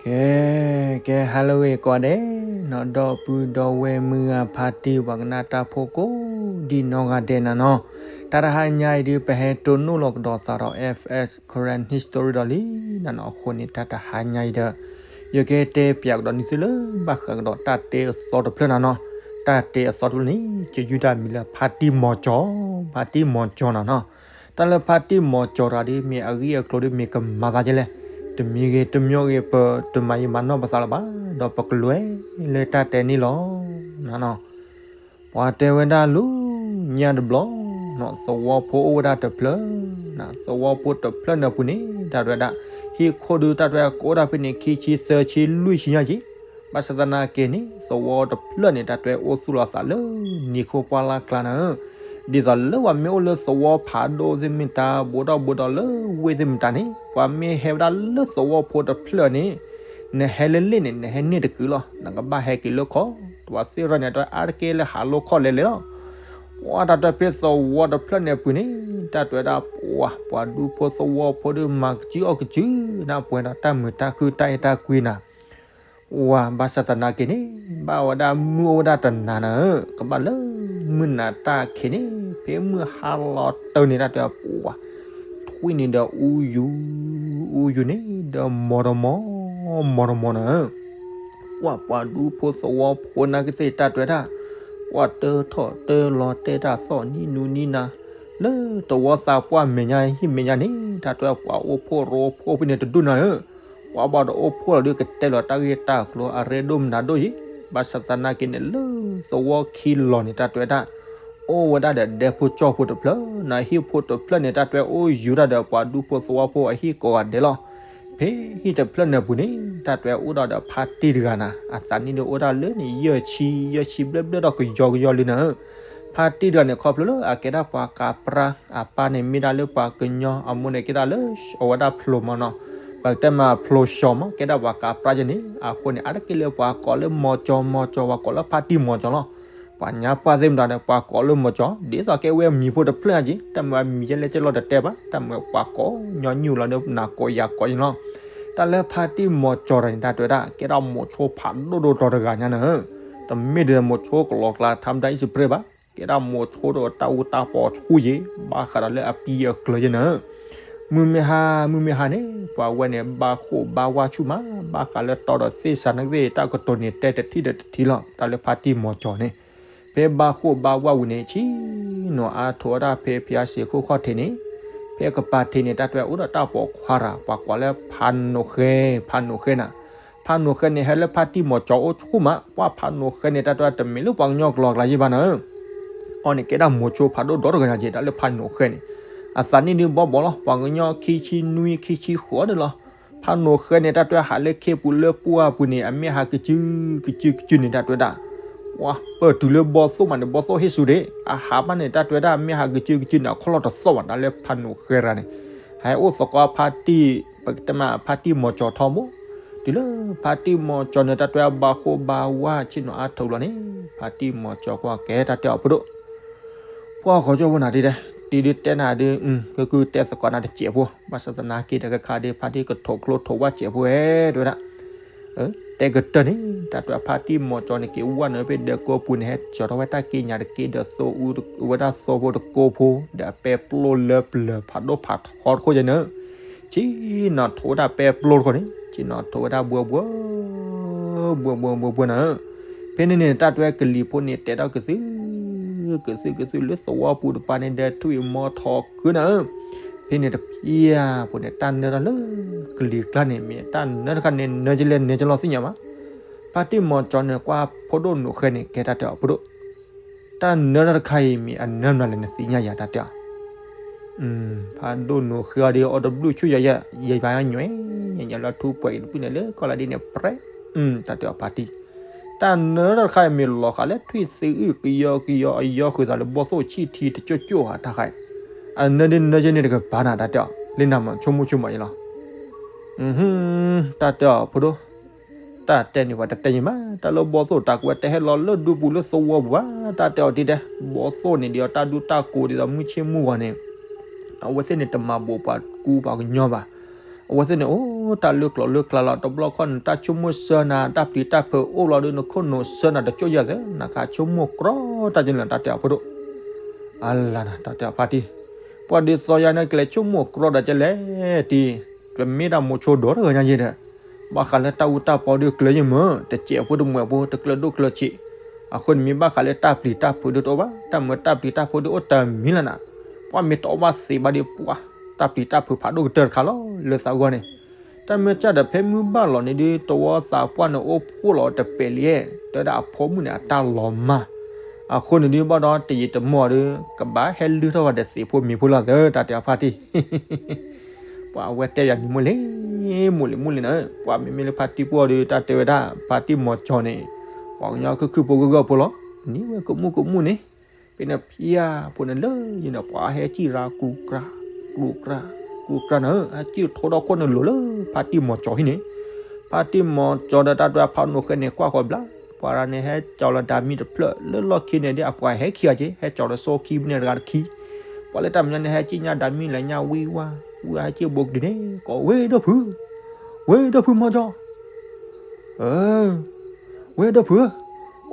ကဲ, ကဲ ဟါလၢအဂ့ၤကိးဂၤဒဲးနီၤ, ဒီပုၢ်ဒီဝဲၢ်မုၢ်ဂၤဖါတံၢ်ပှၤကနၣ်တၢ်ဖိကိးဒံနီၢ်ဂၤဒဲးနၤနီၤ, တၢ်တဟါညါအံၤဒုး ပဟဲတိၢ်နီၣ်လီၤကဒီးသးဒီး F S Karen History ဒီးလံနၤနီၤ, အဃိန့ၣ် တၢ်တဟါညါအံၤဒီး ယကတဲပၠးကဒီးန့ၢ်သုလၢ ဘၣ်ဃးကဒီးတၢ်တဲအသီတဖျၢၣ်နၤနီၤ, တၢ်တဲအသီတဖျၢၣ်န့ၣ် ကယုၢ်တၢ်မံၤလၢဖါတံၢ်မီၤကၠီၤ, ဖါတံၢ်မီၤကၠီၤနၤနီၤ. တၢ်လၢဖါတံၢ်မီၤကၠီၤတဂၤဒုး မ့ၢ်အဂ့ၢ်အကျိၤဒုး မ့ၢ်ကမၤသးဒ်လဲၣ်, တမံၤဂ့ၤတမံၤဂ့ၤ ပတမၤယံာ်မၤနီၢ်ပသးလၢၤဘၣ်, ဒီးပကလဲၤလၢတၢ်တဲန့ၣ်လီၤနၤနီၤ. ပှၤတဲဝဲဒၣ်လၢညါတဘျီနီၤ, သဝီဖိအိၣ်ဝဲဒၣ်တဖျၢၣ်နၤ, သဝီဖိတဖျၢၣ်န့ၣ်အပူၤန့ၣ် တၢ်တဲဝဲဒၣ် ဟံၣ်ခိၣ်ဒုး တၢ်တဲဝဲဒၣ် ကအိၣ်ဒၣ်ဖဲန့ၣ် ခံဆံသၢဆံလွံၢ်ဆံညါက့ၤ, ဘၣ်ဆၣ်သနာ်က့န့ၣ် သဝီတဖျၢၣ်န့ၣ် တၢ်တဲဝဲအိၣ်သူၣ်လီၤသးလၢ နံၤခိၣ်ပှၢ်လၢ်ကျါနၤဧၢ, ဒ်သိးလၢပှၤမ့ၢ်အိၣ်လၢသဝီဖးဒိၣ်သ့ၣ်မ့ၢ်တၢ် ဘူးထီၣ်ဘူးထီၣ်လၢဝ့ၢ်သ့ၣ်မ့ၢ်တၢ်န့ၣ် ပှၤမ့ၢ်ဟဲဝဲဒၣ်လၢသဝီဖိတဖျၢၣ်န့ၣ် နဟဲလၢလ့ၣ်န့ၣ် နဟဲန့ၢ်တကုာ်လီၤ, နကဘၣ်ဟဲက့ၤလၢခီၣ်, တဝီသ့ၣ်ရၢန့ၣ် တၢ်အါတက့ၢ်လၢဟးလိခီၣ်လဲၤလဲၤလီၤ. ပှၤတၢ်တဲဖဲသဝီတဖျၢၣ်န့ၣ်အပူၤန့ၣ် တၢ်တဲဝဲဒၣ် ပှၤ ပှၤဒူဖိသဝီဖိဒုး မၤကစုအီၣ်ကစုနၤ, ပှဲၤဒီးတၢ်မုာ်တၢ်ခုၣ်တၢ်အဲၣ်တၢ်ကွံနၤ, ပှၤ ဘၣ်ဆၣ်သနာ်က့န့ၣ် ဘၣ်ဝဲဒၣ်မုၢ်အိၣ်ဝဲဒၣ်တနၤနၤဧၢ, ကဘၣ်လၢမုၢ်နၤတၢ်ခံးန့ၣ် ဖဲမုၢ်ဟါလီၤတၢ်န့ၣ် တၢ်တဲဝဲ ပှၤ ထွံၣ်န့ၣ်ဒီးအူယူၤ, အူယူၤန့ၣ်ဒီးမီၤတမီၤ, မီၤတမီၤနၤဧၢ. ပှၤ ပှၤဒူဖိသဝီဖိနာ်က့သ့ၣ် တၢ်တဲဝဲဒၣ် ပှၤတထီၣ်တလီၤတဲာ်တၢ်သီၣ်နံၤနူနံၤနၤ လၢတဝီသးပှၢ်မဲာ်ညါဟံၣ်မဲာ်ညါန့ၣ် တၢ်တဲဝဲ ပှၤအိၣ်ဖှိၣ်ရိဖှိၣ်ဖဲန့ၣ်တဒူၣ်နၤဧၢ, ပှၤဘၣ်တအိၣ်ဖှိၣ်လီၤဒုး ကတဲလီၤတၢ်ဂ့ၢ်တၢ်ကျိၤအရ့ဒိၣ်မနုၤဒိၣ်ယံၤ, ဘၣ်ဆၣ်သနာ်က့န့ၣ် လၢသဝီခံလီၤန့ၣ် တၢ်တဲဝဲဒၣ် အိၣ်ဝဲဒၣ်ဒီးဒဲဖိကၠီၣ်ဖိတဖျၢၣ်နၤ, ဟံၣ်ဖိတဖျၢၣ်န့ၣ် တၢ်တဲဝဲအိၣ်ယူၤတၢ်ဒီးပှၤဒူဖိသဝီဖိအဟံၣ်ကိးဂၤဒဲးလီၤ. ဖဲဟံၣ်တဖျၢၣ်န့ၣ်အပူၤန့ၣ် တၢ်တဲဝဲအိၣ်ဒီးဒီးဖါတံၢ်တဂၤနၤ, အသးနံၣ်ဒုးအိၣ်ဒၣ်လၢန့ၣ် ယဲၢ်ဆံ, ယဲၢ်ဆံဘျဲၣ်ဘျဲၣ်ဒီးကယီကယီလံနၤဧၢ. ဖါတံၢ်တဂၤန့ၣ် ခီဖျိလၢအကဲဒၣ်ပှၤကးပြါ, အပၢ်န့ၣ်မ့ၢ်ဒၣ်လၢပှၤကညီ, အမိၢ်န့ၣ်ကဲဒၣ်လၢအဝဲဒၣ်ဖျိမးနီၤ, ပကတဲမးဖျိၡီၤမး, ကဲဒၣ်ပှၤကးပြါယဲန့ၣ်, အဃိန့ၣ် အါတက့ၢ်လၢပှၤကိးလၢမီၤကၠီၤ, မီၤကၠီၤ, ပှၤကိးလၢဖါတံၢ်မီၤကၠီၤလီၤ. ပှၤညါပှၢ်သ့ၣ်မတၤဒီး ပှၤကိးလၢမီၤကၠီၤ, ဒ်သိးကဲဝဲမံၤဖိတဖျၢၣ်ညါက့ၤ, တၢ်မ့ၢ်ဝဲမံၤယဲလဲၣ်ကဲလီၤတတဲဘၣ်, တၢ်မ့ၢ်ဝဲပှၤကိးညီနုၢ်လီၤဒီးနၤကိးယၤကိးယဲလီၤ. တၢ်လၢဖါတံၢ်မီၤကၠီၤတဂၤန့ၣ် တၢ်တဲဝဲဒၣ် ကဲဒၣ်မိၤဆိဖးဒိၣ်ဒိၣ်ထီတဂၤညါနၤဧၢ, တမ့ၢ်ဒီးမိၤဆိကလီၤကျါထါမတၤအံၣ်စပရ့ဘၣ်, ကဲဒၣ်မိၤဆိဒီးတၢ်အူတၢ်ပီၤဆူၣ်ယဲၤ, ဘၣ်ဃးဒီးလၢအပံၤအကျၢၤယဲနၤဧၢ. မုၢ်မ့ၢ်ဟါ, မုၢ်မ့ၢ်ဟါန့ၣ် ပှၤဝဲန့ၣ် ဘၣ်ဃိၣ်ဘၣ်ဝါဆူၣ်မး, ဘၣ်ဃးလၢတီဒီးသ့ၣ်စးနကသ့ၣ် တၢ်ကတိၤန့ၣ် တဲတထံၣ်ဒီးတထံၣ်လီၤ. တၢ်လၢဖါတံၢ်မီၤကၠီၤန့ၣ် ဖဲဘၣ်ဃိၣ်ဘၣ်ဝါဝံၤန့ၣ် ဆ့ၣ်နီၤအါထီၣ်ဝဲဒၣ်ဖဲဖၠါစ့ၤခိၣ်ခီၣ်ထံးန့ၣ်, ဖဲကပၤထံးန့ၣ် တၢ်တဲဝဲအိၣ်ဒီးတၢ်ပိာ်ခွါတဂၤ ပှၤကိးလၢဖးနိာ်ဃဲ, ဖးနိာ်ဃဲနၤ. ဖးနိာ်ဃဲန့ၣ် ဟဲလၢဖါတံၢ်မီၤကၠီၤအိၣ်ဆူၣ်မး, ပှၤဖးနိာ်ဃဲန့ၣ် တၢ်တဲဝဲတမ့ၢ်လၢပှၤကညီကလီၤကျါယဲဘၣ်နၤဧၢ. အီၤန့ၣ်ကဲဒၣ်မိၤဆိဖးဒိၣ်ဒီတဂၤညါက့ၤ တၢ်လၢဖးနိာ်ဃဲန့ၣ်, အသးနံၣ်ဒုးဘီဘီလီၤ, ပှၤကညီခံဆံနွံ ခံဆံဃိးန့ၣ်လီၤ. ဖးနိာ်ဃဲန့ၣ် တၢ်တဲဝဲဟးလၢခ့ပူၤလၢပှၢ်ပူၤန့ၣ် အမ့ၢ်ဟးကစုကစုကစုန့ၣ် တၢ်တဲဝဲဒၣ် ပၢၢ်တုၤလၢဘီသိၣ်မးန့ၣ် ဘီသိၣ်ဟ့ၣ်ဆူၣ်ဒံး, အဟးဘၣ်န့ၣ် တၢ်တဲဝဲဒၣ်မ့ၢ်ဟးကစုကစုန့ၣ် အခီၣ်လီၢ်တသီၣ်ဘၣ် တၢ်လၢဖးနိာ်ဃဲတဂၤန့ၣ်, ဟဲအိၣ်သကိးဖါတံၢ်, ပကတဲမးဖါတံၢ်မီၤကၠီၤထီဘိ, တုၤလၢဖါတံၢ်မီၤကၠီၤန့ၣ် တၢ်တဲဝဲဘၣ်ဃိၣ်ဘၣ်ဝါဆ့ၣ်နီၤအါထီၣ်လီၤန့ၣ်, ဖါတံၢ်မီၤကၠီၤကွၢ်ကဲတၢ်တဲအီၤဖိဒိၣ် ပှၤဃီကၠီဖိနၤတံၤဒဲး, တံၤဒုးတဲနၤဒုး, ကကုၢ်တဲသကိးနၤတစဲးဖိ, ဘၣ်ဆၣ်သနာ်က့ဒီးကခါဒုး ဖါတံၢ်ကထိၣ်ကျိထိၣ်ဝၣ်စဲးဖိဝဲ တဲဝဲဒၣ်, တဲကတၢၢ်န့ၣ် တၢ်တဲဖါတံၢ်မီၤကၠီၤန့ၣ် က့ၤဝဲနုာ်ဖဲဒၢးကိးပူၤန့ၣ် ဟဲစိာ်ထီၣ်ဝဲတၢ်က့ညါတက့ဒီး သိအူဝဲဒၣ်သိဖိတကိးဖိ ဒီးအပဲပျိလၢပျၢၤဖးဒိၣ်ဖးထီတခိၣ်ယဲန့ၣ်, ဆ့ၣ်နီၤထိၣ်ဝဲဒၣ်ပဲပျိတခိၣ်န့ၣ် ဆ့ၣ်နီၤထိၣ်ဝဲဒၣ်ဘှီဘှီ ဘှီဘှီဘှီဘှီနၤဧၢ, ဖဲန့ၣ်န့ၣ် တၢ်တဲကလံၤဖိန့ၣ် တဲထီၣ်ကသု ကသုကသုလၢသဝီပူၤတပၤန့ၣ် ဒီးထွံၣ်မီၤထီၣ်ခုနၤဧၢ, ဖဲန့ၣ်တပျၢ်ဖိန့ၣ် တၢ်နၢတၢ်လၢကလံၤကျါန့ၣ် မ့ၢ်တၢ်နၢတခါန့ၣ် နၢကလဲၣ်နၢကလီသ့ၣ်ညါဘၣ်, ဖါတံၢ်မီၤကၠီၤန့ၣ် ကွၢ်ဖိဒိၣ်နိာ်ဃဲန့ၣ် ကဲတၢ်တဲအီၤဖိဒိၣ် တၢ်နၢတၢ်တခါအံၤ မ့ၢ်အနၢမနုၤလဲၣ် နသ့ၣ်ညါယၤ တၢ်တဲအီၤ, ဖးဒိၣ်နိာ်ဃဲအီၤဒီး အီၣ်တဘျုးဆူၣ်ယၤယၤ ယၤဘၣ်ညွဲ ယညါလၢထူပှဲၤအံၤတဘျုးန့ၣ် လၢကီၢ်လၢဒ်န့ၣ် ပြဲ တၢ်တဲအီၤဖါတံၢ်, တၢ်နၢတၢ်တခါအံၤ မ့ၢ်လီၤဃာ်လၢထွံၣ်သ့အုၣ်ကယီကယီ အယီဃုာ်သးလၢဘီသိၣ်ဆံၣ်ထံတကၠိၢ်ကၠိၢ်ဧါ တၢ်ဃါ, အနၢဒ်နၢယဲန့ၣ်တကပၤနၤ တၢ်တဲအီၤ လၢနၤမး ဆိကမိၣ်ဆိကမးယလီၤ တၢ်တဲအီၤဖိဒိၣ်, တၢ်တဲန့ၣ်ပှၤတတဲယံၤမး တၢ်လၢဘီသိၣ်တၢ်ကွဲး တဟဲလီၤလၢဒူပူၤလၢသဝီပူၤဘၣ် တၢ်တဲအီၤဒ်တဲ, ဘီသိၣ်န့ၣ်ဒ်အီၤတၢ်ဒူတၢ်ကိးဒ်သိးမုၢ်ဆ့ၣ်မုၢ်ဂီၤန့ၣ်, အဝဲသ့ၣ်န့ၣ်တမၤဘူးပှၤကူပှၤကညီဘၣ်, အဝဲသ့ၣ်န့ၣ် အိၣ် တၢ်လၢကျိာ်လၢကျါလီၤ တဘျီခီၣ်န့ၣ် တၢ်ဆိကမိၣ်ဆၢနၤ တၢ်ပျံၤတၢ်ဖုးအိၣ်လီၤဒီး နခိၣ်နူာ်ဆၢနၤတကၠိၣ်ယဲၢ်သၢ နကဆိကမိၣ်ကြီတၢ်ကလဲာ် တၢ်တဲအီၤဖိဒိၣ် အလၤနၤ တၢ်တဲအီၤဖါတံၢ် ပှၤဒ်သိးယၤန့ၣ် ကလဲၤဆိကမိၣ်ကြီဒီးကလဲာ်တံၢ် ပမ့ၢ်ဒၣ်မိၤဆိဒိၣ်တဂၤညါယဲဒီး ဘၣ်ဃးလၢတၢ်အူတၢ်ပီဒုးကျၢၤယဲၢ်မုၢ် တစဲးဖိတမှဲးဖိ တကျၢၤဒိၣ်ကျၢၤဆံး အဃိန့ၣ်မ့ၢ်ဘၣ်ဃးလၢတၢ်ပျံၤတၢ်ဖုးဒုးတအိၣ်ဘၣ် တၢ်မုာ်တၢ်ပျံၤတၢ်ဖုးဒုးအိၣ်တမံၤလၢနၤ ပှၤမ့ၢ်တအိၣ်ဘၣ်သ့ဘၣ်ဒီးပှၤ တၢ်ပျံၤတၢ်ဖုးဖးဒိၣ်ကတၢၢ်တခါလီၤ လၢသးဂီၢ်န့ၣ် တၢ်မ့ၢ်ကၢ်ဒီးဖဲမုၢ်ဘၣ်လီၤန့ၣ်ဒုး တဝီသးပှၢ်န့ၣ်အိၣ်ဖှိၣ်လီၤတပဲာ်လံ တဲဝဲဒၣ်အဖိမုၣ်န့ၣ် အတၢ်လီၤမၢ် အဃိန့ၣ်ဒုး ဘၣ်ဒီးတယံာ်တမီၢ်ဒုး ကဘၣ်ဟဲလုၢ်ထီၣ်ဝဲဒီးသ့ၣ်ဖိမံၤဖိလီၤသၢ တၢ်တဲအီၤဖါတံၢ် ပှၤအဝဲတဲယၤန့ၣ်မိၢ်လံ မိၢ်လံမိၢ်လံနၤ ပှၤမ့မ့ၢ်လၢဖါတံၢ်ပှီၢ်ဒုး တၢ်တဲဝဲဒၣ် ဖါတံၢ်မီၤကၠီန့ၣ် ပှၤကညီခုၣ်ခုၣ်ဖိဂၢၢ်ဂၢၢ်ဖိလီၤ နံၤဝဲကမူၣ်ကမူၣ်န့ၣ် ဖဲန့ၣ်ဖျါဖိန့ၣ်လၢယဲန့ၣ် ပှၤဟဲစံၣ်ရၤကူကြၤ ကူကြၤ ကူကြၤနၤ ဟဲစံၣ်ထိဒီခိၣ်န့ၣ်လိၤလၢ ဖါတံၢ်မီၤကၠီဟံၣ်န့ၣ် ဖါတံၢ်မီၤကၠီဒီးတၢ်တဲအီၤဖးနိၣ်ဃဲန့ၣ် ကွၢ်ဃီၤဘျါ ပှၤရၤန့ၣ် ဟဲကၠီလီၤဒၣ်မံတဖျၢၣ် လၢလီၢ်ခံန့ၣ်ဒ်အပှၤဟဲခံဂၤက့ ဟဲကၠီလၢစိခံဖဲန့ၣ်တဂၤတခံ ပှၤလၢတၢ်မဲာ်ညါန့ၣ် ဟဲစံၣ်ညါဒၣ်မံလဲၤညါဝံဝါ ဝံဝါဟဲစံၣ်ဘိကဒုန့ၣ် ကိးဝဲဒီဖု ဝဲဒီဖုမီၤကၠီ ဝဲဒီဖု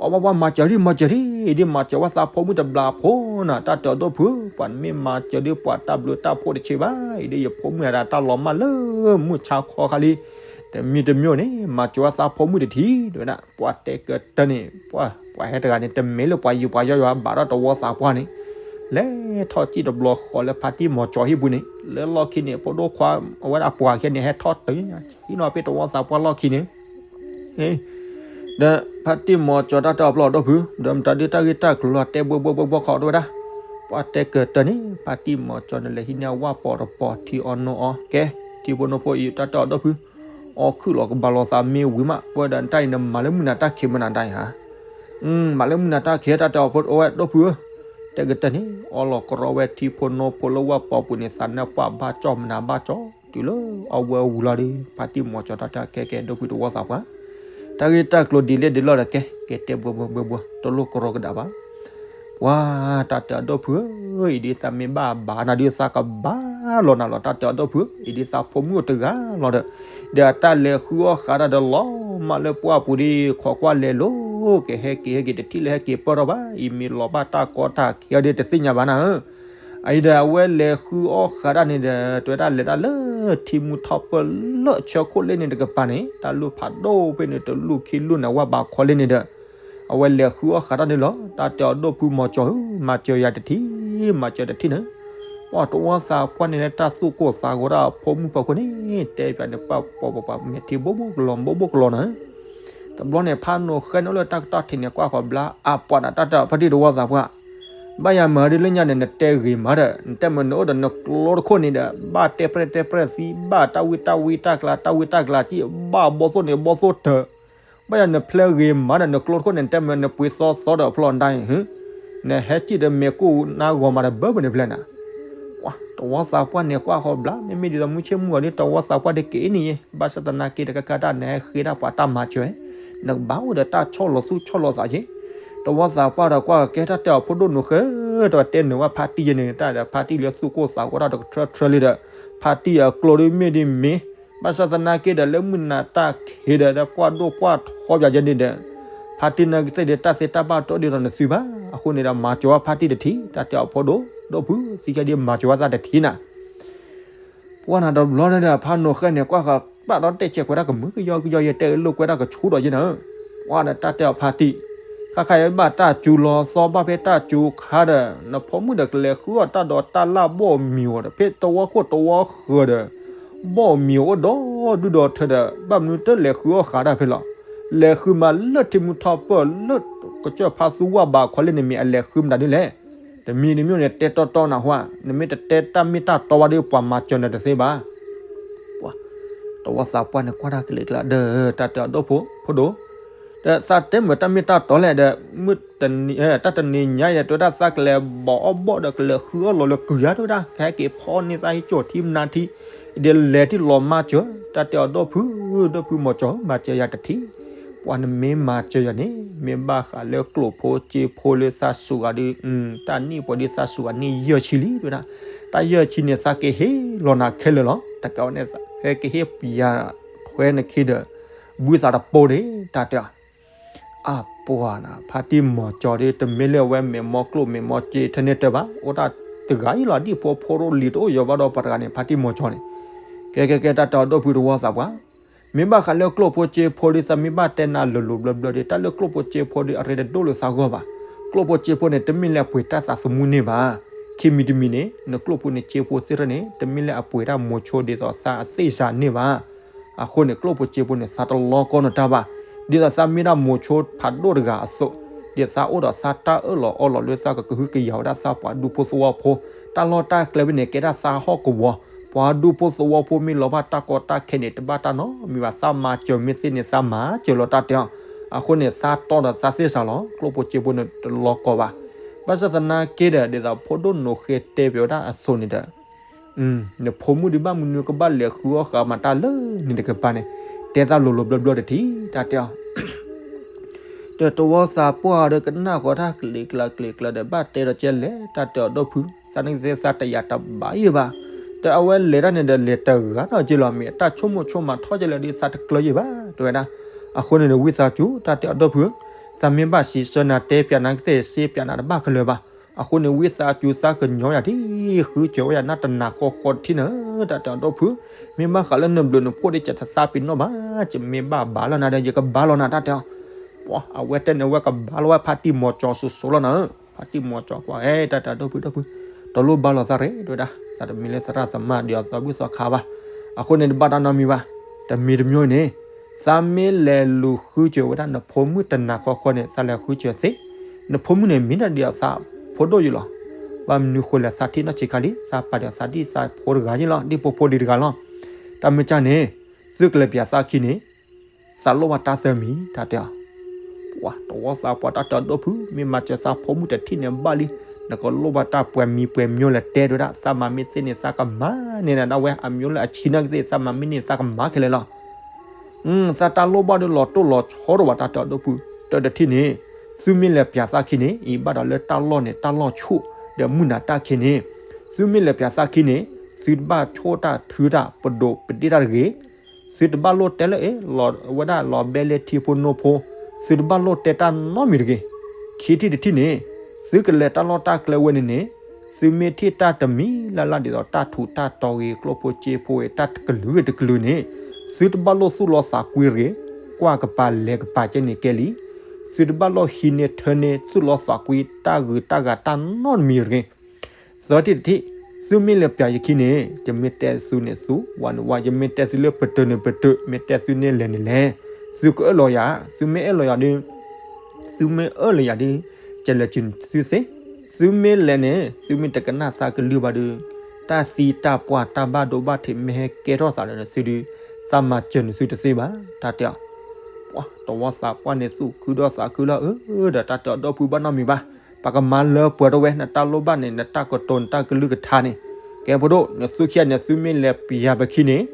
ဧၢ, ပှၤပှၤပှၤမၤစၢၤဒ်မၤစၢၤဒ် ဒ်မၤစၢၤဝဲသးဖိမုၣ်တဘျီဖိနၤ တၢ်တဲအီၤဒိၣ်ဖုဧၢ, ပှၤမ့ၢ်မၤစၢၤဒ်ပှၤတၢ်ဘျုးတၢ်ဖှိၣ်တဆံးဘၣ်, အံၤဒ်ယဖိမုၣ်အတၢ်လီၤမၢ်လၢ မုၢ်ဆါခီခါလံ, တမံၤတမံၤန့ၣ် မၤစၢၤဝဲသးဖိမုၣ်တထံၣ် တဲဝဲဒၣ်, ပှၤတဲကတၢၢ်န့ၣ် ပှၤဟဲတဂၤန့ၣ် တမ့ၢ်လၢပှၤယူၤပှၤယီၢ်ယွၤဘၣ်ဒီးတဝီသးပှၢ်န့ၣ်, လဲၤထီၣ်စံၣ်တဘျီဃီလၢဖါတံၢ်မီၤကၠီဟံၣ်ပူၤန့ၣ်, လၢလီၢ်ခံန့ၣ် ဖိဒိၣ်ခွါအဝဲဒၣ်ပှၤခဲန့ၣ် ဟဲထီၣ်တုၤ ဟံးနီၤဖဲတဝီသးပှၢ်လီၢ်ခံန့ၣ်, ဒီးဖါတံၢ်မီၤကၠီတၢ်တဲအီၤဖးဒိၣ်ဖု, ဒီးမတၤဒုးတၢ်ဂ့ၢ်တၢ်ကျိၤလီၤတဲဘှဲဘှဲဘှဲဘှဲခီတဲဝဲဒၣ်, ပှၤတဲကတၢၢ်န့ၣ် ဖါတံၢ်မီၤကၠီန့ၣ် လဲၤဟံးန့ၢ်အဝၣ်ပီၤတပီၤထံအီနိအီ ကဲ, ထံဖိနိဖိအံၤတၢ်တဲအီၤဒိၣ်ဖု, အီခုၣ်လီၤကဘၣ်လီၤသးမ့ၢ်ဝံၤမး, ပဝဲဒၣ်တၢ်အံၤနမၤလၢမုၢ်နၤတၢ်ခံးမနၤဒၣ်အံၤဟါ, မၤလၢမုၢ်နၤတၢ်ခံးတၢ်တဲအီၤဖးဒိၣ်ဝဲဒိၣ်ဖုဧၢ, တဲကတၢၢ်န့ၣ် အီလီၤကရီဝဲထံဖိနိဖိလၢဝၣ်ပီၤပူၤန့ၣ် သးနၢ်ပှၢ်ဘၣ်ကၠီၣ်မနၤဘၣ်ကၠီၣ် တုၤလၢအဝဲဝံၤလီၤဒီး ဖါတံၢ်မီၤကၠီတၢ်တဲကဲကဲဒိၣ်ဖုတဝီသးပှၢ်, တၢ်ဂ့ၢ်တၢ်ကျိၤဒ်လဲၣ်ဒ်လဲၣ်ဒီးကဲ, ကဲတဲဘှဲဘှဲဘှဲဘှဲ တလိၣ်ကရီကဒါဘၣ် ပှၤတၢ်တဲအီၤဒိၣ်ဖုဧၢ, အံၤဒ်သးမ့ၢ်ဘၣ်ဘၣ်နၤဒုးသးကဘၣ်လီၤနၤလီၤ တၢ်တဲအီၤဒိၣ်ဖုဧၢ, အံၤဒ်သးဖိမုၣ်အိၣ်တဂၤလီၤဒီး, ဒီးအတၢ်လဲၤဃုအီၣ်ဃးတၢ်ဒီးလီၤမၢ်လၢပှၢ်ပူၤဒ် ခိးကွၢ်လဲၤလိၤ ကဟဲက့ၤဟဲက့ၤတထံၣ်လၢဟဲက့ၤပၢၢ်ထီၣ်ဘၣ်, အံၤမ့ၢ်လီၤဘၣ်တၢ်ကီတၢ်ခဲအီၤဒ်တသ့ၣ်ညါဘၣ်နၤဧၢ အံၤဒီးအဝဲလဲၤဃုအီၣ်ဃးတၢ်န့ၣ်ဒီး တဲဝဲဒၣ်လဲၤတၢ်လၢထံမူထီၣ်ပၢၢ်လၢဆၢခိၣ်လ့န့ၣ်တကပၤန့ၣ် တၢ်လူၢ်ဖးဒိၣ်ဖဲန့ၣ် တလူၢ်ခံလူၢ်န့ၣ် ဝၣ်ဘးခီလ့န့ၣ်ဒီး အဝဲလဲၤဃုအီၣ်ဃးတၢ်န့ၣ်လီၤ. တၢ်တဲအီၤဒိၣ်ဖုမီၤကၠီဧၢ, မၤစၢၤယၤတထံၣ်, မၤစၢၤတထံၣ်န့ၣ်, ပှၤတဝီသးပှၢ်န့ၣ်လၢတၢ်သူၣ်ကိၢ်သးဂီၤတၢ်အဖိမုၣ်ဖိအဃိန့ၣ် တဲပၠးန့ၣ် ပှၤပှၤပှၤပှၤမဲာ်ထံဘိဘိကလီၤဘိဘိကလီၤနၤ တဘျီန့ၣ် ဖးနိၣ်ဃဲန့ၣ်အိၣ်လၢတၢ်ကတီၢ်ထံးန့ၣ် ကွၢ်ဃီၤဘျါ အပှၤန့ၣ် တၢ်တဲအီၤဖါတံၢ်တဝီသးပှၢ်, ဘၣ်ယၤမၤဒ်လၢညါန့ၣ် နတဲဂ့ၤမးဒီး နတဲမ့ၢ်နအိၣ်ဒီးနကျိတခိၣ်န့ၣ်ဒီး ဘၣ်တဲပြဲၢ်တဲပြဲၢ်သံ ဘၣ်တၢ်ဝံတၢ်ဝံတၢ်ကျး တၢ်ဝံတၢ်ကျးကံ ဘၣ်ဘီသိၣ်န့ၣ်ဘီသိၣ်တၢၢ်, ဘၣ်ယၤနဖျဲးဂ့ၤမးဒီး နကျိတခိၣ်န့ၣ် နတဲမ့ၢ်နပှ့ၤသီသီဒီးဖျီၣ်နတၢ်အံၤ နဟဲစံၣ်ဒီးမဲာ်ကိၢ်နါဂီၤမးဒီးဘၢဘၢန့ၣ်ဖျဲးနၤ တဝီသးပှၢ်န့ၣ် ကွၢ်ဃီၤဘျါ မ့မ့ၢ်ဒ်သိးမုၢ်ဆ့ၣ်မုၢ်ဂီၤဒ် တဝီသးပှၢ်ဒ်က့ၤအံၤန့ၣ်ယ့ ဘၣ်ဆၣ်သနာ်က့ဒီး ကကဲတၢ်နဟဲဃ့တၢ်ပှၤတၢ်မၤစၢၤ နကဘၣ်အိၣ်ဒီးတၢ်ဆီၣ်လီၤသူၣ်ဆီၣ်လီၤသးက့ တဝီသးပှၢ်ဒီးကွၢ်ကဲတၢ်တဲအီၤဖိဒိၣ်နိၣ်ဃဲ ဒီးတဲနုာ်ဝဲဖါတံၢ်ယဲန့ၣ် တၢ်ဒီးဖါတံၢ်လၢသူၣ်ကိၢ်သးဂီၤတၢ်ဒီးကထြၢထြၢလံဒီး ဖါတံၢ်အကျိၤဒ်မ့ၢ်ဒ်မ့ၢ် ဘၣ်ဆၣ်သနာ်က့ဒီး လၢမုၢ်နၤတၢ်ခံးဒီး ပှၢ်ဒိၣ်ပှၢ်ထီပၠးယဲန့ၣ်ဒီး ဖါတံၢ်နာ်က့သ့ၣ်ဒီး တၢ်သ့တၢ်ဘၣ်တအိၣ်ဒ်သိးနသုဘၣ်. အဃိန့ၣ်ဒီး မၤစၢၤဝဲဖါတံၢ်တထံၣ် တၢ်တဲအီၤဖိဒိၣ် ဒိၣ်ဖု သံခဲဒ်မၤစၢၤဝဲသးတထံၣ်နၤ ပှၢ်နၤတဘျီန့ၣ်ဒီး ဖးနိၣ်ဃဲန့ၣ် ကွၢ်ဃာ်ဘၣ်ဒီးတဲဆဲးကွဲးတၢ်ကမုာ်ကယီကယီယဲ တဲလိာ်ကွဲးတၢ်ကဆူၣ်ဒီးယဲနၤဧၢ, ပှၢ်ဒီးတၢ်တဲအီၤဖါတံၢ် ခါခါအံၤဘၣ်တၢ်စူၤလီၤသီဘၣ်ဖဲတၢ်စူၤခါဒီး နဖိမုၣ်ဒီးကလဲၤဃုအီၣ်တၢ်ဒီးတၢ်လၢ်ဘီၣ်မံၤအီၤဒီး ဖဲတဝီခိၣ်တဝီဃၢၤဒီး ဘီၣ်မံၤအီၤအိၣ်ဒီဒူၣ်ဒီထၢဒီး ဘၣ်မနုၤတလဲၤဃုအီၣ်ဃးတၢ်ဖဲလီၤ. လဲၤဃုမးလၢထံမူထီၣ်ပၢၢ်လၢ ကစၢၢ်ဖါသူဝၣ်ဘးခီလ့န့ၣ်မ့ၢ်အလဲၤဃုမတၤဒ်လဲၣ်. တမံၤတမံၤန့ၣ် တဲတီတီနၤဟါ, နမ့ၢ်တတဲတၢ်မ့ၢ်တၢ်တီဘၣ်ဒီး ပှၤမၤစၢၤနၤတသ့ဘၣ်. တဝီသးပှၢ်န့ၣ် ကွၢ်တၢ်ကလဲာ်ကျါဒီး တၢ်တဲအီၤဒိၣ်ဖိ ဖိဒိၣ်, ဒီးသးတဲမုာ်တၢ်မ့ၢ်တၢ်တီလဲၣ်ဒီး မုၢ်တနံၤ တၢ်တနံၤညါအံၤဒီး တဲဝဲဒၣ်သးကလဲၤဘီၣ်အီၣ်ဘီၣ်ဒီး ကလဲၤဃုအီၣ်လီၤလၢကုၤယါတဲဝဲဒၣ် ကဟဲက့ၤဖီန့ၢ်သးဟံၣ်ကၠိၣ်ထံမနၤထံ ဒီးလဲၤထံၣ်လီၤမၤစၢၤ, တၢ်တဲအီၤဒိၣ်ဖု ဒိၣ်ဖုမီၤကၠီ မၤစၢၤယၤတထံၣ်, ပှၤနမ့ၢ်မၤစၢၤယၤန့ၣ် မ့ၢ်ဘၣ်ဃးလၢကျိၣ်ဖိစ့ဖိလၢသးစူၤဂၤဒီး တၢ်နံၣ်ပှဲၤဒ်သးစူၤဂၤနံၣ်ယဲၢ်ဆံလံတဲဝဲဒၣ်, တၢ်ယဲၢ်ဆံန့ၣ် သးကဟ့ၣ်လီၤနၤခဲလၢာ်လီၤ. တကးဝဲန့ၣ် ဟဲကဟ့ၣ်ပယၤ ခွဲးနခံဒီး ဘှံးသးတပိၤဒံး တၢ်တဲအီၤ အပှၤနၤ ဖါတံၢ်မီၤကၠီဒ် တမ့ၢ်လၢအဝဲမ့ၢ်မီကျိၣ်မ့ၢ်မီစ့ထဲန့ၣ်တၢ်ဘၣ်, အိၣ်တၢ်တဂၤအံၤလီၤ ဒ်ဖိဖိဒိၣ်လံၤတအိၣ်ယီၤဘၣ်ဒီးပှၤတဂၤန့ၣ် ဖါတံၢ်မီၤကၠီန့ၣ်. ကဲကဲကဲ တၢ်တဲအီၤဒီပုၢ်တဝီသးပှၢ်, မ့ၢ်ဘၣ်ဃးလၢကျိၣ်ဖိစ့ဖိဒ် သးမ့ၢ်ဘၣ်တဲနၤလိၤလိၤဘျၢဘျၢဒ် တၢ်လၢကျိၣ်ဖိစ့ဖိဒ် အရ့တဒိၣ်လၢသးဂီၢ်ဘၣ်. ကျိၣ်ဖိစ့ဖိန့ၣ် တမ့ၢ်လၢအပှ့ၤတၢ်သးသမူန့ၢ်ဘၣ်. ခံမံၤတမံၤန့ၣ် နကျိၣ်ဖိနစ့ဖိသ့ၣ်တဖၣ်န့ၣ် တမ့ၢ်လၢအပှ့ၤတၢ်မိၤဆိဒ်သိးသးအသ့ၣ်စၤန့ၢ်ဘၣ်. အဃိန့ၣ် ကျိၣ်ဖိစ့ဖိန့ၣ် သးတလီၤကီနတၢ်ဘၣ်. ဒ်သိးသးမ့ၢ်ဒၣ်မိၤဆိဖးဒိၣ်တဂၤအသိး, ဒ်သးအိၣ်ဒီးသးတၢ်အၢၣ်လီၤအီလီၤလၢသးကကဟုကယာ်ဝဲဒၣ်သးပှၤဒူဖိသဝီဖိ, တၢ်လီၢ်တၢ်ကျဲဖဲန့ၣ် ကဲဒၣ်သးဟီၣ်ကဝီၤ, ပှၤဒူဖိသဝီဖိမ့ၢ်လီၤဘၣ်တၢ်ကီတၢ်ခဲန့ၣ် တဘၣ်တၢ်နီတမံၤဘၣ်, သးမၤစၢၤမ့ၢ်သ့န့ၣ် သးမၤစၢၤလီၤ တၢ်တဲအီၤ. အဃိန့ၣ် သးတီဒီးသးသ့ၣ်စၤလီၤ, ကျိၣ်ဖိစ့ဖိန့ၣ်တလီၤကီဘၣ်. ဘၣ်ဆၣ်သနာ်က့ဒီး ဒ်သိးဖိဒိၣ်နိၣ်ဃဲတဲပၠးဝဲဒၣ်အသိးန့ၣ်ဒီး နဖိမုၣ်ဒုးဘၣ်မနုၤကဘၣ်လဲၤဃုအီၣ်ဃာ်မၤတၢ်လၢန့ၣ်တကပၤန့ၣ်, တဲသးလိၤလိၤဘျၢဘျၢတထံၣ် တၢ်တဲအီၤ. ဒီးတဝီသးပှၢ်ဒီးကနၣ်ဃီၤတၢ်ကျ့ၤကျၢၤကျ့ၤကျၢၤဒီး ဘၣ်တဲဒီးကဲလဲၣ် တၢ်တဲအီၤဒီပုၢ်, သးန့ၣ်ကသ့သးတယာ်တဘၣ်ယံၤဘၣ်. ဒီးအဝဲလဲၤတၢ်န့ၣ်ဒီးလဲၤတဂၤနီတက့ၢ်လီၤ, မ့ၢ်တၢ်ဆိကမိၣ်ဆိကမးထီၣ်ကဲလဲၣ်ဒီး သးတကျၢၤယံၤဘၣ် တဲဝဲဒၣ်. အဃိန့ၣ်ဒီး ဝံသးစူၤ တၢ်တဲအီၤဒီပုၢ်, သးမ့ၢ်ဘၣ်စံးဆၢနၤ တဲပၠးနၤကသ့ၣ် စ့ပၠးနၤတဘၣ်ခဲလၢာ်ဘၣ်. အဃိန့ၣ် ဝံသးစူၤ သးကညီယၤဒ် ဃုစၢၤဝဲယၤနၤတနၤဃီဃီတထံၣ်န့ၣ်, တၢ်တဲအီၤဒီပုၢ်, မ့ၢ်ဘၣ်ဃးလၢနဘျုးနဖှိၣ်ဒီး ယတသးပ့ၤနီၣ်ဘၣ်, ယမ့ၢ်ဘၣ်ဘါလီၤနၤဒီး ယကဘါလီၤနၤ တၢ်တဲအီၤ. ပှၤအဝဲတဲန့ၣ် အဝဲကဘါလီၤဝဲဖါတံၢ်မီၤကၠီစိၤစိၤလီၤနၤ, ဖါတံၢ်မီၤကၠီကွၢ် အဲ တၢ်တဲအီၤဒီပုၢ်ဒီပုၢ်, တလိၣ်ဘါလီၤသးရ့ တဲဝဲဒၣ်, သးတမ့ၢ်လၢသရၣ်သမါဒီးသီဘူၣ်သီခါဘၣ်. အဃိန့ၣ် တဘၣ်တၢ်နီတမံၤဘၣ်. တမံၤတမံၤန့ၣ် သးမ့ၢ်လဲၤလူၤဃုစၢၤဝဲဒၣ်နဖိမုၣ်တနၤဃီဃီန့ၣ် သးလဲၤဃုစၢၤသ့, နဖိမုၣ်န့ၣ်မ့ၢ်ဒၣ်ဒ်အသးဖိဒိၣ်ယံၤလီၤ. ဘၣ်မနုၤဃိလဲၣ် သးထံၣ်နီၢ်ဆံးခါလံ, သးပာ်ဒီးသးဒ်သးဖိတဂၤယံၤလီၤ, ဒ်ဖိဖိလံၤတဂၤလီၤ. တၢ်မ့ၢ်ကၢ်န့ၣ် သုကလဲၤပၠးသးခံန့ၣ် သးလိၣ်ဘၣ်တၢ်သၢမံၤ တၢ်တဲအီၤ. ပှၤတဝီသးပှၢ် တၢ်တဲအီၤဒီပုၢ်, မ့ၢ်မၤစၢၤသးဖိမုၣ်တထံၣ်န့ၣ်ဘၣ်လံ, နကလိၣ်ဘၣ်တၢ်ပှဲၤမံၤပှဲၤမျိၤလဲၣ်တဲဒၣ်, သးမၤမ့ၢ်သ့န့ၣ် သးကမၤန့ၢ်နၤဒၣ်ဝဲ, အမျိၤလၢအဆံးနာ်ကသ့ၣ် သးမၤမ့ၢ်န့ၣ် သးကမၤခဲလၢာ်လီၤ. သးတၢ်လိၣ်ဘၣ်ဒီးလီၤတိၢ်လီၤဆီတအိၣ်ဘၣ် တၢ်တဲအီၤဒီပုၢ်, တၢ်တထံၣ်န့ၣ် သုမ့ၢ်လဲၤပၠးသးခံန့ၣ် အံၤဘၣ်ဒီးလၢတၢ်လီၢ်န့ၣ် တၢ်လီၢ်ဆူၣ် ဒီးမုၢ်နၤတၢ်ခံန့ၣ်, သုမ့ၢ်လဲၤပၠးသးခံန့ၣ် သုတဘၣ်ဆိၣ်တၢ်ထုတၢ်ပဒိၣ်ပဒ့ၣ်တၢ်တဂ့ၤ, သုတဘၣ်လိၣ်တဲလၢအဝဲဒၣ်လီၤဘဲလၢထံဖိနိဖိ, သုတဘၣ်လိၣ်တဲတၢ်နီတမံၤတဂ့ၤ. ခံထံၣ်တထံၣ်န့ၣ် သုကလဲၤတၢ်လီၢ်တၢ်ကျဲဝဲန့ၣ်န့ၣ် သုမ့ၢ်ထံၣ်တၢ်တမံၤလၢ်လၢ်ဒ်သိးတၢ်ထူးတၢ်တီၤဂ့ၤ ကျိၣ်ဖိစ့ဖိဂ့ၤ တၢ်တကလုာ်ဂ့ၤတကလုာ်န့ၣ် သုတဘၣ်လိၣ်သူၣ်လီၤသးကွံတဂ့ၤ, ကွၢ်ကပၤလဲၤကပၤကဲန့ၣ်ကဲလံ. သုတဘၣ်လိၣ်ဟံးန့ၢ်ထၢန့ၢ်သူၣ်လီၤသးကွံတၢ်ဂုၤတၢ်ဂၤတၢ်နီတမံၤတဂ့ၤ. သၢထံၣ်တထံၣ်, သုမ့ၢ်လဲၤပၠးယခံန့ၣ် ယမ့ၢ်တဲသုန့ၣ်သု, ဝၤန့ၣ်ဝၤ, ယမ့ၢ်တဲသုလၢပတုာ်န့ၣ်ပတုာ်, မ့ၢ်တဲသုန့ၣ်လဲၤန့ၣ်လဲၤ, သုကအၢၣ်လီၤယၤ, သုမ့ၢ်အဲၣ်လီၤယၤဒီး, သုမ့ၢ်အၢၣ်လီၤယၤဒီး, ကလဲၤစုသုသ့, သုမ့ၢ်လဲၤန့ၣ် သုမ့ၢ်တကနၣ်သးကလုၢ်ဘၣ်ဒီး, တၢ်သံတၢ်ပှၢ်တၢ်ဘၣ်ဒိဘၣ်ထံးမ့ၢ်ဟဲကဲထီၣ်သးလၢနသုဒီး, သးမၤစၢၤနသုတသ့ဘၣ်, တၢ်တဲအီၤ. ပှၤတဝီသးပှၢ်န့ၣ်သူၣ်ခုဒီးသးခုလီၤအၢ, ဒီးတၢ်တဲအီၤဒီပုၢ်ဘၣ်နီတမံၤဘၣ်, ပကမၤလၢပှဲၤထီၣ်ဝဲ နတၢ်လိၣ်ဘၣ်န့ၣ် နတၢ်ကတိၤနတၢ်ကလုၢ်ကထါန့ၣ်, ကဲဖိဒိၣ် နသုခံဂၤန့ၣ် သုမ့ၢ်လဲၤပၠးပခံန့ၣ်,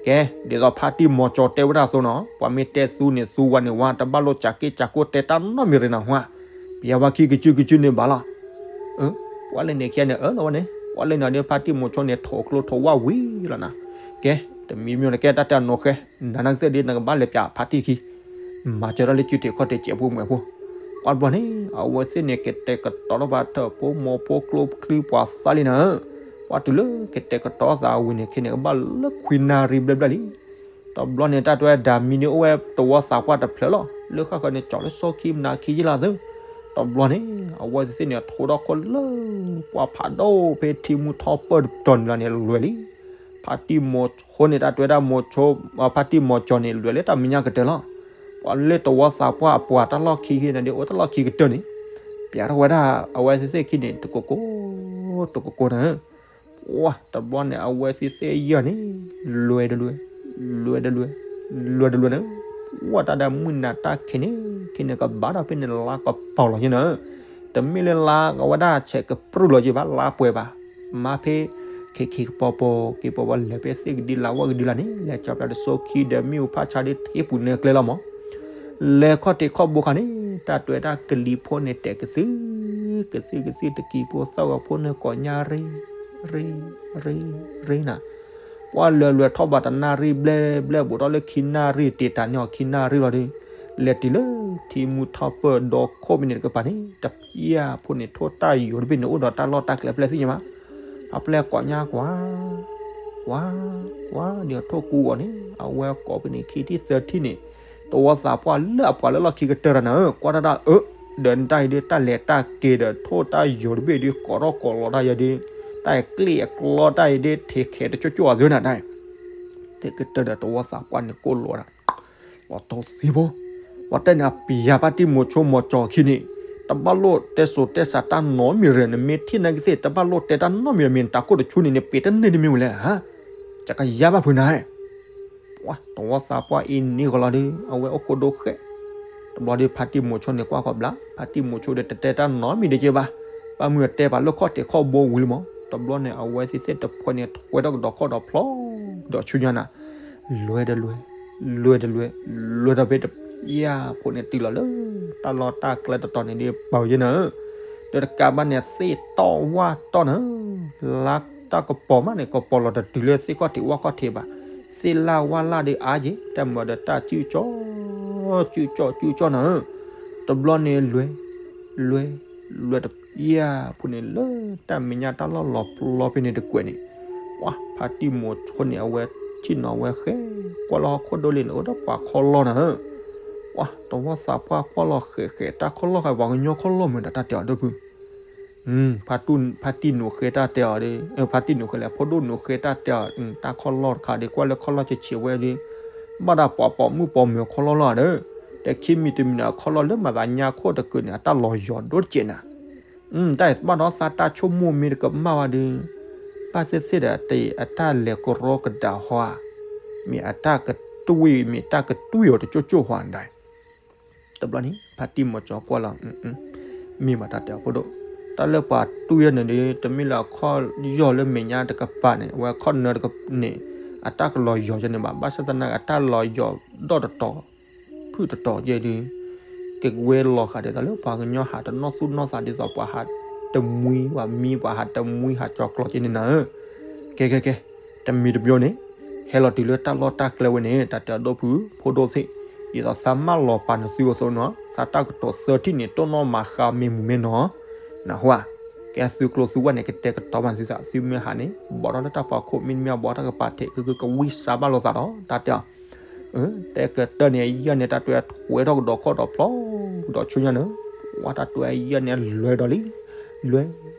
ကဲ, ဒ်သိးဖါတံၢ်မီၤကၠီတဲဝဲဒၣ်အသိးနီၤ, ပှၤမ့ၢ်တဲသုန့ၣ်သုဝၤန့ၣ်ဝၤ တဘၣ်လိၣ်စးက့စးကိၢ်တဲတၢ်နီတမံၤရ့နၤဟါ, ပၠးဝဲခံကစုကစုန့ၣ်ဘၣ်လီၤ. ပှၤလၢန့ၣ်ခံဂၤန့ၣ် အၢၣ်လီၤဝဲန့ၣ်, ပှၤလၢန့ၣ်ဒီးဖါတံၢ်မီၤကၠီန့ၣ် ထိၣ်ကျိထိၣ်ဝၣ်ဝံၤလီၤနၤ, ကဲ, တမံၤမံၤန့ၣ် ကဲတၢ်တဲအီၤနိၣ်ဃဲ, နၤနကသ့ၣ်ဒ်နကဘၣ်လဲၤပၠးဖါတံၢ်ခံ မၤစၢၤတၢ်လၢစုထံးခီၣ်ထံးစဲးဖိမှဲၤဖိ, ပှၤတဘျီန့ၣ် အဝဲသ့ၣ်န့ၣ် ကတဲာ်ကတီၤထီၣ်ဘၣ်ထၢၣ်ဖိမီၤဖိကျိချံပှၤသးလံနၤ, ပှၤတုၤလၢကတဲာ်ကတီၤသးဝံၤန့ၣ် ခဲန့ၣ် ကဘၣ်လၢခွံနၣ်ရံၣ်ဘျဲၣ်ဘျဲၣ်လံ. တဘျီန့ၣ် တၢ်တဲဝဲဒၣ်မံၤန့ၣ်အိၣ်ဝဲတဝီသးပှၢ်တဖျၢၣ်လီၤ, လၢဃၣ်ဃၢၤန့ၣ် ကၠီၤလၢစီခံမနၤခံယ့လီၤသု, တဘျီန့ၣ် အဝဲသ့ၣ်န့ၣ် ထိၣ်ထီၣ်ခိၣ်လၢ ပှၤဖးဒိၣ်ဖဲထံမူထီၣ်ပၢၢ်တတီၤန့ၣ်လီၤန့ၣ် လွဲၢ်လံ. ဖါတံၢ်မီၤကၠီန့ၣ် တၢ်တဲဝဲဒၣ်မီၤကၠီ, ဖါတံၢ်မီၤကၠီန့ၣ် လွဲၢ်လၢတၢ်မဲာ်ညါကတၢၢ်လီၤ. ပှၤလၢတဝီသးပှၢ်အပှၤတၢ်လီၢ်ခံဂ့ၤန့ၣ်ဒီး အိၣ်တၢ်လီၢ်ခံကတၢၢ်န့ၣ်, ပၠးထီၣ်ဝဲဒၣ် အဝဲသ့ၣ်သ့ၣ်ခံန့ၣ် တကိးကိး, တကိးကိးန့ၣ်, ပှၤတဘျီန့ၣ် အဝဲသ့ၣ်သ့ၣ်ယဲၢ်န့ၣ် လွဲၢ်တလွဲၢ်, လွဲၢ်တလွဲၢ်, လွဲၢ်တလွဲၢ်န့ၣ်, ပှၤတၢ်ဒၣ်မုၢ်နၤတၢ်ခံန့ၣ် ခံန့ၣ်ကဘၣ်ဒီးဖဲန့ၣ်လါကပီၤလီၤယ့ၢ်န့ၣ်, တမ့ၢ်လၢလါကဝဲဒၣ်ဆဲးကပြုၢ်လီၤယ့ၢ်ဘၣ် လါပှဲၤဘၣ် မၤဖဲ ခဲခံကပီၤပီၤ က့ၤပီၤပီၤ လဲၤဖဲသ့ၣ်ကဒံလၢဝၣ်ကဒံလၢန့ၣ် လဲၤကၠီပျးတစိခံဒီးမ့ၣ်အူဖးဆါဒ်ထံပူၤန့ၣ်ကျဲလီၤမး, လဲၤခီၣ်ထံးခီၣ်ဘိခါန့ၣ် တၢ်တဲဝဲဒၣ်ကလံၤဖိန့ၣ်တဲာ်ကသုၣ်, ကသုၣ်ကသုၣ်တကံၤဖိသၣ်ဂီၤဖိန့ၣ်ကိးညါရ့, ရ့, ရ့, ရ့နၤ, ပှၢ်လဲၤလဲၤထီၣ်ဘၣ်တနၣ်ရံၣ်ဘျဲၣ်ဘျဲၣ် ဘူးထီၣ်လၢခံနၣ်ရံၣ် တ့တၢ်န့ၢ်အီၤခံနၣ်ရံၣ်လီၤဒီး လဲၤတုၤလၢထံမူထီၣ်ပၢၢ်ဒီခိၣ်ဖဲန့ၣ်တကပၤန့ၣ် တဖျၢၣ်ဖိန့ၣ်ထိၣ်တၢ်ယိာ်တဘ့ၣ်န့ၣ် အိၣ်ဒီးတၢ်လီၢ်တၢ်ကျဲဖျဲၣ်သ့ၣ်ညါဘၣ်. အပျဲၢ်ကိးညါကွၢ် ကွၢ် ကွၢ် ဒီးထိၣ်ကူအီၤန့ၣ် အဝဲကိးဖဲန့ၣ်ခံထံၣ်သၢထံၣ်န့ၣ် သဝီသးပှၢ်လၢအပှၤလၢလီၢ်ခံကတၢၢ်တၢ်န့ၣ် ကွၢ်တၢ်ဒၣ်အၢ ဒီးနတၢ်အံၤဒ်တၢ်လဲၤတၢ်က့ၤဒီးထိၣ်တၢ်ယိာ်တဘ့ၣ်ဒ်ကိးထီၣ်ကိးလီၤတၢ်ယဲဒ် တၢ်အကျ့ၣ်အကျီတၢ်အံၤဒ် ထံခဲတကၠိကၠိအီၤသ့နၤတၢ် သ့ၣ်ကတၢၢ်ဒီးသဝီသးပှၢ်န့ၣ်ကိၢ်လိာ်ဒၣ် လီၤတီသ့ဖိ ပှၤတဲန့ၣ် အပျဲၢ်ဖါတံၢ်မိၤဆိမိၤကၠီၤခံန့ၣ် တဘၣ်လိၣ်တဲစိၤတဲစးတၢ်နီတမံၤဒီး နမ့ၢ်ထံၣ်နာ်က့သ့ၣ် တဘၣ်လိၣ်တဲတၢ်နီတမံၤဒီး မ့ၢ်နတၢ်ခိၣ်တဆူန့ၣ်န့ၣ် ပ့ၤတန့ၢ်တမံၤဝဲလဲၣ်ဧါ ကကယါဘၣ်ဖုးနၤ ပှၤသဝီသးပှၢ်အံၤန့ၣ်ဂီၤလီၤဒီး အဝဲအိၣ်ဃိဒိဃဲၣ် တဘျီဒီးဖါတံၢ်မိၤဆိန့ၣ်ကွၢ်ဃီၤဘျါ ဖါတံၢ်မိၤဆိဒီးတတဲတၢ်နီတမံၤဒီးက့ဘၣ် ဘၣ်မုၢ်အတဲပာ်လၢခီၣ်ထံးခီၣ်ဘိဝံၤလံမး တဘျီန့ၣ် အဝဲသ့ၣ်သ့ၣ်တဖှဲန့ၣ်ထွဲထီၣ်ကဒီးခီၣ်ဒီးဖျီ ဒီးဆူညါနၤ လွဲဒီးလွဲ လွဲဒီးလွဲ လွဲဒီးဖဲတပျၢ်ဖိန့ၣ်တုၤလီၤလၢ တၢ်လီၢ်တၢ်ကျဲတတီၤန့ၣ်ဒ်ပာ်ယဲနၤဧၢ ဒီးတကးဘၣ်န့ၣ် သ့ၣ်တီၢ်ဝၣ်တီၢ်နၤဧၢ လါတၢ်ကပီၤမးန့ၣ် ကပီၤလီၤတတုၤလၢသ့ၣ်ခီၣ်ထံးဝၣ်ခီၣ်ထံးဘၣ် သ့ၣ်လၣ်ဝၣ်လၣ်ဒီးအါက့ၤ တၢ်မၤဒီးတၢ်စုၣ်ကၠီ စုၣ်ကၠီ စုၣ်ကၠီနၤဧၢ တဘျီန့ၣ်လွဲ လွဲ လွဲတပျၢ်ဖိန့ၣ်လၢတၢ်မဲာ်ညါတၢ်လီၢ်လီၤပျီဖဲန့ၣ်တကွဲးန့ၣ် ပှၤဖါတံၢ်မိၤဆိန့ၣ် အဝဲဆ့ၣ်နီၤဝဲဃဲ ကွၢ်လၢဟီၣ်ခိၣ်ဒိလ့ၣ်န့ၣ် အိၣ်ဒီးပှၤခီလီၢ်နၤဧၢ ပှၤသဝီသးပှၢ်ကွၢ်လီၤဃဲးဃဲး တၢ်ခီလီၢ်ဃဲး ပှၤကညီခီလီၢ်မုၢ်ဒီးတၢ်တဲအီၤဒိၣ်ဖု ဖါတံၢ်နူာ်ဃဲတၢ်တဲအီၤဒီး ဖါတံၢ်နူာ်ဃဲလဲၣ် ဖိဒိၣ်နူာ်ဃဲတၢ်တဲအီၤ တၢ်ခီလီၢ်တခါဒီး ကွၢ်လၢခီလီၢ်ဆံးဆံးဝဲဒီး ဘၣ်ဒၣ်ပှၤပိာ်မုၣ်ပိာ်မၢၤခီလီၢ်လီၤဒီး တခံမံၤတမံၤန့ၣ် အခီလီၢ်လၢမၤသးညါခိၣ်တကုာ်န့ၣ် အတၢ်လီၤယီၤဒိၣ်တကဲးနၤ တၢ်ဘၣ်ဒီးသးတၢ်ဆိကမိၣ်မ့ၢ်တကမၣ်ဘၣ်ဒီး ဘၣ်သ့ၣ်သ့ၣ်ဒီး အတၢ်လဲၤကရီကဒါဟီဧါ မ့ၢ်အတၢ်ကတွံၢ် မ့ၢ်တၢ်ကတွံၢ်အီၤတကၠိကၠိဟီနၤ တဘျီန့ၣ် ဖါတံၢ်မိၤဆိကွၢ်လီၤ မ့ၢ်ဘၣ်တၢ်တဲအီၤဖိဒိၣ် တၢ်လၢပှၤတွံၢ်အီၤန့ၣ်ဒီး တမ့ၢ်လၢအခီၣ်ယီၢ်လၢမဲာ်ညါတကပၤန့ၣ် အဝဲခီၣ်နၢတကပၤန့ၣ် အတၢ်ကလီၤယီၤကဲန့ၣ်ဘၣ် ဘၣ်ဆၣ်သနာ်က့ အတၢ်လီၤယီၤဒီၣ်တတီၤ ဖုၣ်တတီၤကဲဒီး ကဝဲလီၤဃာ်ဒ်သိးလၢပှၤကညီဟးတနီၣ်သူၣ်နီၣ်သးဒ်သိးပှၤဟးတမှံပှၤမံပှၤဟးတမှံဟးကၠီၤကျီကဲန့ၣ်နၤဧၢ ကဲကဲကဲ တမံၤတဘျီန့ၣ် ဟဲလီၤတုၤလၢတၢ်လီၢ်တၢ်ကျဲဝဲန့ၣ် တၢ်တဲအီၤဒိၣ်ဖု ဖိဒိၣ်သ့ၣ် ဒ်သိးသးမၢလီၤပာ်နသုအသိးနီၤ သးတၢ်ကတိၤသၢထံၣ်န့ၣ် တိၢ်နီၣ်မၤဃါမ့ၢ်မူၤမ့ၢ်နီၤ နၢ်ဟူဧါ ကဲသုကျိၤသုဝဲၢ်န့ၣ် ကတဲကတီၤဘၣ်နသုသး သုမ့ၢ်ဟးန့ၣ် ဘီထီၣ်လၢတၢ်ဖီခိၣ် မ့တမ့ၢ်ဘီထီၣ်ကပၤထဲး ကကဝံၢ်စါဘၣ်လိာ်သးဒီး တၢ်တဲအီၤ တဲကတၢၢ်န့ၣ် ယဲၢ်န့ၣ် တၢ်တွဲထွဲထီၣ်ကဒီးခီၣ်ဒီးဖျီ ကဒီးဆူညါန့ၣ် ဝဲတၢ်တွဲယဲၢ်န့ၣ် လွဲဒီးလံ လွဲ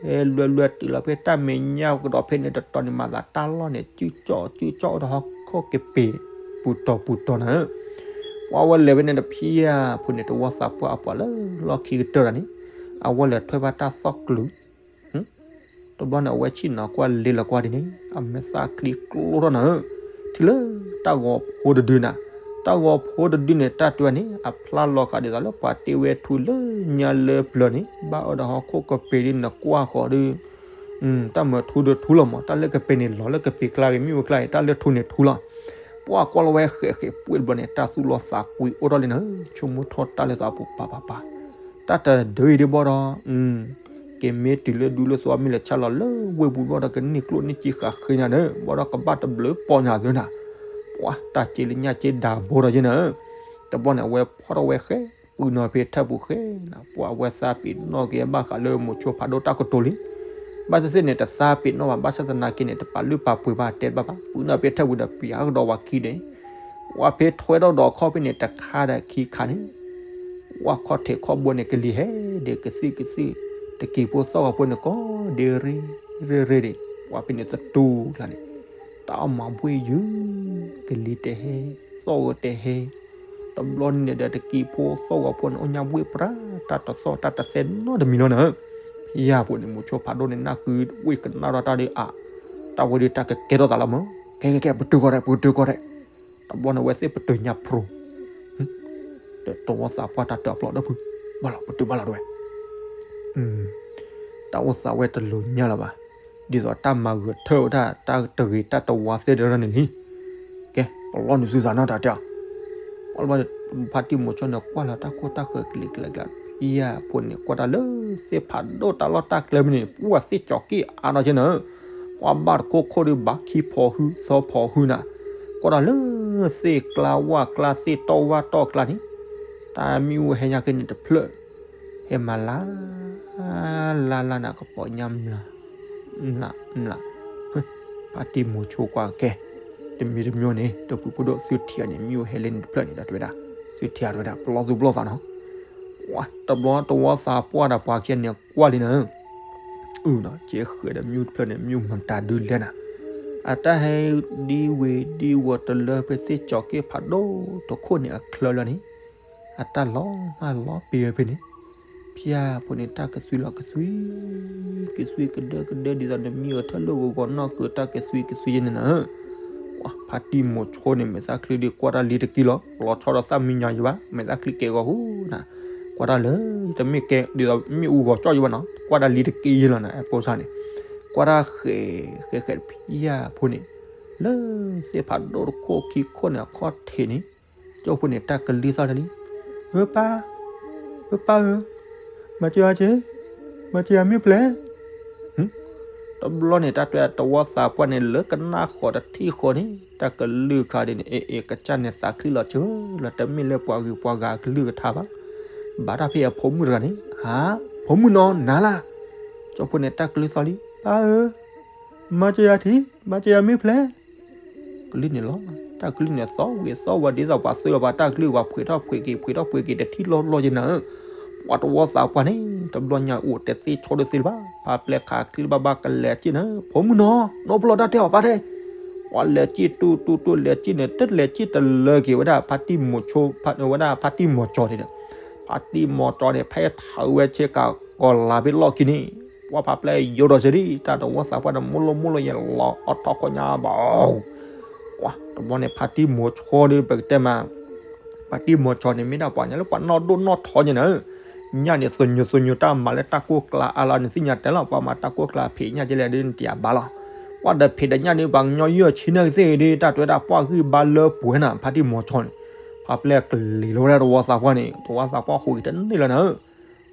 လွဲလွဲတုၤလီၤဖဲတၢ်မဲာ်ညါကဒီးဖဲန့ၣ်တတီၤန့ၣ် မၤသးတၢ်လီၢ်န့ၣ် စုၣ်ကၠီၣ်စုၣ်ကၠီၣ်အိၣ်ဒီးဟီၣ်ခိၣ်ကပ့ၤ ပူၤတီၤပူၤတီၤနၤဧၢ ပှၤဝဲလဲၤဖဲန့ၣ်တဖျၢၣ်ဖိန့ၣ် သဝီသးပှၢ်အပှၤလၢလီၢ်ခံကတၢၢ်တၢ်န့ၣ် အဝဲလဲၤထွဲဘၣ်တၢ်သီၣ်ကျူး တဘျီန့ၣ် အဝဲဆ့ၣ်နီၤကွၢ်လ့လီၤကွၢ်ဒ်န့ၣ် အမဲာ်သၣ်ချံကျိထီၣ်နၤဧၢ ထံၣ်လၢတၢ်ဂီၤဖိတဒုနၤ တၢ်ဂီၤဖိတဒုန့ၣ် တၢ်တွဲန့ၣ် အဖျါလီၤဃာ်ဒ်သိးလၢပှၤတ့ဝဲထူလၢညါလၢပျၢၤန့ၣ် ဘၣ်အိၣ်ဒီးဟီၣ်ခိၣ်ကပ့ၤဒ်နကွၢ်ဃီၤဒီး တၢ်မၢထူဒီးထူလီၤမး တၢ်လၢကပ့ၤန့ၣ်လီၤလၢကပ့ၤကျါဂ့ၤ မ့ၣ်အူကျါဂ့ၤ တၢ်လၢထူန့ၣ်ထူလီၤ ပှၤကွၢ်လီၤဝဲဃဲးဃဲးပှ့ၤတဘျီန့ၣ် တၢ်သူၣ်လီၤသးကွံအိၣ်ထီၣ်လံနၤဧၢ ဆိကမိၣ်ထီၣ်တၢ်လၢသးပူၤပၤပၤပၤ တၢ်တဒုအံၤဒ်ဘၣ်ဒီး က့ၤမ့ၢ်တုၤလၢဒူလၢသဝီမ့ၢ်လဲၤဆါလီၤလၢဝ့ၢ်ပူၤဘၣ်ဒီး ကန့ၢ်ကျိၣ်န့ၢ်စ့ဃာ်ဃ့ညါန့ၣ် ဘၣ်ဒီးကဘၣ်တဘျုးပီၢ်ညါသ့နၤ ပှၤတၢ်စ့လၢညါစ့ဒၣ်ဘိဒီးယဲနၤဧၢ တဘျီန့ၣ် အဝဲဖီၣ်ထီၣ်ဝဲဃဲ ပုၢ်နီၢ်ဖဲထၢၣ်ပူၤဃဲနၤ ပှၤအဝဲသးပ့ၤနီၣ်က့ၤဘၣ်ဃးလၢမိၤဆိဖးဒိၣ်တၢ်ကတိၤလံ ဘၣ်သ့ၣ်သ့ၣ်န့ၣ် တသးပ့ၤနီၣ်ဘၣ် ဘၣ်ဆၣ်သနာ်က့န့ၣ် တပာ်လုၢ်ပာ်ပှ့ၤဘၣ်တဲဘၣ်ဘၣ် ပုၢ်နီၢ်ဖဲထၢၣ်ပူၤဒီးပျးကဒီးဝၤခံန့ၣ် ဝဲဖဲထွဲထီၣ်ဒီးခီၣ်ဖဲန့ၣ် တခါဒီးခံခါန့ၣ် ဝဲခီၣ်ထံးခီၣ်ဘိန့ၣ် ကလံၤဟဲဒီးကသံၣ်ကသံၣ် တကံၤဖိသီၣ်ဂီၤဖိန့ၣ် ကိးဒ့ရ့ရ့ရ့ဒံး ဝဲဖဲန့ၣ်သတူၢ်ကျါန့ၣ် တၢ်အီၣ်မၤဘှ့ၣ်ယုၢ် ကလံၤတဟဲ သီၣ်ဂီၤတဟဲ တဘျီန့ၣ်ဒီးတကံၤဖိသီၣ်ဂီၤဖိန့ၣ် အိၣ်ညါဘှ့ၣ်ပြၢ တၢ်တသီၣ်တၢ်တသဲနီတမံၤလီၤနၤဧၢ ယၤဖိန့ၣ် မိၤဆိဖးဒိၣ်န့ၣ် နၢ်ကုဝ့ၢ်ကနၣ်ထီၣ်တၢ်ဒီးအါ တၢ်ဝဲဒၣ်တၢ်ကကဲထီၣ်သးလီၤမး ကဲကဲကဲ ပတုာ်ကီၢ်ရဲၣ် ပတုာ်ကီၢ်ရဲၣ် တဘျီန့ၣ် အဝဲသ့ၣ်ပတုာ်ညါဖျိ တဝီသးပှၢ်တၢ်တၢၢ်အပျီၢ်ဒီးဖု ဘၣ်လီၤ ပတုာ်ဘၣ်လီၤတဝဲ တၢ်အိၣ်သးဝဲတလိၤညါလၢၤဘၣ် ဒ်သိးတၢ်မၤဂၢၢ်ထၢၣ်ဝဲဒၣ် တၢ်တဂ့ၤတၢ်တဝါသ့ၣ်တဖၣ်န့ၣ်လံ ကဲ ပလီၢ်နုာ်သုသးနီတၢ်တဲအီၤ ဖါတံၢ်မိၤဆိန့ၣ် ကွၢ်လီၤတၢ်ခိၣ်တၢ်ဃၢၤကလံၤကလါကျါ ယၤဖိန့ၣ် ကွၢ်တၢ်လၢသ့ၣ်ဖးဒိၣ်တၢ်လီၢ်တၢ်ကျဲမ့ၢ်န့ၣ် ပှၤသ့ၣ်ကၠီၤက့ၣ်အါနီၢ်ကဲနၤဧၢ ပှၤဘၣ်တခိၣ်ခိၣ်ဒီးဘၣ်ခံဖီဟုသၢဖီဟုနၤ, ကွၢ်တၢ်လၢသ့ၣ်ကျါဝၣ်ကျါသ့ၣ်တီၢ်ဝၣ်တီၢ်ကျါန့ၣ်, တၢ်မ့ၣ်အူဟဲညါက့ၤန့ၣ်တဖျၢၣ်, ဟဲမၤလၢ် လၢ်လၢ်နၤကပီၤညါမျၢ် မျၢ် မျၢ်, ဖါတံၢ်မိၤဆိကွၢ်ကဲ, တမံၤတမံၤန့ၣ် ဒီပုၢ်ဝဲၢ်ဒိၣ်သုထံၣ်အီၤန့ၣ် မ့ၣ်အူဟဲလၢန့ၣ်တဖျၢၣ်န့ၣ်ဒီးတဲဝဲဒၣ်, သုထံၣ်အီၤတဲဝဲဒၣ် ပလီၢ်သူၣ်ပလီၢ်သးနီၤ, တဘျီတဝီသးပှၢ်ဒီးပှၤခံဂၤန့ၣ်ကွၢ်လံနၤ, အုနီၤ ကဲဃဲၤဒီးမ့ၣ်အူတဖျၢၣ်န့ၣ် မ့ၣ်အူမတၤဒုလဲၣ်နၤ, အတၢ်ဟဲဒံဝ့ၤဒံဝီၤတလၢဖဲသ့ၣ်ကၠီၤက့ၣ်ဖးဒိၣ်တခိၣ်န့ၣ်အချၢလၢန့ၣ်, အတၢ်လီၤမၢ်လီၤပ့ၤဝဲဖဲန့ၣ်, ဖၠၣ်ဖိန့ၣ် တၢ်ကသွံလီၤကသွံ, ကသွံကဒၢကဒၢဒ်သိးနမံအီၤထၢၣ်လၢဂီၤဂီၤနီၢ်ကၢတၢ်ကသွံကသွံယဲန့ၣ်နၤ, ပှၤဖါတံၢ်မိၤဆိန့ၣ် မဲာ်သၣ်ချံဒ်ကွၢ်တၢ်လံတက့ၢ်လီၤ, လီၤဆီဒီးသၣ်မံညီၤယဘၣ် မဲာ်သၣ်ချံကဲဂီၤဟူနၤ, ကွၢ်တၢ်လၢ တမ့ၢ်ကဲဒ်သိးမ့ၣ်အူဂီၤကၠီၣ်ယဘၣ်နီၤ ကွၢ်တၢ်လံတက့ၢ်ယဲလီၤနၤ အဖိစၢ်န့ၣ်, ကွၢ်တၢ်ဃဲၤဃဲၤဃဲၤဖၠၣ်ဖိန့ၣ်, လၢသ့ၣ်ဖးဒိၣ်တခိၣ်ခံခိၣ်န့ၣ်အခီၣ်ထံးန့ၣ်, ကၠီၣ်ဖိန့ၣ် တၢ်ကလုၢ်သီၣ်တၢ်လံ, ဧၢပၢ်, ဧၢပၢ်ဧၢ, မၤစၢၤယၤက့ၤ, မၤစၢၤယၤမ့ၢ်ဖျဲး, တဘျီန့ၣ် တၢ်တဲတဝီသးပှၢ်န့ၣ် လၢကနၣ်ဃီၤတထံၣ်ဃီၤန့ၣ် တၢ်ကလုၢ်ခါဒ်န့ၣ် အ့ၣ်အ့ၣ် ကစၢ်န့ၣ်သးချံလီၤစၢၤလီၤ တမ့ၢ်လၢပှၤဂ့ၤပှၤဂၤကလုၢ်ကထါဘၣ်, ဘၣ်တၢ်ဖဲအဖိမုၣ်တဂၤန့ၣ် ဟါ, ဖိမုၣ်နီၤ နၤလၢ်, ကၠီၣ်ဖိန့ၣ် တၢ်ကလုၢ်သီၣ်လံ ပၢ်ဧၢ, မၤစၢၤယၤထံ, မၤစၢၤယၤမ့ၢ်ဖျဲး ကလုၢ်န့ၣ်လီၤ, တၢ်ကလုၢ်န့ၣ်သီၣ်ဝံၤသီၣ်ဝါ ဒ်သိးပှၤသုးလီၤပှၤတၢ်ကလုၢ် ပှၤဖှ့းထီၣ်ဖှ့းက့ၤ ဖှ့းထီၣ်ဖှ့းက့ၤတထံၣ်လီၢ်လီၢ်ယဲနၤဧၢ, ပှၤတဝီသးပှၢ်န့ၣ် တဘျီညါအိၣ်တသ့ဆီဒိၣ်သ့လၢၤဘၣ်, ဖါပျဲၢ်ခးချံဘၣ်ဘၣ်ကလဲၤစ့ၢ်နၤ ဖိမုၣ်နီၤ နီၢ်ပလီၢ်တၢ်တဲအီၤပၢ်တဲ, ပှၤလဲၤစ့ၢ်တူၢ်တူၢ်တူၢ်လဲၤစ့ၢ်န့ၣ် တလဲၤစ့ၢ်တလၢက့ၤဝဲဒၣ်ဖါတံၢ်မိၤဆိ ဝဲဒၣ်ဖါတံၢ်မိၤကၠီန့ၣ်ဒီး, ဖါတံၢ်မိၤကၠီန့ၣ် ဖဲထးဝဲဆ့ကၤကီၤလၤဖဲလီၢ်ခံန့ၣ် ပှၤဖါပျဲၢ်ယိၤဒီးစ့ၢ်ဒံး တၢ်တဝီသးပှၢ်န့ၣ် မိၢ်လိၢ်မိၢ်လိၢ်ယဲလီၤအီၣ်ထီၣ်ခီညါဘၣ်, တဘျီန့ၣ် ဖါတံၢ်မိၤဆိဒီး ပကတဲမး ဖါတံၢ်မိၤကၠီန့ၣ် မ့ၢ်ဒၣ်ပှၤညါလၢပှၤနီၢ်ဒိၣ်နီၢ်ထီယဲနၤဧၢ, ညၣ်န့ၣ် သညိၤသညိၤတၢ်မၤလၢတၢ်ကိၢ်ကျါအါလီၤ နသ့ၣ်ညါတဲလီၤ ပှၤမၤတၢ်ကိၢ်ကျါဖံးညၣ်ကလဲၣ်ဒ်နတယၤဘၣ်လီၤ, ပှၤဒီးဖံးဒီးညၣ်ဒ်ပှၤကညီယဲၢ်ဆံနၢ်ကသ့ၣ်ဒ် တၢ်တဲဝဲဒၣ်ပှၢ်ဂံၢ်ဘါလၢပှဲၤနၤ ဖါတံၢ်မိၤကၠီန့ၣ်, ဖါပျဲၢ်ကလံၤလီၤဝဲဒၣ်တဝီသးပှၢ်န့ၣ် တဝီသးပှၢ်ဃိးက့ၤတန့ၢ်လၢနၤဧၢ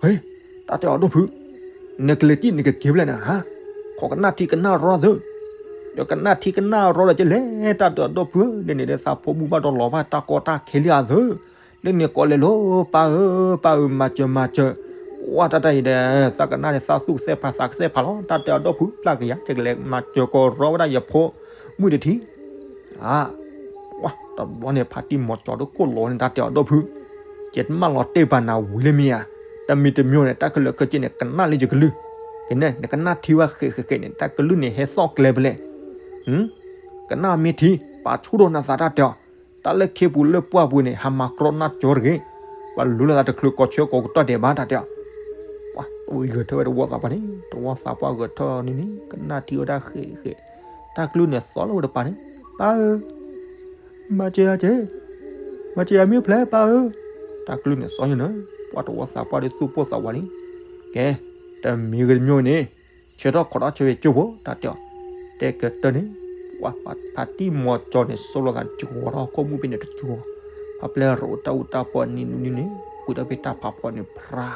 ဟ့, တၢ်တဲအီၤဒိၣ်ဖုး, နကလဲၤစ့ၢ်နကက့ၤဖဲလဲၣ်နၤဟါ, ခိးကနၣ်ထံကနၣ်ရီသၢ, ဒီးကနၣ်ထံကနၣ်ရီဒီးကလဲၤ တၢ်တဲအီၤဒိၣ်ဖုးဧၢ, လၢန့ၣ်ဒီးသးဖိမုၣ်ဘၣ်ဒီးလီၤဘၣ်တၢ်ကီတၢ်ခဲလံအသၢ, လၢန့ၣ်ကိးလဲၤလိၤ ပၢ်ဧၢ, ပၢ်ဧၢ, မၤစၢၤမၤစၢၤ, ကွၢ်တၢ်တၢ်အံၤဒီး သးကနၣ်န့ၣ်သးသူၣ်ကသဲးဖးသးကသဲးဖးလီၤ, တၢ်တဲအီၤဒိၣ်ဖုး ပျၢ်ကယၤ ကလဲၤမၤစၢၤကီးရီဝဲဒၣ်ယဖိမုၣ်တထံး တဘျီန့ၣ် ဖါတံၢ်မိၤကၠီတကိၢ်လီၤန့ၣ် တၢ်တဲအီၤဒိၣ်ဖုး, ယမၢလီၤတဲာ်ပာ်နၤဝံၤလၢမ့ၢ်ဧါ, တမံၤတမံၤန့ၣ် တၢ်ကလၢာ်ခဲဆ့န့ၣ် ကနၣ်လၢယကလုၢ်, ကနဲၣ် နကနၣ်ထံဝဲဃဲးဃဲးဃဲးန့ၣ် တၢ်ကလုၢ်န့ၣ်ဟဲသီၣ်ကျဲဖဲလဲၣ်, ကနၣ်မ့ၢ်ထံ ပာ်ဆူၣ်ဒီးနသးတၢ်တဲအီၤ, တၢ်လၢခ့ပူၤလၢပှၢ်ပူၤန့ၣ် ဟးမၤကြီနၢ်ကၠီတဂ့ၤ, ပှၤလူလၢသးတချုးကိးဆၢကိးကတီၢ်ဒဲးဘၣ်တၢ်တဲအီၤ ပှၤဂဲၤထၢၣ်ဝဲတဝီသးပှၢ်န့ၣ် တဝီသးပှၢ်ဂဲၤထၢၣ်န့ၣ်န့ၣ် ကနၣ်ထံဝဲဒၣ်ဃဲးဃဲး, တၢ်ကလုၢ်န့ၣ်သီၣ်လၢဝဲတပၤန့ၣ် ပၢ်ဧၢ, မၤစၢၤယၤက့ၤ, မၤစၢၤယၤမ့ၢ်ဖျဲးပၢ်ဧၢ, တၢ်ကလုၢ်န့ၣ်သီၣ်ညါနၤ, ပှၤတဝီသးပှၢ်ဒီးသူၣ်ပိၢ်သးဝးလံ, ကဲ, တမံၤဂ့ၤတမံၤန့ၣ် ဆၢထီၣ်ခိးထီၣ်ဆၢဝဲကၠိဖိ တၢ်တဲအီၤ, တဲကတၢၢ်န့ၣ်, ပှၤဖါတံၢ်မိၤကၠီန့ၣ် စိလီၤသးတကဝီၤထီၣ်ခိၣ်မုၣ်ဖဲန့ၣ်တကဝီၤ, ဖါပျဲၢ်ရိးတၢ်အူတၢ်ပီၢ်နံၤနံၤန့ၣ် ပှ့ၤထီၣ်ဖဲတၢ်ဖးဖီန့ၣ် ဖြါ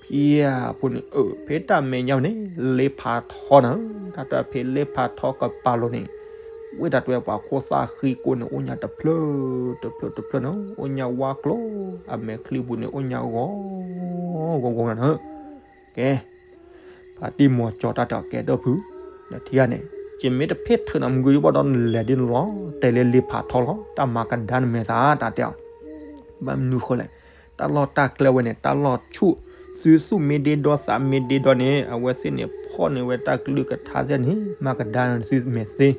ဖံယဖိန့ၣ် အၢ ဖဲတၢ်မဲာ်ညါန့ၣ် လ့ဖးထီနၤ, တၢ်တဲဖဲလ့ဖးထီကပၤလိၤန့ၣ်, ဝဲတၢ်တဲပှၤခိၣ်သၣ်ဃံကိးန့ၣ် အိၣ်ညါတဖျၢၣ်တဖျၢၣ်တဖျၢၣ်န့ၣ် အိၣ်ညါဝါကျိၤ, အမဲာ်ချံပူၤန့ၣ် အိၣ်ညါဂီၤဂီၤဂီၤဂီၤနၤဧၢ, ကဲ ဖါတံၢ်မိၤကၠီတၢ်တဲအီၤကဲဒိၣ်ဖုး, နထံဂၤန့ၣ် ယမ့ၢ်တဖ့ၣ်ထုးနၤမုၢ်ဂုၢ်ယဘၣ်ဒီးနလဲၤဒ်န့ၣ်လီၤ, တဲလၢလ့ဖးထီလီၤ, တၢ်မၤကဒါနမဲာ်သး တၢ်တဲအီၤ, ဘၣ်မနုၤဃိလဲၣ်, တၢ်လီၢ်တၢ်ကျဲဝဲန့ၣ် တၢ်လီၢ်ဆူၣ်, သုသူၣ်မ့ၢ်ဒ့ဒီသးမ့ၢ်ဒ့ဒီန့ၣ် အဝဲသ့ၣ်န့ၣ်ဖီၣ်န့ၢ်ဝဲတၢ်ကလုၢ်ကထါသ့ၣ်န့ၣ် မၤကဒါနသုမဲာ်သ့,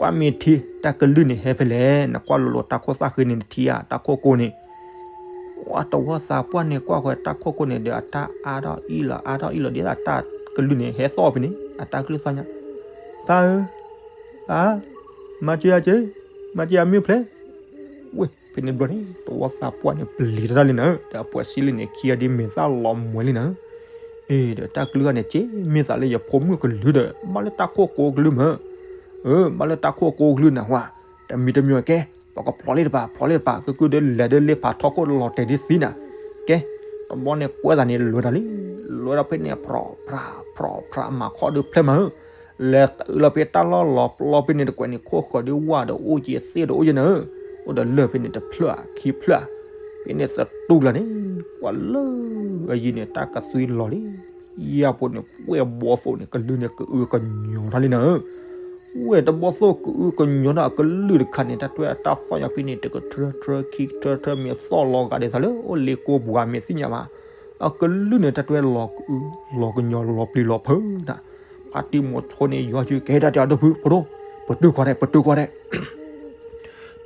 ကွၢ်မ့ၢ်ထံ တၢ်ကလုၢ်န့ၣ်ဟဲဖဲလဲၣ်, နကွၢ်လိၤလိၤတၢ်ခိၣ်သၣ်ဃံန့ၣ်နထံဧါ တၢ်ခိၣ်ကိန့ၣ် ဝဲတဝီသးပှၢ်န့ၣ် ကွၢ်ဃီတၢ်ခိၣ်ကိန့ၣ်ဒီး အတၢ်အါထီၣ်အံၣ်လီၤအါထီၣ်အံၣ်လီၤ ဒ်သိးတၢ်ကလုၢ်န့ၣ် ဟဲသီၣ်ဖဲန့ၣ် အတၢ်ကလုၢ်သီၣ်ညါ, ပၢ်ဧၢ, ပၢ်, မၤစၢၤယၤက့ၤ, မၤစၢၤယၤမ့ၢ်ဖျဲး, ဝဲ ဖဲန့ၣ်ဘျီန့ၣ် တဝီသးပှၢ်န့ၣ် ပျံၤတၢ်လံနၤ, ဒီးအပှဲၤစံလံန့ၣ် ခံဂၤဒ်မဲာ်သၣ်လီၤမှဲလံနၤ, အ့ ဒီးတၢ်ကလုၢ်ဂၤန့ၣ် က့မ့ၢ်သးလၢယဖိမုၣ်ကလုၢ်ဒီး ဘၣ်လၢတၢ်ခိၣ်ကိကလုၢ်မး, အၢ ဘၣ်လၢတၢ်ခိၣ်ကိကလုၢ်နၤဝဲ, တမံၤတမံၤကဲ ပကဖျိးလံတပၤ ဖျိးလံတပၤ ကုၢ်ကုၢ်ဒီးလဲၤဒီးလ့ဖးထီခိၣ်လီၤတဲာ်ဒ်သံနၤ, ကဲ, တဘျီန့ၣ်ကွဲသးန့ၣ် လဲၤတၢ်လံ, လဲၤဒီးဖဲန့ၣ် ဖြြီဖြြီဖြြီ မၤခီဒုးဖျဲးမးဧၢ, လဲၤတုၤလီၤဖဲတၢ်လီၢ်လီၤပျီဖဲန့ၣ်တကွဲးန့ၣ် ခိၣ်ဃၢၤဒ်ဝၣ်ဒီးအိၣ်က့ၤသ့ၣ်ဒီးအိၣ်က့ၤနၢၤ, အိၣ်ဒီးလၢၢ်ဖဲန့ၣ်တဖျၢၣ်ခံဖျၢၣ်, ဖဲန့ၣ်သတူၢ်ကျါန့ၣ် ကွၢ်လၢအယံၤန့ၣ် တၢ်ကသွံလီၤလံ. ယဲၢ်ဖိန့ၣ် ဝဲၢ်ဘီသိၣ်န့ၣ် ကလုၢ်န့ၣ်ကအုကညီၤထီၣ်လံနၢၤ, ဝဲၢ်တဘီသိၣ်ကအုကညီၤထီၣ်အကလုၢ်တခါန့ၣ် တၢ်တွဲအတၢ်သီၣ်ညါဖဲန့ၣ် တကထြၢထြၢခံကထြၢထြၢ မ့ၢ်သီၣ်လီၤဂာ်ဒ်သိးလၢအိၣ်လ့ကိပှၤမ့ၢ်သ့ၣ်ညါဘၣ်. အကလုၢ်န့ၣ် တၢ်တွဲလီၤကအုလီၤကညီၤလီၤပျံၤလီၤဖုးနၤ, ဖါတံၢ်မိၤဆိန့ၣ် ယွၤဆူကဲတၢ်တဲအီၤဒိၣ်ဖု ဖိဒိၣ်, ပတုာ်ကွၢ်ဒဲး ပတုာ်ကွၢ်ဒဲး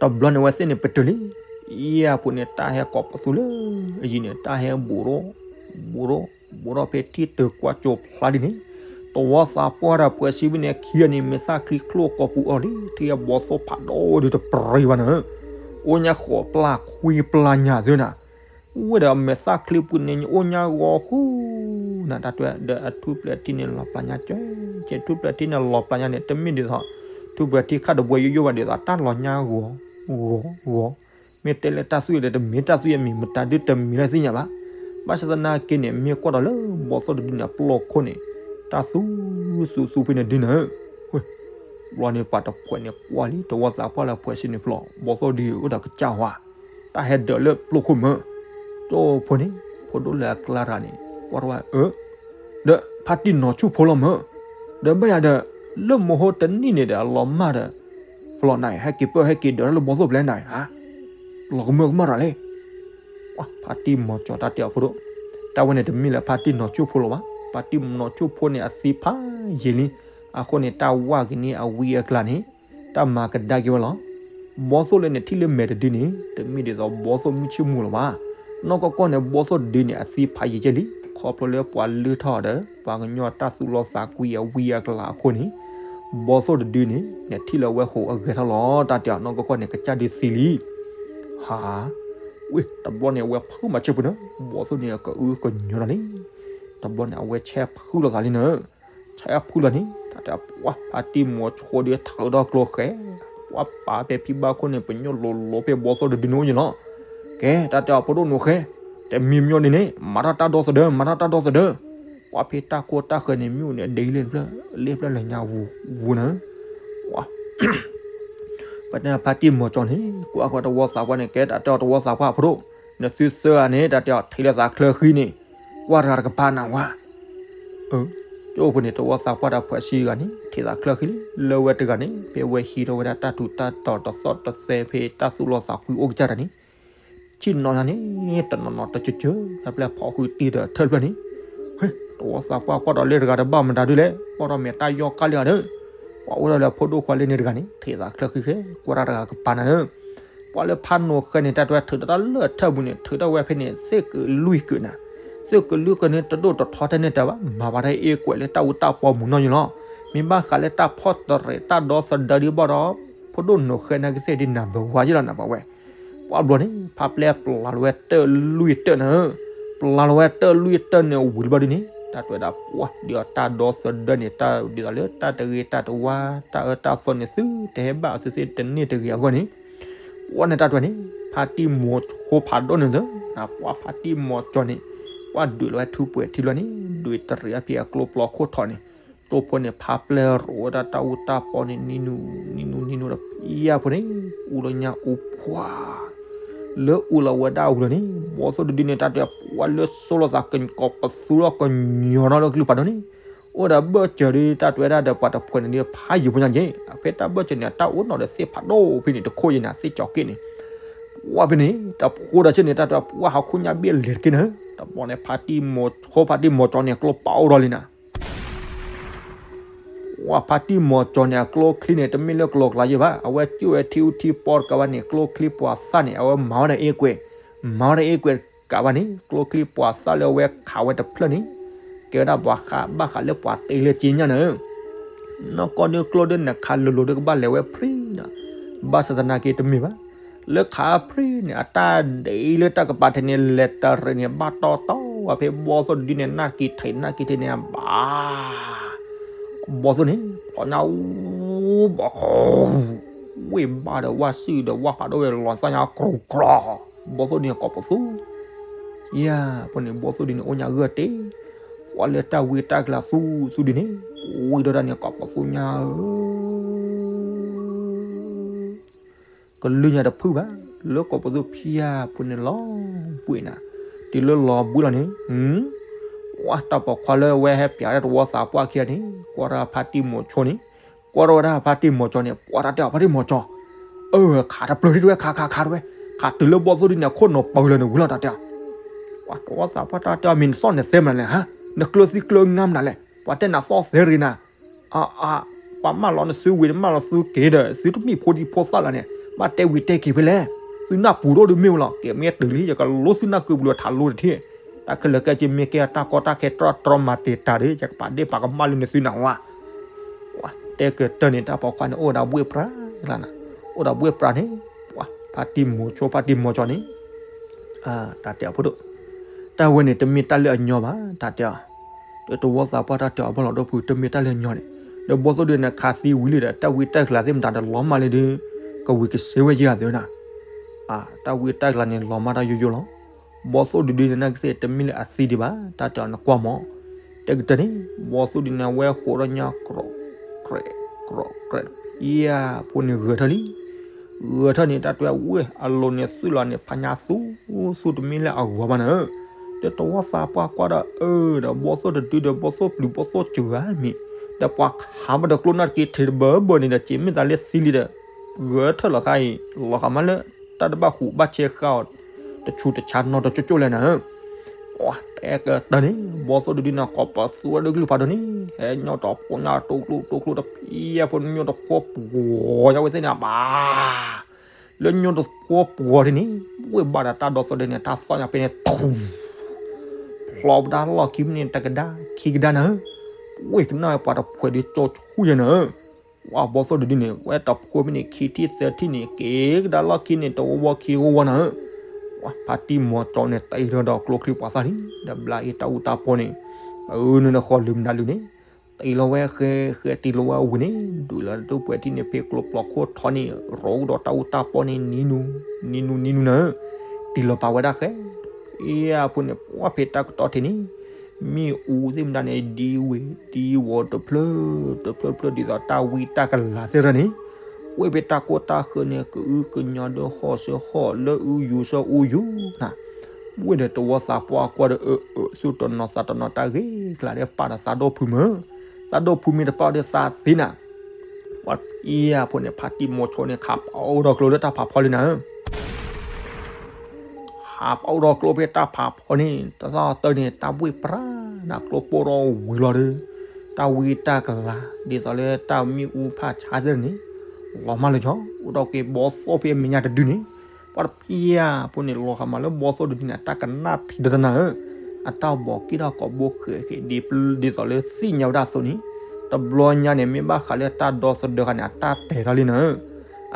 တဘျီန့ၣ်ဝဲသ့ၣ်န့ၣ်ပတုာ်လံ. ယဲၢ်ဖိန့ၣ် တၢ်ဟဲကိးပသူလၢအယံၤန့ၣ် တၢ်ဟဲဘူးထီၣ်, ဘူးထီၣ်, ဘူးထီၣ်ဖဲထံၣ်တၢၤကွၢ်ကၠိဖျါဒ်န့ၣ်, တဝီသးပှၢ်ဒီးဖှဲးဆံဘ့ၣ်န့ၣ် ခံဂၤန့ၣ် မဲာ်သၣ်ချံချိၣ်ကိာ်ပူၤအီၤလံ ထံၣ်ဘီသိၣ်ဖးဒိၣ်ဒုတပြံဘၣ်နၢၤ, အိၣ်ညါဃိးပျၢ်ခွံပျၢ်ညါသ့နၤ, ဝဲဒီးမဲာ်သၣ်ချံပူၤန့ၣ် အိၣ်ညါဂီၤဃုနၤ တၢ်တွဲဒီးအထူၣ်ပှဲၤထံန့ၣ် လီၤပျၢ်ညါကဲ, ကဲထူၣ်ပှဲၤထံန့ၣ် လီၤပျၢ်ညါန့ၣ် တမ့ၢ်ဒ်သိး ထူၣ်ပှဲၤထံခါတဘိယိယိဘၣ်ဒ်သိး တၢ်လီၤညါဂီၤ, ဂီၤ, ဂီၤ, မ့ၢ်တဲလၢတၢ်သွံၣ်ဒီး တမ့ၢ်တၢ်သွံၣ်အမံၤ မတၤဒုတမံၤလၢသ့ၣ်ညါဘၣ်. ဘၣ်ဆၣ်သနာ်က့န့ၣ် မ့ၢ်ကွၢ်ဒီးလၢဘီသိၣ်တဒုန့ၣ် အပျီခိၣ်န့ၣ် တၢ်သူသူသူဖဲန့ၣ်ဒုနၢၤ, ဝဲ, ဘျီန့ၣ်ပှၤတဖှဲးန့ၣ်ကွၢ်လံ တဝီသးပှၢ်လၢဖှဲးဆံန့ၣ်ဖျီ ဘီသိၣ်ဒုအိၣ်ဒီးကစၢ်ဝါ, တၢ်ဟဲဒၢးလၢပျီခိၣ်မၢ်, ကၠိဖိန့ၣ် ဖိဒိၣ်လၢအကျါတဂၤန့ၣ် ကွၢ်ထီၣ်ဝဲအၢ ဒီးဖါတံၢ်နီၤဆူၣ်ဖိလီၤမၢ်, ဒီးဘၣ်ယၤဒီး လၢမဟိတနံၣ်န့ၣ်ဒီး အလီၤမၢ်ဒီး ဖျီနၤ ဟဲက့ၤပၢၢ်ဟဲက့ၤဒၢးထီၣ်လၢဘီသိၣ်ဖျဲးနၤဧါ, လီၤကမၢကမၣ်တၢ်လဲၣ်. ဖါတံၢ်မီၤကၠီတၢ်တဲအီၤဖိဒိၣ်, တၢ်ဝဲန့ၣ်တမ့ၢ်လၢဖါတံၢ်နီၤဆူၣ်ဖိလီၤဘၣ်. ဖါတံၢ်နီၤဆူၣ်ဖိန့ၣ် အသံဖးယံာ်လံ, အဃိန့ၣ် တၢ်ဝါက့ၤန့ၢ်အဝံအကျါန့ၣ် တၢ်မၤကဒါက့ၤဝဲလီၤ. ဘီသိၣ်လၢန့ၣ် ထံၣ်လၢမဲာ်တဒုန့ၣ် တမ့ၢ်ဒ်သိးဘီသိၣ်မုၢ်ဆ့ၣ်မူလီၤဘၣ်. နီၢ်ကီၢ်ကီၢ်န့ၣ် ဘီသိၣ်တဒုန့ၣ် အသံဖးယံာ်ကဲလံ, ခီဖျိလၢပှၤလုၢ်ထီၣ်ဒီး ပှၤကညီတၢ်သူၣ်လီသးကွံအဝံအကျါအဃိန့ၣ် ဘီသိၣ်တဒုန့ၣ် နထံၣ်လၢအဝဲဟိးအဂဲၤထီၣ်လီၤ တၢ်တဲအီၤ နီၢ်ကီၢ်ကီၢ်န့ၣ် ကစၢ်ဒုးသံလံ. ဟါ, ဝ့ၢ် တဘျီန့ၣ် အဝဲဖုးမၤဆၢဖိနၢၤ, ဘီသိၣ်န့ၣ် ကအုကညီၤဒီးလံ. တဘျီန့ၣ် အဝဲဆဲးဖုးလိာ်သးလံနၢၤ, ဆဲးဖုးလီၤန့ၣ် တၢ်တဲပှၤဖါတံၢ်မီၤဆိဒုးထုးထီၣ်ကျိဃဲၤ, ပှၤပာ်ဖဲဖံဘၣ်ခိၣ်န့ၣ် ပညိၣ်လိၤလိၤဖဲဘီသိၣ်တဒုန့ၣ်အိၣ်ယံၤလီၤ. ကဲ တၢ်တဲအီၤ ဖိဒိၣ်နိာ်ဃဲၤ, တမံၤမညီဒ်န့ၣ် မၤထီၣ်တၢ်ဒီသဒၢ မၤထီၣ်တၢ်ဒီသဒၢ. ပှၤဖဲတၢ်ကိၢ်တၢ်ဃၢၤန့ၣ် မ့ၣ်အူန့ၣ် ဒ်လဲၣ်တဖျၢၣ် လ့ၣ်ဖျၢၣ်လၢညါဝူၤဝူၤနၢၤ, ပှၤ ပတဲဖါတံၢ်မီၤကၠီန့ၣ် ကွၢ်ဃီတဝီသးပှၢ်န့ၣ် ကဲတၢ်တဲအီၤတဝီသးပှၢ်ဖိဒိၣ်, နသုသၢဂၤန့ၣ် တၢ်တဲအီၤ ထံၣ်လၢသးချၢဃံန့ၣ် ကွၢ်တဂၤတကပၤနၤဝါ. ကၠိဖိန့ၣ် တဝီသးပှၢ်ဒီးဖှဲးဆံဂၤန့ၣ် ထံၣ်သးချၢဃံလံ, လၢဝဲတဂၤန့ၣ် ဖဲဝဲဟံးထီၣ်ဝဲဒၣ်တၢ်ထူးတၢ်တီၤတသီၣ်တသဲဖဲတၢ်သူၣ်လီသးကွံအိၣ်ကစၢ်တၢ်န့ၣ် ဆ့ၣ်နီၤညါန့ၣ် တနီၤနီၤတကၢကၢ ဖဲဖျဲၣ်ဖီဃုတံၢ်ဒီးထၢၣ်တဖျၢၣ်န့ၣ်, ဟ့ၣ် တဝီသးပှၢ်ကွၢ်ဒီးလၢတဂၤတဘၣ်မတၤဒုလဲၣ် ကွၢ်ထီၣ်မဲာ်တၢ်ယီၢ်ကၢ်လၢဂၤဒီး, ပှၤအိၣ်ထီၣ်လၢဖိဒိၣ်ခွါလၢန့ၣ်တဂၤန့ၣ် ထံၣ်သးချၢဃံဃဲ ကွၢ်တၢ်တဂၤကပၤနၤဧၢ. ပှၤလၢဖးနိာ်ဃဲန့ၣ် တၢ်တဲထုးထီၣ်တၢ်လၢထၢၣ်ပူၤန့ၣ် ထုးထီၣ်ဝဲဖဲန့ၣ် သ့ၣ်ကလုၢ်ကၢးနၤ, သ့ၣ်ကလုၢ်ကၢးန့ၣ် တဒိၣ်တထီတၢ်န့ၣ်တၢ်ဘၣ် မၤဘၣ်တၢ်အ့ၣ်ကွဲးလၢတၢ်အူတၢ်ပီမုၢ်နီၢ်ယံၤလီၤ. မ့ၢ်ဘၣ်ဃးလၢတၢ်ဖီၣ်တရံးတၢ်ဒီသဒၢဒံးဘၣ်ဒီး ဖိဒိၣ်နိာ်ဃဲနာ်က့သ့ၣ်ဒ်နၤဘၢဝါယံၤလီၤနၤပှၤဝဲ ပှၤဘျီန့ၣ် ဖါပျဲပျၢ်လီၤဝဲတၢၢ်လွံၢ်တၢၢ်နၤဧၢ, ပျၢ်လီၤဝဲတၢၢ်လွံၢ်တၢၢ်န့ၣ်ဝံၤတဘျီဒ်န့ၣ် တၢ်တဲဝဲဒၣ်ပှၤဒ်အီၤတၢ်ဒီသဒၢန့ၣ် တၢ်ဒ်သိးလၢတၢ်တဂ့ၤတၢ်တဝါ တၢ်အၢတၢ်သီန့ၣ် သုတဟဲဘၣ်အီၤသုသ့ၣ်တန့ၢ်တဂ့ၤအဂီၢ်န့ၣ်, ပှၤန့ၣ်တၢ်တဲန့ၣ် ဖါတံၢ်မိၤဆိဖးဒိၣ်န့ၣ်သၢ, ပှၤဖါတံၢ်မိၤကၠီန့ၣ် ပှၤဒုးလီၤဝဲထူပှဲၤထံလီၤန့ၣ် ဒုးတရံးအဖံအကျိပျီခိၣ်ထီၣ်န့ၣ်, ကၠိဖိန့ၣ် ဖါပျဲရိးဝဲဒၣ်တၢ်အူတၢ်ပီန့ၣ် နံၤနူၤ နံၤနူၤ နံၤနူၤဒီး ယဲၢ်ဖိန့ၣ် အူလီၤညါအူဖှါ လၢအူလီၤဝဲဒၣ်အူလီၤန့ၣ် ဘီသိၣ်တဒုန့ၣ် တၢ်တဲပှၤလၢဆိလီၤသးကကိးပသူထီၣ်ကညီၤထီၣ်လၢကလုၢ်ဖးဒိၣ်န့ၣ်, အိၣ်ဒီးဘၢၣ်စၢၤဒ် တၢ်တဲဝဲဒၣ်ဒီးပှၤတဖှဲးန့ၣ်ဒ်ဖးယံၤဖိညါက့ၤ အဖဲတၢ်ဘၢၣ်စၢၤန့ၣ် အတၢ်အိၣ်နီၤဒီးသ့ၣ်ဖးဒိၣ်ဖဲန့ၣ် တခိၣ်ယံၤန့ၣ် သ့ၣ်ကၠီၤက့ၣ်န့ၣ်, ပှၤဖဲန့ၣ် တဖိဒီးဆ့ၣ်န့ၣ် တၢ်တဲပှၤဟးခိၣ်ညါဘ့ၣ်လဲၤတက့ၢ်နၤ, တဘျီန့ၣ် ဖါတံၢ်မိၤဆိ ဖါတံၢ်မိၤကၠီန့ၣ် ကျိပာ်အိၣ်ထီၣ်လံနၤ ဝဲဖါတံၢ်မိၤကၠီန့ၣ် အကျိချံန့ၣ် တမ့ၢ်လၢကျိကျါယဲၢ်ဘၣ်, အဝဲကၠိဝဲထံအူထံပီတကးဘၣ်န့ၣ် ကျိချံပှၤသၣ်န့ၣ် အဝဲမၤဝဲဒီးအ့ၣ်ကွဲး, မၤဝဲဒီးအ့ၣ်ကွဲးတကးဘၣ်န့ၣ် ကျိချံပှၤသၣ်လၢအဝဲခးဝဲတဖျၢၣ်န့ၣ် ကဲဝဲဒၣ်ပှၤဃးဘၣ်ဃးလၢပှၤတ့လၢက့ညါနၤဧၢ, နီၢ်ကီၢ်ဒုးကျိဒုးနခးလိၤလိၤဒုးကဘၣ်လဲၤဝဲဖြံနၤ, ဘၣ်ဆၣ်သနာ်က့တမ့ၢ်ဘၣ် လၢခးဖြံန့ၣ် အတၢ်ဒ်အံၤလၢတၢ်ကပၤထဲန့ၣ် လဲၤတရံးန့ၣ် ဘၣ်တီတီဝဲဖဲဘီသိၣ်တဒုန့ၣ် နၢ်က့ၤထံးနၢ်က့ၤထံးန့ၣ် ဘၣ် ဘီသိၣ်န့ၣ် ဖီညါအူဘၣ် ဝ့ၢ်ဘၣ်ဒီးဝၣ်စုၣ်ဒီးဝၣ်ဖးဒိၣ်ဝဲလီၤသၣ်ညါကြူကြီ, ဘီသိၣ်ဒုန့ၣ်ကိးပသူ, ယဲၢ်ဖိန့ၣ် ဘီသိၣ်ဒုန့ၣ်အိၣ်ညါဂၢၢ်တ့ၢ်, ပှၤလၢတၢ်ဝံတၢ်ကလၤသူသူဒုန့ၣ် ဝံၤဒီးတၢ်န့ၣ် ကိးပသူညါဧၢ ကလုၢ်ညါတဖုဘၣ် လၢကိးပသူဖၠၣ်ဖိန့ၣ်လီၤဘှံးနၤ, တုၤလၢလီၤဘှံးလီၤန့ၣ် ဝဲတၢ်ပိာ်ခွါလၢဝဲဟဲပျးတၢ်တဝီသးပှၢ်ခံဂၤန့ၣ် ကွၢ်တၢ်ဖါတံၢ်မိၤဆိန့ၣ် ကွၢ်ထီၣ်ဝဲဒၣ်ဖါတံၢ်မိၤဆိန့ၣ် ပှၤတၢ်တဲအီၤဖါတံၢ်မိၤဆိ, အၢ ခးတပျၢၤဒံးတဝဲ ခးခးခးတဝဲ, ခးတုၤလၢဘီၣ်သိၣ်ဒုန့ၣ် အခိၣ်နီၤပၢလၢာ်န့ၣ်ဝံၤလီၤတၢ်တဲအီၤ, ပှၤတဝီသးပှၢ်တၢ်တဲအီၤ မ့ၢ်နသီၣ်နသဲမနုၤလဲၣ်ဟါ, နကျၢၤသံကျၢၤငါမနုၤလဲၣ်, ပှၤတဲနၤသီၣ်သဲရ့နၤ အါအါ, ပှၤမၢလီၤနသုဝံၤ နမၢလီၤသုက့ၤဒီး သုတမ့ၢ်ဖိဒံဖိသၣ်လၢၤန့ၣ် ဘၣ်တဲဝံၤတဲက့ၤဖဲလဲၣ်, သုနၢ်ပူၤဒိၣ်ဒုးမ့ၢ်ဝဲလီၤ, ကဲမ့ၢ်တုၤလံ ယကလိသုနၢ်ကုပူၤလၢထးလိတထံၣ်, တၢ်ခဲလၢာ်ခဲဆ့မ့ၢ်ကဲတၢ်ကီတၢ်ခဲတြီတြီမၤတ့ၤတၢ်ဒီး ယကပာ်ဒ့ၣ်ပာ်ကမၣ်လၢနသုနၤဝါ တဲကတၢၢ်န့ၣ် တၢ်ပိာ်ခွါန့ၣ် အိၣ်ဒီးဘှ့ၣ်ပြးလၢ်နၤ, အိၣ်ဒီးဘှ့ၣ်ပြးန့ၣ်, ပှၤဖါတံၢ်မိၤဆိ ဖါတံၢ်မိၤဆိန့ၣ်, တၢ်တဲအဖိဒိၣ်, တၢ်ဝဲန့ၣ် တမ့ၢ်တၢ်လၢအညီဘၣ် တၢ်တဲအီၤ, ဒီးတဝီသးပှၢ်တၢ်တဲအီၤဘၣ်လီၤဒိၣ်ဖု တမ့ၢ်တၢ်လၢအညီန့ၣ်, ဒီးဘီၣ်သိၣ်ဒုန့ၣ် ခးသံဝံၤလံဒီး တၢ်ဝံတၢ်ကလၤသ့ၣ်မတၤဒီးလီၤမၢ်လံဒီး, ကဝံၤကစ့ဝဲယဂၤသ့ၣ်နၤ, တၢ်ဝံတၢ်ကလၤန့ၣ် လီၤမၢ်တၢ်ယိယိလီၤ. ဘီၣ်သိၣ်ဒုဒုန့ၣ် နာ်က့သ့ၣ် တမ့ၢ်လၢအသံဒံးဘၣ် တၢ်တဲအီၤနကွၢ်မး, တဲကတၢၢ်န့ၣ် ဘီၣ်သိၣ်ဒုန့ၣ် အဝဲဃိးထီၣ်ညါ ကြီၣ်ကြီၣ်ကြီၣ်ကြီၣ်, ယၤဖိန့ၣ်ဂဲၤထၢၣ်လံ, ဂဲၤထၢၣ်န့ၣ် တၢ်တဲဝဲ အလိၤန့ၣ်သူၣ်လီၤန့ၣ် ဖးညါသူသူတမ့ၢ်လၢအဂီၤဘၣ်နၤဧၢ, ဒီးတဝီသးပှၢ်ကွၢ်ဒီးအၢဒီးဘီၣ်သိၣ်တဒုဒီးဘီၣ်သိၣ်ပျုၤဘီၣ်သိၣ်စှၤမံၤ, ဒီးပှၤခးဘၣ်ဒီးကျိနၢ်တက့ထံးတဘၢဘၢန့ၣ်ဒီး စ့မ့ၢ်သးလၢသံလံဒီး, ဂဲၤထၢၣ်လီၤခါအံၤ လီၤဃာ်မးလၢတၢ်တဘၣ်ဃူးဘၣ်ဆဲးဃာ်အီၤ တဆူးတဆါနီတကၠိကၠိလဲၣ်နၤဧၢ, တဲကတၢၢ်န့ၣ် ဘီၣ်သိၣ်တဒုန့ၣ် ကိးပသူဝဲဒၣ်ကလုၢ်ဖးဒိၣ်န့ၣ် ဟဲညီတီၤဖိညါတိကျိတိကျိတဖံယဲၢ်ဖိန့ၣ် ညီတဖိပှီၤယဝဲသ့ၣ်န့ၣ် ဘၣ် လၢညီတဖိပှီၤဒ်န့ၣ် ဝ့ၢ်ဘၣ်ဒီးတၢ်ဒီသဒၢန့ၣ် တၢ်သီၣ်ညါဖဲန့ၣ် ထူ ဖျီပတၢ်လီၢ်ခံဖဲန့ၣ် တကဒါခံကဒါနၤဧၢ, ဝ့ၢ်ကနၣ်ဝဲပှၤတဖှဲးဒုးကၠီဆူၣ်ယဲနၤဧၢ, ဝဲဘီၣ်သိၣ်တဒုန့ၣ် ဝဲတဖှဲးဖဲန့ၣ် ခံထံၣ်သၢထံၣ်န့ၣ် က့ၤကဒါလီၢ်ခံန့ၣ် တဝီဝီခံကဝီၤနၤဧၢ, ဝဲဖါတံၢ်မီၤကၠီန့ၣ် တ့ထီၣ်ဒီးကျိချံပှၤသၣ်လံ, ဒီးဘျါအံၤတၢ်အူတၢ်ပီန့ၣ် အၢနုၤနဃီလုာ်မနုၤလုာ်န့ၣ် တ့လီၤဝဲဃဲဃဲတ့လီၤဝဲအဝံၤန့ၣ် ဒုးလီၤတၢ်ပှဲၤထံၣ်န့ၣ် ဖဲကျိပျီခိၣ်ထီန့ၣ် ရိဒီးတၢ်အူတၢ်ပီန့ၣ် နံၤနူ နံၤနူ နံၤနူနၤဧၢ, တ့လီၤပာ်ဝဲဒၣ်ဃဲ အ့ၣ် အဖိန့ၣ် ပှၢ်ဖဲတၢ်ကတီၢ်ထံးန့ၣ် မ့ၣ်အူသ့ၣ်မတၤန့ၣ် ဒံဝ့ၤဒံဝီၤတဖျၢၣ်တဖျၢၣ်တဖျၢၣ် ဒ်သိးတၢ်ဝံတၢ်ကလၤသ့ၣ်တဖၣ်န့ၣ် ဝ့ၢ်ဖဲတၢ်ကိၢ်တၢ်ဃၢၤန့ၣ် ကအုကညီဒီးဟီၣ်စၢဟီၣ် လၢအုယူၤစၢအူယူၤနၤ, ဝ့ၢ်ဒီးတဝီသးပှၢ်ကွၢ်ဒီး အၢ အၢ သူၣ်တနီၤသးတနီၤ တၢ်ဂ့ၤကျါဒီးပာ်ဒီးသးဒိၣ်ဖုမၢ်, သးဒိၣ်ဖုမ့ၢ်တပာ်ဒီးသးသ့နၤ ပှၤအ့ၣ် အဖိန့ၣ် ဖါတံၢ်မီၤဆိန့ၣ် ခးပအိၣ်ဒီးကျိလၢတၢ်ဖးဖီလံနၤဧၢ, ခးပအိၣ်ဒီးကျိဖဲတၢ်ဖးဖီန့ၣ် တသီၣ်တၢ်န့ၣ် တၢ်ဘှ့ၣ်ပြးနၤ ကျိပိၢ်ထီၣ်ဝံၤလီၤဒီး တၢ်ဝံတၢ်ကလၤ ဒ်သိးလၢတၢ်မ့ၣ်အူဖးဆါသ့ၣ်န့ၣ် လီၤမၢ်လၢၤကီ အိၣ်ဒီးက့ၤဘီၣ်သိၣ်ဖဲအမဲာ်ညါတဒုန့ၣ် ပှၤတဖံယဲၢ်ဖိန့ၣ် လီၤဃာ်မးလၢဘီၣ်သိၣ်တဒုန့ၣ် အတၢ်ကနၣ်ထံတတနၤဧၢ, အတၢ်ဘီးက့ၢ်ထီၣ်ကိးဘိဃဲးဃဲး ဒ်သိးလၢသ့ၣ်ညါဝဲဒၣ်အသိးန့ၣ် တဘျီညါန့ၣ် မ့ၢ်ဘၣ်ဃးလၢတၢ်ဒီသဒၢခါန့ၣ် အတၢ်တဲာ်ထီၣ်လံနၤဧၢ,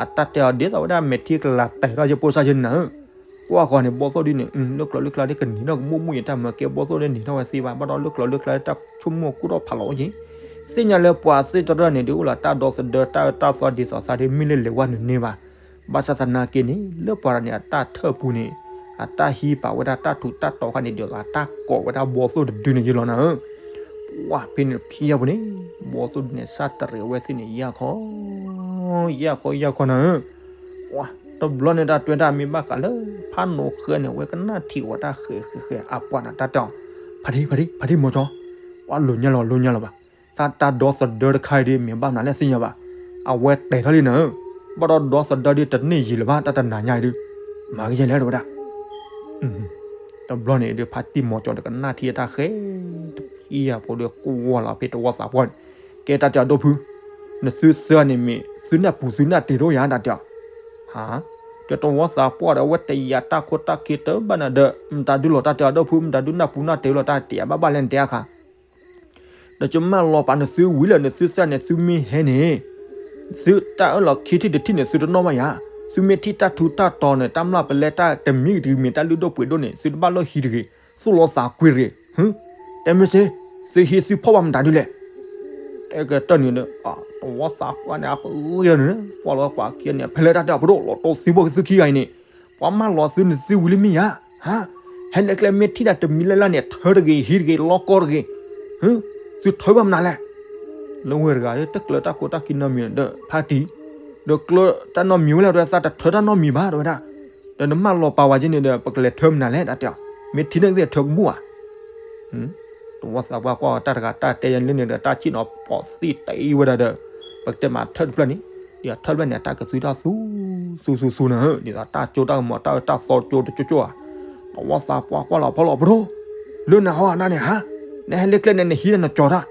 အတၢ်တဲာ်အီၤဒ်သိးဝဲဒၣ်မဲာ်ထံကလၤတဲာ်ထီၣ်ယဲၢ်ပိၢ်စၢ်ယဲၢ်န့ၣ်နၤဧၢ, ကွၢ်ဃီန့ၣ် ဘီၣ်သိၣ်ဒုန့ၣ် လၢကျိၤလၢကျါဒ်ကနံၤထီၣ်ကမူၣ်မူၣ်ယဲၢ် တၢ်မၤကဲဘီၣ်သိၣ်ဒ်န့ၣ်ထီၣ်ဝဲသ့ဘၣ် ဘၣ်ဒီးလၢကျိၤလၢကျါဒ်တၢ်ဆိကမိၣ်ကူၣ်ထီၣ်ဖးလီၤအိၣ်က့ၤ, သ့ၣ်ညါလၢပှၤသ့ၣ်တဖၣ်န့ၣ် ဒုးအိၣ်လၢတၢ်ဒီသဒၢတၢ်အၢတၢ်သီဒ်သိးသးဒ်မ့ၢ်လၢလဲၤဝဲနုာ်န့ၢ်ဘၣ်, ဘၣ်ဆၣ်သနာ်က့န့ၣ် လၢပှၤတဂၤန့ၣ် အတၢ်ထၢၣ်ပူၤန့ၣ် အတၢ်ဟံးပာ်ဝဲဒၣ်တၢ်ထူးတၢ်တီၤခါန့ၣ် ဒ်သိးအတၢ်ကိးဝဲဒၣ်ဘီၣ်သိၣ်တဒုန့ၣ်ယဲၢ်လီၤနၤဧၢ, ပှၢ်ဖဲန့ၣ်ဖံယဲၢ်ပူၤန့ၣ် ဘီၣ်သိၣ်ဒုန့ၣ် စၢ်တရံးဝဲသ့ၣ်န့ၣ် ယၢ်ခီ ယၢ်ခီယၢ်ခီနၤဧၢ, ပှၢ်တဘျီန့ၣ် တၢ်တွဲတၢ်မ့ၢ်ဘၣ်ဃးလၢ ဖးနိဃဲန့ၣ် အဝဲကနၣ်ထံဝဲတၢ်ဃဲးဃဲးဃဲး အပှၢ်န့ၣ်တၢ်တဲအီၤ, ဖါတံၢ် ဖါတံၢ် ဖါတံၢ်မီၤကၠီ, ပှၢ်လိာ်ညါလီၤ လိာ်ညါလီၤဘၣ်, တၢ်တၢ်ဒီသဒၢတခါအံၤဒ် မ့ၢ်ဘၣ်မနုၤလဲၣ်သ့ၣ်ညါဘၣ်, အဝဲတဲာ်ထီၣ်လံနၤဧၢ, ဘၣ်ဒီးဒီသဒၢဒ်တန့ၢ်ယံာ်လၢၤဘၣ် တၢ်တနၤညါအံၤဒ်, မၤဂ့ၤယဲၢ်လဲၣ်တဲဝဲဒၣ် တဘျီန့ၣ်ဒ် ဖါတံၢ်မီၤကၠီဒီးကနၣ်ထံအတၢ်ဃဲး, တဖံယဲၢ်ဖိဒီးကွၢ်လီၤဖဲတဝီသးပှၢ်န့ၣ်, ကဲတၢ်တဲအီၤဒိၣ်ဖု, နသုသၢန့ၣ်မ့ၢ် သုနၢ်ပူၤသုနၢ်တ့ၤဒိၣ်ယၤတၢ်တဲအီၤ, ဟါ, ဒီးတဝီသးပှၢ်ဒီး အဝဲတယာ်တၢ်ခိၣ်တၢ်ခံတဘၣ်နၤဒီး မတၤဒုးလီၤတၢ်တဲအီၤဒိၣ်ဖု မတၤဒုးနၢ်ပူၤနၢ်တ့ၤလီၤတၢ်တဲအီၤဘၣ်ဘၣ်လဲၣ် နတဲအခါ ဒီးကမၢလီၤပာ်နသုဝံၤလၢနသုသၢန့ၣ် သုမ့ၢ်ဟဲန့ၣ်, သုတၢ်အၢၣ်လီၤခံထံၣ်တထံၣ်န့ၣ် သုတနီၣ်ဘၣ်ယၤ, သုမ့ၢ်ထံၣ်တၢ်ထူးတၢ်တီၤန့ၣ် တၢ်မျၢ်ပလဲတၢ်တမံၤတမံၤ တၢ်လုၢ်ဒိၣ်ပှ့ၤဒိၣ်န့ၣ် သုတဘၣ်လီၢ်ဟံးတဂ့ၤ, သူၣ်လီၤသးကွံတဂ့ၤ, တဲမ့ၢ်စ့, သုဟံးသုဖီၣ်ဘၣ်မတၤဒုးလဲၣ် တဲကတၢၢ်န့ၣ်ဒီး တဝီသးပှၢ်န့ၣ် အပၢ်ယၤန့ၣ် ကွၢ်လီၤပှၤခံဂၤန့ၣ် ဖဲလဲၣ်တၢ်တဲအီၤပဒိၣ်လီၤတိၢ်သံဘိၣ်ကသုခံဂၤအံၤန့ၣ်, ပှၤမၢလီၤသုနသုဝံၤလံမ့ၢ်ယၤ, ဟါ, ဟဲလၢကျဲမ့ၢ်ထံၣ်ဒၣ်တမံၤလၢ်လၢ်န့ၣ် ထၢတဂ့ၤ ဟံးတဂ့ၤ လီၢ်ကီတဂ့ၤ, သုထၢဘၣ်မနုၤလဲၣ်. လၢဝဲတဂၤ တကျၢၤတၢ်ခိတၢ်ခံနီတမံၤဒီး ဖါတံၢ်, ဒီးကျၢၤတၢ်နီတမံၤဝဲလဲၣ် တဲဝဲ သးတထၢတၢ်နီတမံၤဘၣ် တဲဝဲဒၣ်. ဒီးနမၢလီၤပာ်ဝဲက့ၤန့ၣ်ဒီး ပကလဲၤထၢမနုၤလဲၣ် တၢ်တဲအီၤ. မ့ၢ်ထံၣ်န့ၣ်ကသ့ၣ်ထၢကဘူၣ်ဧါ. တဝီသးပှၢ်ကွၢ်တၢ်တဂၤ တၢ်တဲယၤလၢန့ၣ်ဒီး တၢ်ဆ့ၣ်နီၤပိာ်သံတအံၤဝဲဒၣ်ဒီး ပကတဲမးထၢတဖျၢၣ်န့ၣ်, ဒ်ထၢတဖျၢၣ်န့ၣ် တၢ်ကသွံတၢ်သူ သူသူသူနၤဧၢ, ဒ်သိးတၢ်ကၠိတၢ်ကမီၤ တၢ်အၢတၢ်သီကၠိတကၠိကၠိဧါ. တဝီသးပှၢ်ကွၢ်လီၤဖီလီၤပဒိၣ်, လၢနဟီၣ်နၤန့ၣ်ဟါ, နဟဲလၢကျဲန့ၣ် နဟံးဒီးနကၠီၤတၢ်,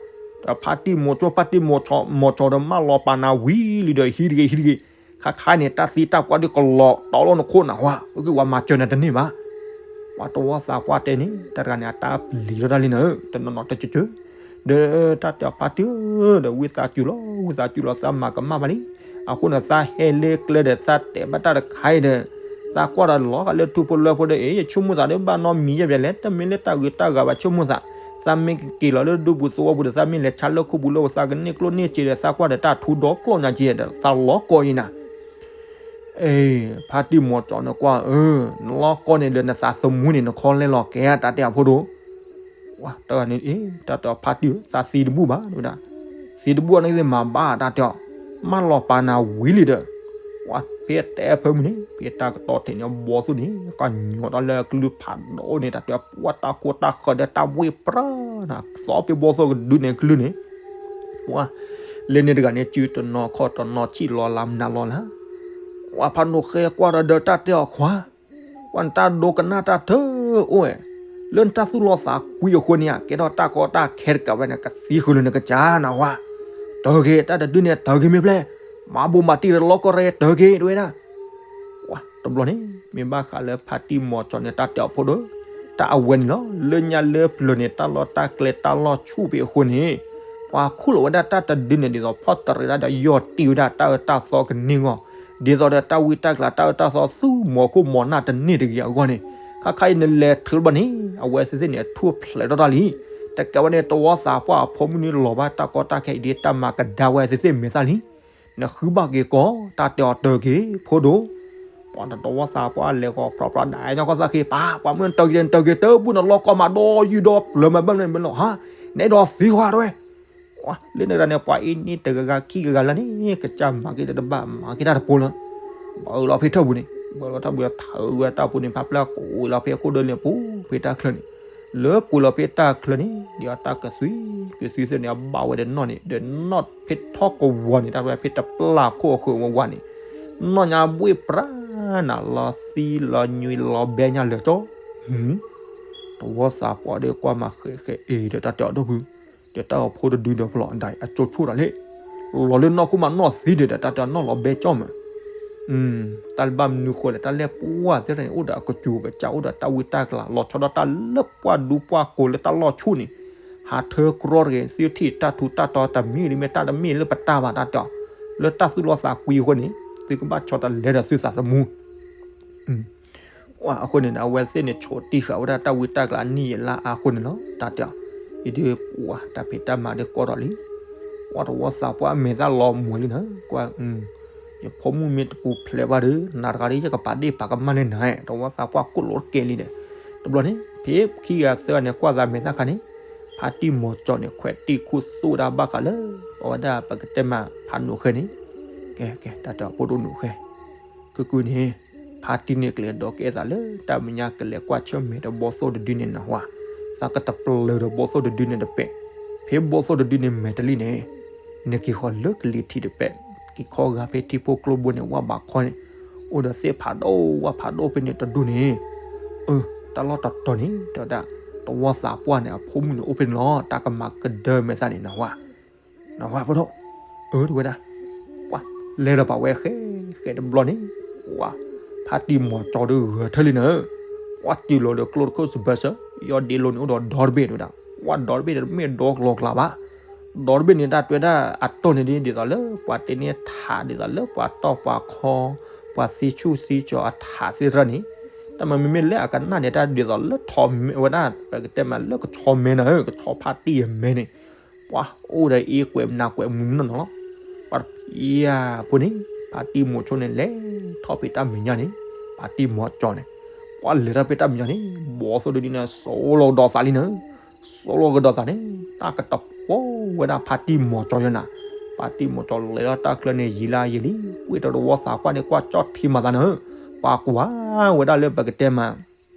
ဒီးဖါတံၢ်မိၤကၠီ ဖါတံၢ်မိၤကၠီ မိၤကၠီဒီးမၢလီၤပာ်နၤဝံၤလံဒီး ဟံးတဂ့ၤ ဟံးတဂ့ၤ, ခါခါန့ၣ် တၢ်သံတၢ်ပှၢ်ဒုးကလီၤတီလီၤနခိၣ်နၢ်ဟူဧါ, ကဝၤမၤစၢၤနၤတန့ၢ်ဘၣ်. ပှၤတဝီသးပှၢ်တဲန့ၣ် တၢ်တဂၤန့ၣ် အတၢ်ပျံၤထီၣ်တၢ်လံနၤဧၢ, တနီၤနီၤတကၠၢကၠၢ, ဒီးတၢ်တဲအီၤဖါတံၢ်ဧၢ, ဒီးဝံသးစူၤလီၤ ဝံသးစူၤလီၤ သးမၤကမၣ်ဘၣ်လံ. အဃိန့ၣ် သးဟဲလၢကျဲဒီး သးတဲဘၣ်တၢ်တခါအံၤဒီး သးကွၢ်ဒီးလီၤဂာ်လၢထူဖိလၢဖိဒီး အ့ ယဆိကမိၣ်သးဒီးဘၣ်နီတမံၤယဲၢ်ဘျဲၣ်လဲၣ်, တမ့ၢ်လၢတၢ်ဂ့ၤတၢ်ဂၤဘၣ်ဆိကမိၣ်သး, သးမ့ၢ်ကက့ၤလီၤလၢဒူပူၤသဝီပူၤဒီး သးမ့ၢ်လဲၤဆါလၢခိပူၤလၢ သးကန့ၢ်ကျိၣ်န့ၢ်စ့ဒီး သးကွၢ်ဒီးတၢ်ထူဒီကျီၢ်ညါက့ဒီး သးလီၤကီအံၤနၤ အ့ ဖါတံၢ်မိၤကၠီန့ၣ်ကွၢ်ဧၢ, နလီၤကီန့ၣ်ဒီး နသးသမူန့ၣ် နခီလဲလီၤကဲ တၢ်တဲအဖိဒိၣ်. တၢ်န့ၣ် အ့ တၢ်တဲအီၤဖါတံၢ်ဧၢ, သးသံတဘူၣ်ဘၣ် တဲဝဲဒၣ်, သံတဘူၣ်န့ၣ်သ့ၣ်မၤဘၣ် တၢ်တဲအီၤ, မၢလီၤပာ်နၤဝံၤလံဒီး ဖဲတဲဖၢမုၢ်န့ၣ် ဖဲတၢ်ကတီၢ်ထံးန့ၣ် ဘီသိၣ်န့ၣ် ကညီၤတၢ်လၢအကလုၢ်ဖးဒိၣ်န့ၣ် တၢ်တဲအီၤ ပှၤတၢ်ခိတၢ်ဃၢၤဒီးတၢ်ဝ့ၢ်ပြၢနၤ သီဖဲဘီသိၣ်ကဒုန့ၣ်ကလုၢ်န့ၣ် ပှၤ လၢန့ၣ်တဂၤန့ၣ် စုတနီၤခီၣ်တနီၤဆံၣ်လီၤလၢမနုၤလီၤလၢ်, ပှၤဖးဒိၣ်ဃဲကွၢ်ဒီးဒီးတၢ်တဲအီၤခွါ, ပှၤနတၢ်ဒိကနၣ်တၢ်တအိၣ်ဝဲ, လၢနတၢ်သူၣ်လီသးကွံအဃိန့ၣ် ကဲထီၣ်တၢ်ကီတၢ်ခဲတကးဝဲန့ၣ် ကသံဃုာ်လၢနကစၢ်နၢ်ဟူဧါ, တၢ်ဂ့ၤ တၢ်တဒုန့ၣ် တၢ်ဂ့ၤမ့ၢ်ဖျဲၣ်, မၤဘိးမၤတံၢ်ဒီးလီၢ်ကီၢ်ရဲၣ် တၢ်ဂ့ၤ တဲဝဲဒၣ် တဘျီန့ၣ် မ့ၢ်ဘၣ်ဃးလၢဖါတံၢ်မိၤကၠီန့ၣ် တၢ်တဲအီၤဖိဒိၣ်, တၢ်အဝဲန့ၣ်လီၤ လၢညါလၢပျၢၤန့ၣ် တၢ်လီၢ်တၢ်ကျဲတၢ်လီၢ်ဆူၣ်ဖဲအဃိန့ၣ်, ပှၤခူၣ်လီၤဝဲဒၣ်တၢ်တဒုန့ၣ် ဒ်သိးဖီၣ်တရံးတၢ်ဒီးယီၢ်တံၢ်ဝဲဒၣ်တၢ်အၢတၢ်သီကန့ၢ်ဂီၢ်, ဒ်သိးဒီးတၢ်ဝံတၢ်ကျးတၢ်အၢတၢ်သီ သူၣ်မီၤခိၣ်မီၤနၢ်တန့ၢ်တဂ့ၤအဂီၢ်န့ၣ်, ခါခါအံၤနလဲၤထုးဘၣ်န့ၣ် အဝဲသ့ၣ်သ့ၣ်န့ၣ် ထူၣ်ဖျဲးထီၣ်တၢ်လံ, တကးဝဲန့ၣ် တဝီသးပှၢ်အဖိမုၣ်န့ၣ်လီၤဘၣ်တၢ်ကီတၢ်ခဲအံၤဒ်တၢ်မၤကဒါဝဲသ့ၣ်သ့ၣ်မဲာ်သၣ်လံ နဃုဘၣ်က့ၤကီး တၢ်တဲအီၤတၢ်ဂ့ၤ ဖိဒိၣ်, ပှၤတဝီသးပှၢ်လဲၤဃီၤဖြီဖြီဒၣ် ညီကီၢ်သၣ်ဃ့ပာ် ပှၤမုၣ်နတၢ်ဂ့ၤတၢ်ဂ့ၤ တၢ်ဘူၣ်နလီၢ်ကီၢ်မးဒီးယုၢ်ဒီးပျၢၤမးဘၣ်မးလီၤဟါ, နအဲၣ်ဒိးသံကွၢ်တဝဲ လၢန့ၣ်တဂၤန့ၣ် ပှၤအံၤန့ၣ်တဂၤဂၤခံဂၤဂၤလၢန့ၣ် ကစၢ်မၤက့ၤတဘၣ် မၤက့ၤတၢ်တပိလၢ, ဘၣ်အၢလီၤဖဲထၢၣ်ပူၤန့ၣ် ဘၣ်လီၤထၢၣ်ပူၤထၢၣ်ဝဲတၢ်ပူၤန့ၣ် ဖးဖျၢၣ်ကိးလီၤဖဲခိၣ်ဒၢလ့ပူၤ ဖဲတၢ်ချၢန့ၣ်, လၢကိးလီၤဖဲတၢ်ချၢန့ၣ် ဒ်အတၢ်ကသွံ ကသွံသ့ၣ်န့ၣ် အဘၣ်ဝဲဒီးနီၢ်န့ၣ် ဒီးနီၢ်ဖဲထီၣ်ကဝီၤန့ၣ် တၢ်ဖဲတပျၢ်ခိၣ်အဃၢၤဝဲဝါန့ၣ်, နီၢ်ညါဘှ့ၣ်ပြၢနၤ လီၤသံလီၤညွံးလီၤဘဲညါလၢာ်ကၠီ တဝီသးပှၢ်ဒီးကွၢ်မၤဃဲးဃဲးအ့ၤဒီး တၢ်တဲအီၤဒိၣ်ဖု, ဒီးတၢ်အီၤဖိတဒုဒီးဖျီၣ်ဒၣ်အကၠိဆိၣ်တၢ်လ့, လီၤလၢနီၢ်ခိၣ်မးနီၢ်သံဒီး တၢ်တဲအီၤနီၢ်လီၤဘဲကၠီမး, တၢ်လၢဘၣ်မနုၤဃိလဲၣ် တၢ်လဲၣ်ပှၢ်သ့ၣ်တဖၣ်န့ၣ် အိၣ်ဒီးအကစူၤကစၢ် အိၣ်ဒီးတၢ်ဝံတၢ်ကျး လီၤဆီဒၣ်တၢ်လၢပှၢ်ဒူပှၢ်ကိာ်လၢတၢ်လီၢ်ဆူၣ်န့ၣ်, ဟးထၢကြီတဂ့ၤ သုထံၣ်တၢ်ထူးတၢ်တီၤတမံၤလံမ့ၢ်တၢ်တမ့ၢ်လၢပတၢ်ဘၣ်တၢ်တဲအီၤ, လၢတၢ်သူၣ်လီသးကွံအဃိန့ၣ်, သုကဘၣ်ဆီတလဲဒီးသုသးသမူ အဃိန့ၣ် အဝဲသ့ၣ်န့ၣ် ဆိးတံၢ်ဃာ်ဝဲဒၣ်တၢ်ဝံတၢ်ကျးနံၣ်ယဲၢ်လါအါအဃိန့ၣ်လီၤ တၢ်တဲအီၤ, အံၤဒုးပှၤတၢ်ဖံးတၢ်မၤဒုးကီထီၣ်လံ, ပှၤတဝီသးပှၢ်အမဲာ်သၣ်လီၤမွဲၤလံနၤ, ကွၢ်, ယဖိမုၣ်မ့ၢ်တပူၤဖျဲးဘၣ်ဒီး နၤတဂၤဒီး ယကပာ်ဒ့ၣ်ပာ်ကမၣ်န့ၢ်နၤ, တဝီသးပှၢ်ကိၣ်လိာ်တကဲလံဒီး, တဘျီန့ၣ် ဖဲခံဂၤသၢဂၤန့ၣ် ကွၢ်သးမဲာ်သၣ်ခါန့ၣ်, ဖါတံၢ်မိၤကၠီန့ၣ် ခွဲးတံၢ်ခူသူၣ်ဝဲဒၣ်ဘၣ်ဃးလၢ အဝဲဒၣ်ပကတဲမးဖးနိးဃဲန့ၣ်, ကဲကဲ တၢ်တဲအီၤဖိဒိၣ်နိးဃဲ ကုၢ်ကုၢ်န့ၣ်, ဖါတံၢ်န့ၣ်ကလဲၤဒိးကဲသးလၢတၢ်မဲာ်ညါ ကလဲၤကွၢ်ဆၢၣ်မဲာ်ဒီးဘီသိၣ်တဒုန့ၣ်နၢ်ဟူဧါ, သးကတပျၢၤဒီးဘီသိၣ်တဒုန့ၣ်တပဲာ်, ဖဲဘီသိၣ်တဒုန့ၣ်မဲာ်တလံန့ၣ်, နက့ၤဃီၤလၢကလံၤထံးတပဲာ်, က့ၤခီဂာ်ဖဲထံဖိကျိဘိန့ၣ် ဝၣ်ဘးခီန့ၣ်, အိၣ်ဒီးသ့ၣ်ဖးဒိၣ်ဝၣ်ဖးဒိၣ်ဖဲန့ၣ်တဒူၣ်န့ၣ်, အၢ တၢ်လီၢ်တတီၤန့ၣ် တဲဝဲဒၣ်, တဝီသးပှၢ်န့ၣ် အဖိမုၣ်န့ၣ်အိၣ်ဖဲန့ၣ်လီၤ တၢ်ကမၤကဒၢမဲာ်သၣ်န့ၣ်နၢ်ဟူဧါ နၢ်ဟူဧါဖိဒိၣ်, အၢ တဲဝဲဒၣ်, ပှၤလဲၤဒီးပာ်ဝဲဃဲဃဲတဘျီန့ၣ်, ပှၤဖါတံၢ်မိၤကၠီဒီးဂဲၤထၢၣ်လံနၤ, ပှၤတုၤလီၤဒီးကျိတခိၣ်စဘၢၣ်စၢၤ, ယီၢ်ဒ့လိၤန့ၣ်အိၣ်ဒီးဒီတဘ့ၣ်တဲဝဲဒၣ်, ပှၤဒီတဘ့ၣ်န့ၣ်တမ့ၢ်ဒီကျိၤကျါဘၣ်, ဒီတဘ့ၣ်န့ၣ်တၢ်တဲဝဲဒၣ်အတီၢ်န့ၣ်ဒ် ဒ်သိးလၢပှၤတန့ၢ်ထးဒ်သိးလၢပှၤတီၢ်ပှၤခီ, ပှၤသံဆူၣ်သံကၠီၤအထးသ့ၣ်တဖၣ်န့ၣ်, တၢ်မၤမ့မ့ၢ်လၢအကနၣ်န့ၣ် တၢ်ဒ်သိးလၢထီၣ်မဲဝဲဒၣ် ပကတဲမးလၢကဆီမဲနၤဧၢ ကဆီဖါတံၢ်အမဲန့ၣ်, ပှၤအိၣ်ဒီးအ့ကွဲးမနၤကွဲးမုၢ်မနီၢ်နီၢ်လီၤ, ပှၤတဖံးဧါဖိန့ၣ်, ဖါတံၢ်မိၤဆိန့ၣ်လဲၤထီၣ်ဖဲတၢ်မဲာ်ညါန့ၣ်, ဖါတံၢ်မိၤကၠီန့ၣ်, ပှၤလဲၤထီၣ်ဖဲတၢ်မဲာ်ညါန့ၣ် ဘီသိၣ်တဒုန့ၣ် စိာ်လီၤကဒီးသးလံနၤ, စိာ်လီၤကဒီးသးန့ၣ်, တ တၢ်ကတဖိဝဲဒၣ်ဖါတံၢ်မီၤကၠီယဲနၤ, ဖါတံၢ်မီၤကၠီလဲၤလီၤတၢ်ချၢန့ၣ် ယံာ်လၢယံာ်လံ, ဝံၢ်တဝီသးပှၢ်န့ၣ် ကွၢ်ကၠီၣ်ထံမၤသးနၤဧၢ, ပှၤကွၢ်ဝဲဒၣ်လၢပကတဲမး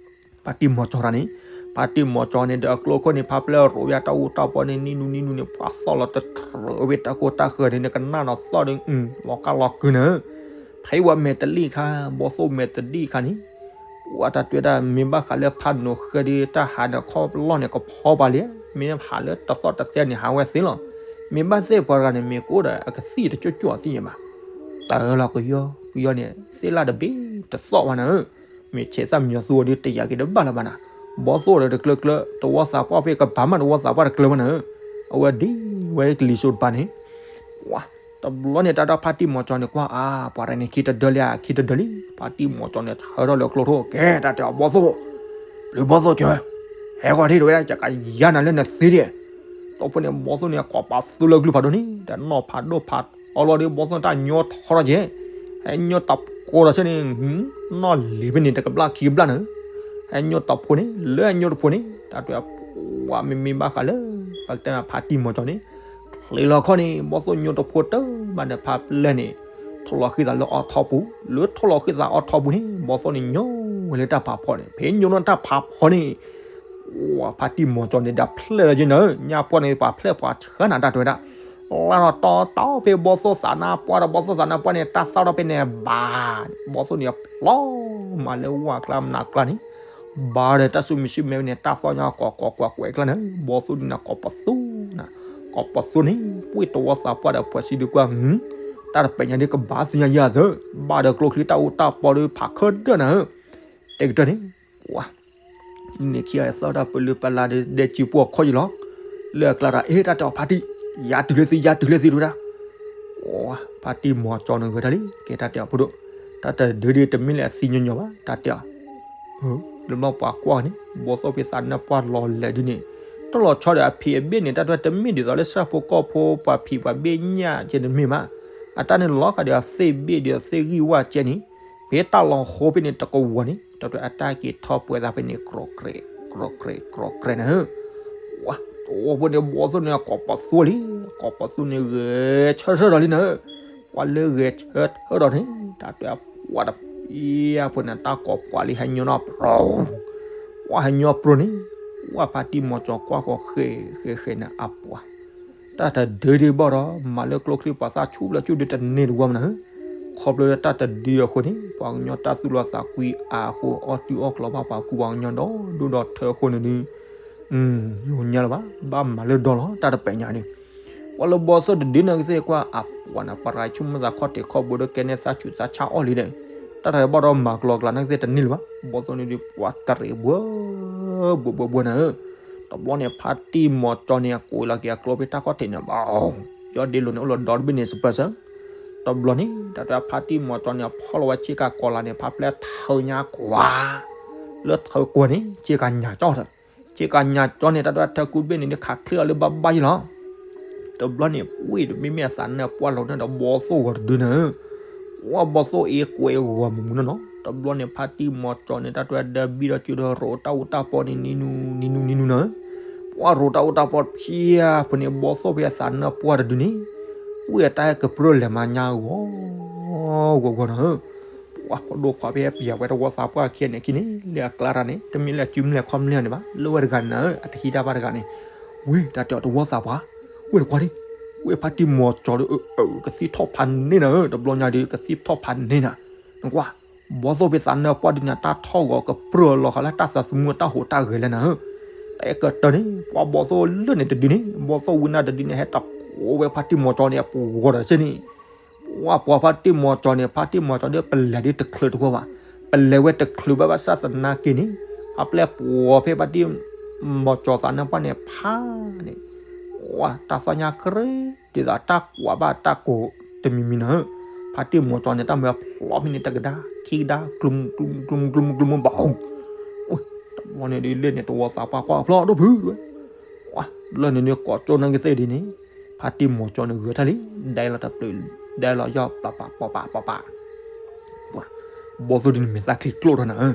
ဖါတံၢ်မီၤကၠီတၢ်န့ၣ်, ဖါတံၢ်မီၤကၠီန့ၣ် ဒီးအကျိခိၣ်န့ၣ် ဖးပျဲၢ်ရိးဝဲတၢ်အူတၢ်ပီန့ၣ် နံၤနူနံၤနူန့ၣ် ပှၤသီၣ်လီၤတတြၢၤဝဲတၢ်ကိၢ်တၢ်ဃၢၤန့ၣ် နကနၣ်နီၤသီၣ်ဒီး လီၤကၢ်လီၤကုၤနၤဧၢ, ဖဲဝဲမဲာ်တလံၣ်ခါ ဘီသိၣ်မဲာ်တလံၣ်ခါန့ၣ် ပှၤတၢ်တွဲဒၣ် မ့ၢ်ဘၣ်ဃးလၢဖးနိးဃဲဒီး တၢ်ဟးန့ၣ်ခီၣ်လီၢ်န့ၣ် ကဖီပှၤလံ, မ့ၢ်ဟးလၢတသီၣ်တသဲန့ၣ် ဟးဝဲသ့လီၤ. မ့ၢ်ဘၣ်သ့ၣ်ပှၤတဂၤန့ၣ် မ့ၢ်ကအိၣ်ဒီး အကသံၣ်တကၠိၣ်ကၠိၣ်အသံၣ်ညါဘၣ်. တၢ်လီၤကယီကယီန့ၣ် သ့ၣ်လၣ်တဘ့ၣ်တသီၣ်ဘၣ်နၤဧၢ, မ့ၢ်ဆဲးသၣ်မံညီၤသူအီၤဒီး တယာ်က့ၤတဘၣ်လၢၤဘၣ်နၤ. ဘီသိၣ်ဒီးတကျၢၤကျၢၤ တဝီသးပှၢ်ဖဲကပၤမး တဝီသးပှၢ်တကျၢၤဘၣ်နၤဧၢ, အဝဲဒ်ဝဲကလံၤစိးတပၤန့ၣ် ဝါ, တဘျီန့ၣ် တၢ်ဒၣ်ဖါတံၢ်မီၤကၠီန့ၣ် ကွၢ်အါ ပှၤတဂၤန့ၣ် ခံတဒၢလံဧါ ခံတဒၢလံ, ဖါတံၢ်မီၤကၠီန့ၣ် ထၢထီၣ်လၢကျိထီၣ် ကဲ တၢ်တဲအီၤ ဘီသိၣ်, ပျုၤဘီသိၣ်ကၠီ, ဟဲဂီၤထံၣ်တဝဲဒၣ် ယကယါနၤလၢနသ့ဒဲး, ဒီးဖဲန့ၣ် ဘီသိၣ်န့ၣ် ကိးပသူလၢကလုၢ်ဖးဒိၣ်န့ၣ် ဒီးနီၢ်ဖးဒိၣ်ဖးအီလီၤဒီး ဘီသိၣ်န့ၣ် တၢ်ညီထီထီၣ်ကဲ, ဟဲညီတဖိဒီးဆၢန့ၣ် နီၢ်လံၤဖဲန့ၣ် တကဘျၣ်ခံကဘျၣ်နၤ, ဟဲညီတဖိန့ၣ် လၢဟဲညီတဖိန့ၣ် တၢ်တဲအီၤ ပှၤမ့မ့ၢ်ဘၣ်ဃးလၢ ပကတဲမးဖါတံၢ်မီၤကၠီန့ၣ် ချ့လီၤခီၣ်န့ၣ် ဘီသိၣ်ညိတဖိတၢ်မးဒီး ဖးပျဲၢ်န့ၣ် ထိၣ်လီၤဃံသးလၢအီထီပူၤ, လၢထိၣ်လီၤဃံသးအီထီပူၤန့ၣ် ဘီသိၣ်န့ၣ်ညိဝဲလၢတၢ်ဖးဖီန့ၣ်, ဖဲညိလၢတၢ်ဖးဖီန့ၣ် ဝါ ဖါတံၢ်မီၤကၠီန့ၣ် ဒၣ်ဖျဲၣ်လီၤက့ၤနၤဧၢ, ညါပှၢ်န့ၣ် ပှၤဖျဲၣ်ပှၤဆှၢနၤတၢ်တဲဝဲဒၣ်, လၢထီၣ်တီတီဖဲဘီသိၣ်သးနါပှၢ်ဒီး ဘီသိၣ်သးနါပှၢ်န့ၣ် တၢ်သီၣ်ထီၣ်ဖဲန့ၣ်ဘၣ်, ဘီသိၣ်န့ၣ်အဖျီမးလၢဝါကျါမနၤကျါန့ၣ် ဘၣ်ဒီးတၢ်ဆူမံဆူမဲဝဲန့ၣ် တၢ်သီၣ်ညါကိးကိးကွဲးကွဲးကျါန့ၣ် ဘီသိၣ်ဒုန့ၣ်ကိးပသူနၤ, ကိးပသူန့ၣ် ပှ့ၢ်တဝီသးပှၢ်ဒီးပှၤစံးဒုကွၢ် တၢ်တပဲာ်ညါဒ်ကဘၣ်သ့ၣ်ညါယၤသၢ, ဘၣ်ဒီးကျိချံတၢ်အူတၢ်ပီဒီးဖးခၢၣ်ဒၢနၤဧၢ, တဲကတၢၢ်န့ၣ် ပှၤ န့ၣ်ခံဂၤသီၣ်တၢ်ပလုၢ်ပလၢ်ဒီးဒဲကၠံပှီၢ်ခီၣ်ယံလီၤ, လၢအကျါဒီး အ့ တၢ်တဲအီၤဖါတံၢ်, ယါတုၤလၢသံ ယါတုၤလၢသံတဝဲဒၣ်, ဝါ ဖါတံၢ်မီၤကၠီန့ၣ်ဂဲၤတၢ်လံ, ကဲတၢ်တဲအီၤဖိဒိၣ်, တၢ်တဒုဒ်တမ့ၢ်လၢအသံညီညီဘၣ်, တၢ်တဲအီၤ လၢဘျီပှၤကွၢ်န့ၣ် ဘီသိၣ်ဖဲသးနါပှၢ်လီၤလဲၤဒုန့ၣ်, တၢ်လီၤဆီဒီးအဖံးအဘ့ၣ်န့ၣ် တၢ်တဝဲတမ့ၢ်ဒ်သိးလၢဆၣ်ဖိကီၢ်ဖိပှၤဖံးပှၤဘ့ၣ်ညၣ်ကဲန့ၣ်တမ့ၢ်ဘၣ်, အတၢ်န့ၣ်လီၤဃာ်ဒီးအသ့ၣ်ဘ့ၣ်ဒီးအသ့ၣ်ဂံၢ်ဝၣ်ကဲန့ၣ်, ဖဲတၢ်လီၤဟိဖဲန့ၣ်တကဝီၤန့ၣ် တၢ်တဝဲအတၢ်က့ၤထီၣ်ပှဲၤသးဖဲန့ၣ် ကြီကြဲး, ကြီကြဲး, ကြီကြဲးနၤဧၢ, ဝါ တဝီဖိန့ၣ် ဘီသိၣ်န့ၣ်ကိးပသူလံ, ကိးပသူန့ၣ်ဂဲၤဆၢထၢၣ်ဒီးလံနၤဧၢ, ပှၤလၢဂဲၤဆၢထၢၣ်ဒီးန့ၣ် တၢ်တဝဲပှၤတဖၣ်ဖိန့ၣ် တၢ်ကိးပှၤလံဟဲညီနီၢ်ပြိ, ပှၤဟဲညီပြိန့ၣ်, ဝါဖါတံၢ်မီၤကၠီကွၢ်ဃီဃဲၤဃဲၤဃဲၤန့ၣ်အပှၤ တၢ်တဒုဒ်ဘၣ်ဒီး မၤလၢကျိချံပှၤသၣ်ဆူၣ်လၢဆူၣ်ဒုတန့ၢ်တဝီမနၤဧၢ, ခီဖျိလၢတၢ်တဒုအဃိန့ၣ် ပှၤကညီတၢ်သူၣ်လီၤသးကွံအါအဃိ အီၣ်တုၤအီၣ်ကျီဘၣ်ပှၤကူပှၤကညီဒီဒူၣ်ဒီထၢအဃိန့ၣ်ဒုး လိၣ်ညါလၢၤဘၣ်, ဘၣ်မၤလၢဒီလီၤ တၢ်တပဲာ်ညါန့ၣ်, ပှၤလၢဘီသိၣ်တဒုန့ၣ်ကသ့ၣ်ကွၢ်အပှၤန့ၣ် ပရၤဆူၣ်မုၢ်သးခီၣ်ထံးခီၣ်ဘိဒီးကဲန့ၣ်သၣ်ဆူးသၣ်ဆါအီၣ်လံဒီး, တၢ်တဘၣ်ဒီးမၤကျီကျါန့ၣ်ကသ့ၣ်တန့ၢ်လၢၤဘၣ်, ဘီသိၣ်န့ၣ်ဒုးပှၤတရံးဘှီ ဘှီဘှီဘှီနၤဧၢ, တဘျီန့ၣ် ဖါတံၢ်မီၤကၠီန့ၣ် အကိးလီၤက့ၤအကျိဖဲတၢ်ခီၣ်ထံးန့ၣ်ဘၣ်, ယီၢ်ဒ့လိာ်န့ၣ် အိၣ်လီၤဒီတဘ့ၣ်န့ၣ် စပၢၤစၢၤ, တဘျီန့ၣ် တၢ်တဖါတံၢ်မီၤကၠီန့ၣ် အဖီၣ်လီၤဝဲဆ့ကၤကီၤလၤန့ၣ် ဖးပျဲၢ်ထၢညါကွၢ်, လၢထၢကွၢ်န့ၣ် ဆ့ကၤညၣ်ကၠီထၢ, ဆ့ကၤညၣ်ကၠီန့ၣ် တၢ်တဖါထၢကူတဘ့ၣ်န့ၣ် ခးချ့အီၤလၢဘၣ်ဘၣ်ယံလီၤ တဘျီန့ၣ် ဝ့ၢ်တမ့မ့ၢ်အသးနါပှၢ်လီၤန့ၣ်ဒီးဘီသိၣ်ဂီၤတဒုနၤဧၢ, ဝဲဘီသိၣ်အ့ကွဲးဂီၤမုာ်မုာ်နီၢ်နီၢ်, တဘျီန့ၣ် ဖါတံၢ်မီၤကၠီန့ၣ် တၢ်တဖါဒီဘံၣ်ဒီးစုဒီးရိးတၢ်အူတၢ်ပီန့ၣ် နံၤနူနံၤနူနံၤနူနၤဧၢ, ပှၤရိးတၢ်အူတၢ်ပီဖၠါဖိန့ၣ် ဘီသိၣ်ဖဲအသးနါပှၢ်တဒုန့ၣ်, ဝ့ၢ်အတၢ်ဟဲကပြၢၢ်လဲၤမၤညါဂီၤ ဂီၤဂီၤနၤဧၢ, ပှၤဖိဒိၣ်ခွါဖဲပယၤဝဲတဝီသးပှၢ်ခံဂၤန့ၣ်ခံန့ၣ် လၢအကျါတၢ်န့ၣ် တမ့ၢ်လၢအစုမုၢ်လဲၢ်ခီၣ်မုၢ်လဲၢ်န့ၣ်ဘၣ်, လၢဝဲတဂၤနၤဧၢ အတဟံးတၢ်ဘၣ်တဂၤန့ၣ်, ဝ့ၢ်တၢ်တဲအီၤတဝီသးပှၢ်, ဝ့ၢ်တခွါဒံး, ဝ့ၢ်ဖါတံၢ်မီၤကၠီဒီး ကသံၣ်ထီၣ်ဖးန့ၢ်နၤဧၢ, တဘျီညါဒီး ကသံၣ်ထီၣ်ဖးန့ၢ်နၤ, နကွၢ်, ဘီသိၣ်ဖဲသးနါပှၢ်ဒုန့ၣ် တၢ်ထီၣ်ဂီၤကပြၢၢ်လီၤဃာ်လၢတၢ်သးသမူတၢ်ဟူးတၢ်ဂဲၤလဲၣ်နၤဧၢ, တၢ်ကတၢၢ်န့ၣ် ပှၤဘီသိၣ်လၢန့ၣ်တဒုန့ၣ် ဘီသိၣ်ဝံနၤတဒုန့ၣ် ဟဲတဖိးဝဲဖါတံၢ်မီၤကၠီန့ၣ် အပူၤဂီၤဒီးစ့ၢ်န့ၣ် ဝဲပှၤဖါတံၢ်မီၤကၠီန့ၣ် ဖါတံၢ်မီၤကၠီဒီးပလဲၤဒ်တချုးတဝီဘၣ်, ပလဲၤဝဲတချုးဘၣ်ဘၣ်ဆၣ်သနာ်က့န့ၣ် ဖးပျဲၢ်ပှၤဖဲဖါတံၢ်မီၤကၠီသးနါပှၢ်န့ၣ်ဖးန့ၣ်, ဝဲတၢ်သီၣ်ညါကြ့ ဒ်သိးတၢ်ကွၢ်ဘၣ်တၢ်ကိးတမံၤမံၤနၤဧၢ, ဖါတံၢ်မီၤကၠီန့ၣ် တၢ်မၢဖျီဖဲန့ၣ် တကဒါ ခံကဒါ ကျူၤကျူၤကျူၤကျူၤကျူၤဘၣ်, တဘျီန့ၣ်ဒ်လဲၣ်န့ၣ် တဝီသးပှၢ်ကွၢ်ဖျီဒိၣ်ဖုးဝဲ, လၢန့ၣ်န့ၣ် ကိးကၠိနၢ်ကသ့ၣ်ဒ်န့ၣ်, ဖါတံၢ်မီၤကၠီန့ၣ်ဂဲၤထၢၣ်လံ, ဒဲလီၤတပျုာ်, ဒဲလီၤယီၢ်ပပပပပပ, ဘီသိၣ်ဒ်န့ၣ်မဲာ်သၣ်ချံကျိၣ်ထီၣ်နၤဧၢ,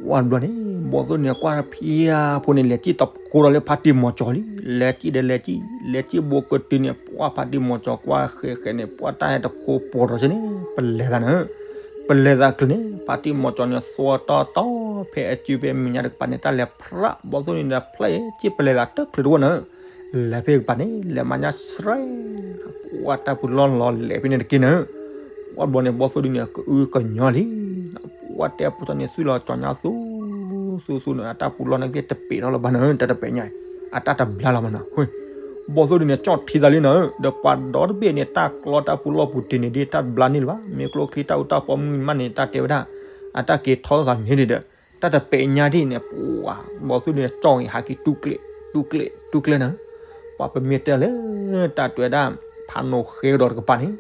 ဝံၤဘျီန့ၣ် ဘီသိၣ်န့ၣ်ကွၢ်ဖံယၢ်ဖိန့ၣ် လဲၤစံၣ်တဖိဒီးလၢဖါတံၢ်မီၤကၠီလံ, လဲၤစံၣ်ဒီးလဲၤစံၣ် လဲၤစံၣ်ဘိကတုၤန့ၣ် ပှၢ်ဖါတံၢ်မီၤကၠီကွၢ်ဃဲးဃဲးန့ၣ် ပှၢ်တၢ်ဟဲတဖိပိာ်ထီၣ်ဆ့န့ၣ် ပလဲၤသးနၢၤ, ပလဲၤသးကျၢၤန့ၣ် ဖါတံၢ်မီၤကၠီန့ၣ် သွီတီတီ ဖဲအစုဖဲမဲာ်ညါတကပၤန့ၣ် တၢ်လဲၤဖြး ဘီသိၣ်န့ၣ်ဒီးဖျဲၣ်အံၤ စံၣ်ပလဲၤသးတချုးတဝီနၢၤ လဲၤဖဲကပၤန့ၣ် လဲၤမၤညါစရဲ ပှၢ်တၢ်ပူၤလီၢ်လီၤလဲၤဖဲန့ၣ်တက့ၢ်နၢၤ, ဝံၤဘျီန့ၣ် ဘီသိၣ်ဒုန့ၣ် ကအုကညီလံ, ပှၢ်တဲပူၤထီၣ်န့ၣ် သွံၣ်လီၤကၠီညါသူ သူသူနၢၤ အတၢ်ပူၤလီၢ်န့ၣ်က့တပ့ၤထီၣ်လၢၤဘၣ်နၢၤ တၢ်တပဲာ်ညါ အတၢ်တဘျါလီၤမးနၢၤ, ဘီသိၣ်ဒုန့ၣ် ကၠီၣ်ထံသးလံနၢၤ, ဒီးပှၤဒီတဘ့ၣ်န့ၣ် တၢ်ကျီတၢ်ပူၤလီၢ်ပူၤတ့ၢ်န့ၣ်ဒ်တၢ်တဘျါန့ၣ်လၢၤဘၣ်, မ့ၢ်ကျိချံတၢ်အူတၢ်ပီမုၢ်မးန့ၣ် တၢ်တဲဝဲဒၣ် အတၢ်က့ၤထီၣ်သးန့ၣ်ဒံးဒီး တၢ်တပဲာ်ညါဒ်န့ၣ် ပှၢ် ဘီသိၣ်ဒုန့ၣ် ကၠီၣ်အံၤဟးက့ၤတူၢ်ကျဲ တူၢ်ကျဲ တူၢ်ကျဲနၢၤ, ပှၢ်ပမ့ၢ်တဲလၢ တၢ်တဲဝဲဒၣ် ဖးနိၣ်ဃဲကဒီးတကပၤန့ၣ်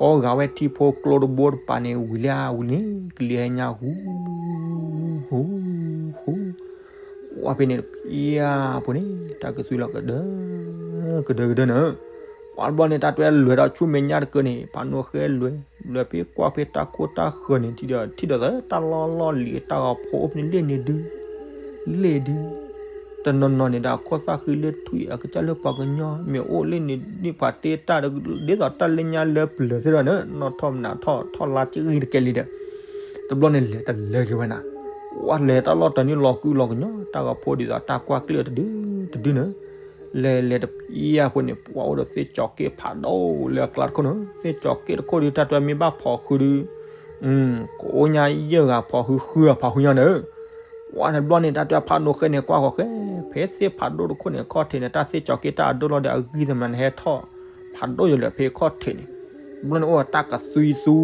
ခီဂာ်ဝဲထံဖိကျိတဘိတကပၤန့ၣ် ဝံၤလၢအဝံၤန့ၣ် ကလံၤဟဲညါဟူ ဟူ ဟူ ဝံၤဖဲန့ၣ် ပယၢ်ဖိန့ၣ် တၢ်ကသွံလီၤကဒၢ ကဒၢကဒၢနၢၤ, ပှၢ်တဘျီန့ၣ် တၢ်တဲလွဲၢ်ဒီးဆူမဲာ်ညါတကၢၢ်န့ၣ် ဖးနိၣ်ဃဲလွဲၢ် လွဲၢ်ဖဲကွၢ်ဖဲတၢ်ခိၣ်တၢ်ဃၢၤန့ၣ် ထံၣ်ဒီး ထံၣ်ဒီးသးတၢ်လီၢ်လီၢ်လံၤ တၢ်ဂီၤဖိအိၣ်ဖဲန့ၣ်လ့ၣ်န့ၣ်ဒု လ့ၣ်ဒု တနီၤနီၤန့ၣ်ဒီး အခိၣ်သၣ်ဃံလၢထွံၣ် အကစၢ်လၢပှၤကညီ မ့ၢ်အိၣ်လ့ၣ်န့ၣ် ဒ်ပှၤတ့တၢ်ဒီး ဒ်သိးတၢ်လၢညါလၢပျၢၤသ့ဒီးနၢၤ နီၢ်ထီၣ်မနၤထီၣ် ထီၣ်လါကဂံၢ်တကဲလံဒီး တဘျီန့ၣ်လဲၤတလၢက့ၤဝဲနၤ, ပှၢ်လဲၤတၢ်လီၢ်တၢ်န့ၣ်လီၤကုလီၤကညီ တၢ်ဂီၤဖိဒ်သိးတၢ်ကွၢ်ကျ့ၣ်တဒု တဒုနၢၤ, လဲၤလဲၤတပယၢ်ဖိန့ၣ် ပှၢ်အိၣ်ဒီးသ့ၣ်ကၠီၤက့ၣ်ဖးဒိၣ်လၢအကျါတခိၣ်နၢၤ, သ့ၣ်ကၠီၤက့ၣ်တခိၣ်ဒု တၢ်တဲမ့ၢ်ဘၣ်ဖီၣ်ဃုာ်ဒု ကအိၣ်ညါယဲၢ်ဂၤဖီၣ်ဃုာ် ဃုဂၤဖီၣ်ဃုာ်ညါနၢၤ, ပှၢ်န့ၣ်တဘျီန့ၣ် တၢ်တဲဖးနိၣ်ဃဲန့ၣ် ကွၢ်ဃီၤဃဲ ဖဲသ့ၣ်ဖးဒိၣ်တခိၣ်န့ၣ် အခီၣ်ထံးန့ၣ် တၢ်သ့ၣ်ကၠီၤက့ၣ်တၢ်အဒိၣ်လီၤဒီးအဂံၢ်သ့ၣ်မနုၤန့ၣ် ဟဲထီၣ်ဖးဒိၣ်ယိာ်လၢာ်ဖဲအခီၣ်ထံးန့ၣ်, တဘျီန့ၣ်အိၣ်တၢ်ကသွံသူ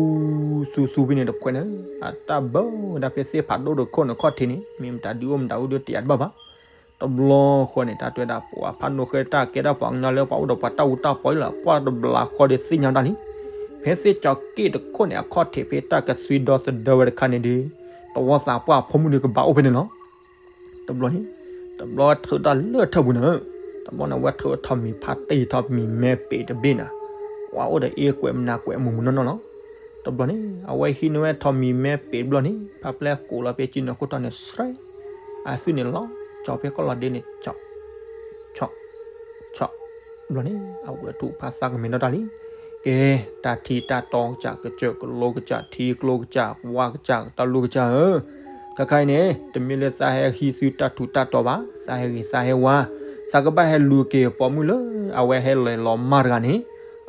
သူသူဖဲန့ၣ်တဖှဲးနၢၤ, အတၢ်ဘၢဝဲဒၣ်ဖဲသ့ၣ်ဖးဒိၣ်တခိၣ်န့ၣ် အခီၣ်ထံးန့ၣ် မ့ၢ်မတၤဒုအိၣ်မတၤအိၣ်ဒုတယးတဘၣ်ဘၣ် တဘျီဃီန့ၣ် တၢ်တဲဝဲဒၣ် ပှၤဖးနိၣ်ဃဲတၢ်ကဲဒၣ်ပှၤကညီလၢပှၤအိၣ်ဒီးပှၤတၢ်အူတၢ်ပီလီၤ ကွၢ်တဘျီဃီဒီးသ့ၣ်ညါတၢ်လံ. ဖဲသ့ၣ်ကၠီၤက့ၣ်တခိၣ်န့ၣ် အခီၣ်ထံးဖဲတၢ်ကသွံဒီသဒၢဝဲတခါန့ၣ်ဒီး တဝီသးပှၢ်အဖိမုၣ်ဒီးကဘၣ်အိၣ်ဖဲန့ၣ်လီၤ. တဘျီန့ၣ် တဘျီဝဲထုးတၢ်လၢထၢၣ်ပူၤန့ၣ် တဘျီန့ၣ် အဝဲထုးထီၣ်မံၤဖးတံၢ်ထီၣ်မံၤမဲပ့ၤတဘ့ၣ်နၤ, ပှၤအိၣ်ဒီးအ့ကွဲးမနၤကွဲးမုၢ်မုၢ်နီၢ်နီၢ်လီၤ. တဘျီန့ၣ် အဝဲဟံးန့ၢ်ဝဲထီၣ်မံၤမဲပ့ၤတဘျီန့ၣ် ဖးပျဲကိးလီၤဖဲစုနၢၤခိၣ်တီန့ၣ် စရဲ အစုန့ၣ်လီၤ ကၠီဖဲကီၢ်လီၤဒ့န့ၣ် ဆီၣ် ဆီၣ် ဆီၣ် ဘျီန့ၣ် အဝဲထုးဖးသးကမဲာ်ဒီးတၢ်လံ. ကဲ တၢ်ထံတၢ်တီကစၢ် ကစၢၢ်ကလိကစၢ် ထံကျိကစၢ် ဝါကစၢ် တၢ်လူကစၢ်ဧၢ, ခဲခါအံၤန့ၣ် တမ့ၢ်လၢသးဟဲဟံးသုတၢ်ထူးတၢ်တီၤဘၣ်, သးဟဲဂ့ၤသးဟဲဝါ, သးကဘၣ်ဟဲလူၤက့ၤပိာ်မုၣ်လၢ အဝဲဟဲလဲၤလီၤမၢ်တဂၤန့ၣ်,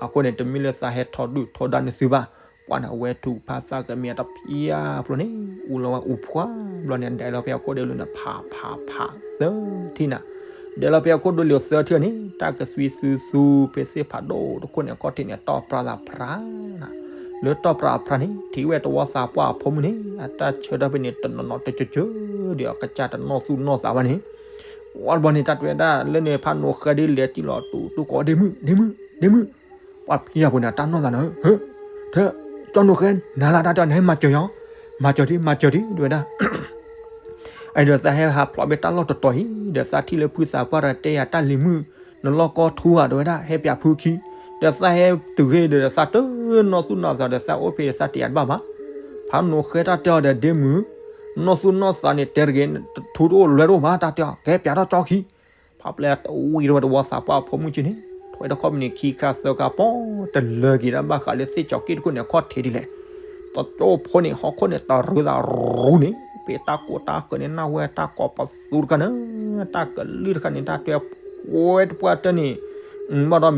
အဃိန့ၣ် တမ့ၢ်လၢသးဟဲထီဒုၣ်ထီဒါန့ၢ်သုဘၣ်. ပှၢ်န့ၣ် အဝဲထုးဖးသးကမဲာ်တဖျၢၣ်ဘျီန့ၣ် အူလီၤဝဲအူဖှၣ်ဘျီန့ၣ် ဒဲးလီၤဖဲအခိၣ်ဒိလီၤန့ၣ် ဖးဖးဖးသၢထံၣ်နၤ, ဒဲးလီၤဖဲအခိၣ်ဒိလီၤသၢထံၣ်န့ၣ် တၢ်ကသွံသူသူဖဲသ့ၣ်ဖးဒိၣ်တခိၣ်န့ၣ် အခီၣ်ထံးန့ၣ် တီၢ်ပြးသးပြးနၤ, လၢတီၢ်ပြးအပြးန့ၣ် ထံၣ်ဝဲတဝီသးပှၢ်အဖိမုၣ်န့ၣ် အတၢ်ဆၢထၢၣ်ဖဲန့ၣ် တနီၤနီၤတကၠၢကၠၢ ဒီးအကစၢ်တနီၣ်သူၣ်နီၣ်သးဘၣ်န့ၣ်, ဝံၤဘျီန့ၣ် တၢ်တဲဝဲဒၣ်လၢန့ၣ် ဖးနိၣ်ဃဲဒ်လဲၤတံၢ်လီၤတူၢ်တူၢ်ကိး ဒ့မုၣ် ဒ့မုၣ် ဒ့မုၣ်, ပှၢ်ဖံယၢ်ဖိန့ၣ် တၢ်နီၢ်သးန့ၣ် ဟၢ ထၢ ကၠီနိၣ်ဃဲ နၤလၢတၢ်တဲအီၤ နဟဲမၤစၢၤယီၤ, မၤစၢၤဒံး မၤစၢၤဒံး တဲဝဲဒၣ် အဒီးသးဟဲဟးဖျိးဖဲတၢ်လီၢ်တတီၤအံၤ ဒီးသးထံၣ်လၢဖုသးပှၢ်တဂၤတဲယၤ တၢ်လံၤမုၣ် နလီၢ်ကီထူဧါ တဲဝဲဒၣ် ဟဲပၠးဖုခံ, ဒီးသးဟဲတုၤဂ့ၤဒီး သးတနီၢ်သူၣ်နီၣ်သးဒီး သးအိၣ်ဖဲဒီးသးတယၤတဘၣ်ဘၣ်. ဖးနိၣ်ဃဲတၢ်တဲအီၤဒီး ဒ့မုၣ် နီၢ်သူၣ်နီၢ်သးန့ၣ် တဲတဂ့ၤ ထူတအိၣ်လွဲတအိၣ်ဘၣ် တၢ်တဲအီၤ ကဟဲပၠးထီၣ်ကၠီခံ ဖးပျဲတဝံၤဒီးဝဲတဝီသးပှၢ်အဖိမုၣ်က့န့ၣ် ထွဲတခီပနံၣ်ခံခါသၢခါပီၢ် တလၢက့ၤဒၣ်ဘၣ်ဃးလၢသ့ၣ်ကၠီၤက့ၣ်တခိၣ်န့ၣ် အခီၣ်ထံးဒ်လဲၣ်. တကၠိဖိန့ၣ် ဟီၣ်ခိၣ်န့ၣ် တရၢသးရူန့ၣ် ဖဲတၢ်ကိးတၢ်ဃၢၤန့ၣ် နၢ်ဟူဝဲတၢ်ကိးပသူတခါန့ၣ် တၢ်ကလုၢ်တခါန့ၣ် တၢ်တဲ ဖှဲတပှၢ်တၢၢ်န့ၣ် ဘၣ်ဒီးမဲာ်ထံ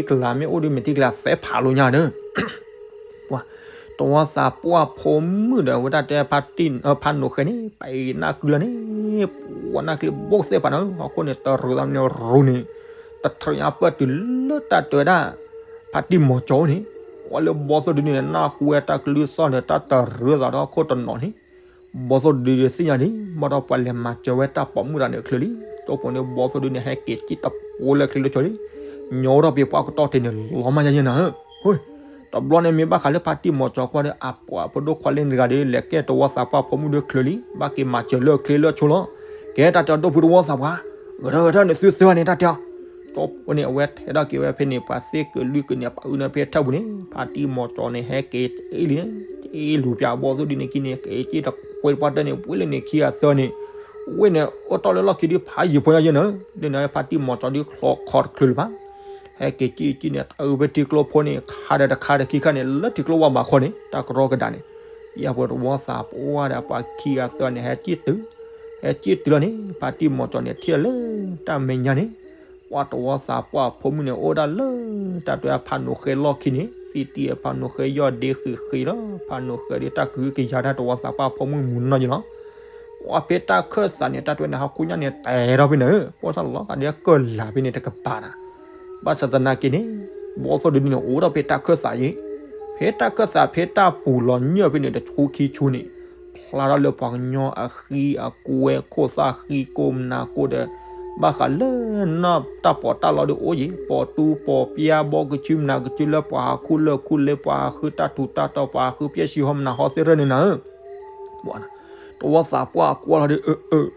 ကလၤ မ့ၢ်အိၣ်ဒီးမဲာ်ထံကလၤသဲဖးလိာ်ညါဒီး ပှၤ တဝီသးပှၢ်ဖိမုၣ်ဒီး အဝဲတၢ်တဲဖးတံၢ် ဖးနိၣ်ဃဲန့ၣ် ပနၢ်ကုလၢန့ၣ် ပှၤနၢ်ကျ့ဘိၣ်သဲဖးန့ၣ် ဟီၣ်ခိၣ်န့ၣ် တရၢသးန့ၣ်ရူန့ၣ် တထြၢညါပၢၢ်တုၤလၢတၢ်တဲဝဲဒၣ် ဖးတံၢ်မီၤကၠီန့ၣ် ပှၤလၢဘီသိၣ်ဒုန့ၣ် နၢ်ဟူဝဲတၢ်ကလုၢ်သီၣ်ဒီးတၢ်တရၢသးဒီးဟီၣ်ခိၣ်တနီၤန့ၣ် ဘီသိၣ်ဒုသ့ၣ်ညါဒ် ဘၣ်ဒီးပှၤလဲၤမၤစၢၤဝဲတၢ်ပိာ်မုၣ်တဂၤန့ၣ်အချၢလံ. ကၠိဖိန့ၣ် ဘီသိၣ်ဒုန့ၣ် ဟဲက့ၤစံၣ်တဖိလၢချ့လၢချီလံ. ညီထီၣ်ပှၤကတီၢ်ထံးန့ၣ် လီၤမၢ်ယဲၢ်ယဲၢ်နၤဧၢ, တဘျီန့ၣ်မ့ၢ်ဘၣ်ဃးလၢဖါတံၢ်မီၤကၠီကွၢ်ဒီး အပှၤဖိဒိၣ်ခွါလၢန့ၣ်တဂၤဒီး လဲၤကဲတဝီသးပှၢ်ဖိမုၣ်ဒုချၢလံ, ဘၣ်က့ၤမၤစၢၤလၢချ့လၢချီလီၤ. ကဲတၢ်တဲအီၤဒိၣ်ဖုတဝီသးပှၢ်, ဂဲၤထၢၣ်ဂဲၤထၢၣ်န့ၣ် သုသၢဂၤန့ၣ် တၢ်တဲအီၤ ကၠိဖိန့ၣ် အဝဲထဲးထီၣ်က့ၤဝဲဖဲန့ၣ် ပှၤသ့ၣ်ကလုၢ်ကန့ၢ်ပှၤအုၣ်န့ၣ်ဖဲထၢၣ်ပူၤန့ၣ် ဖါတံၢ်မီၤကၠီန့ၣ် ဟဲက့ၤအ့ၣ်လံန့ၣ် က့ၤလူၤပၠးဘီၣ်သိၣ်ဒုန့ၣ်ခံန့ၣ် က့ၤက့ၤတခွဲတပှၢ်တၢၢ်န့ၣ် ဝ့ၢ်လၢန့ၣ်ခံဂၤသၢန့ၣ် ဝ့ၢ်န့ၣ် အိၣ်တီၢ်လၢလီၢ်ခံဒုဖးယံၤဖိညါယဲၢ်နၢၤ လၢန့ၣ်ဖါတံၢ်မီၤကၠီဒုချီခီတချုးလၢၤဘၣ် ဟဲက့ၤက့ၤက့ၤန့ၣ် အဝဲထံကျိဖိန့ၣ် ခါဒီးတခါဒီးခံခါန့ၣ် လၢထံကျိဝါဘးခီန့ၣ် တၢ်ကရီကဒးန့ၣ် ယဲၢ်ပှၤတဝီသးပှၢ်ဒီးပှၤခံဂၤသၢန့ၣ် ဟဲက့ၤတုၤ ဟဲက့ၤတုၤလီၤန့ၣ် ဖါတံၢ်မီၤကၠီန့ၣ် ထံၣ်လၢတၢ်မဲာ်ညါန့ၣ် ပှၤတဝီသးပှၢ်အဖိမုၣ်န့ၣ် အိၣ်ဒၣ်လၢ တၢ်တဲဖးနိာ်ဃဲလီၢ်ခံန့ၣ် သံတံၢ်ဖးနိာ်ဃဲယီၢ်ဒ့ဃံးဃံးလီၤ ဖးနိာ်ဃဲဒ်တၢ်ကဟုကယာ်တၢ်တဝီသးပှၢ်အဖိမုၣ်မူနီၢ်ယဲၢ်လီၤ ပှၤဖဲတၢ်ခၢၣ်သးန့ၣ် တၢ်တဲန့ၣ် ဟီၣ်ခိၣ်ညါန့ၣ် တဲထီၣ်ဖဲန့ၣ် ပှၤဆၣ်လီၤကဒီးကၢၢ်လၤဖဲန့ၣ်တကပၤနၤ ဘၣ်ဆၣ်သနာ်က့န့ၣ် ဘီၣ်သိၣ်ဒုန့ၣ် အိၣ်ဒီးဖဲတၢ်ခၢၣ်သးယဲၢ် ဖဲတၢ်ခၢၣ်သးဖဲတၢ်ပူၤလီၤညၢၢ်ဖဲန့ၣ် တဆူခံဆူန့ၣ် ဖျါထီၣ်လၢပှၤကညီအဃံအကွဲခိၣ်သၣ်ဃံကိၢ်မနၤကိၢ်ဒီး ဘၣ်ဃးလၢနီၢ်တၢ်ပီးတၢ်လီဒုအိၣ်ယဲၢ် ပီးတူပီးပျါဘီကဆူမနၤကဆူလၢပှၤဟးခူၣ်လၢၢ်ခူၣ်လ့ ပှၤဟးဃုပျဲၢ်ဆံဟီမနၤဟီသ့ၣ်ရၢၣ်န့ၣ်နၤဧၢ တဝီသးပှၢ်ကွၢ်လီၤဒီး အၢ အၢ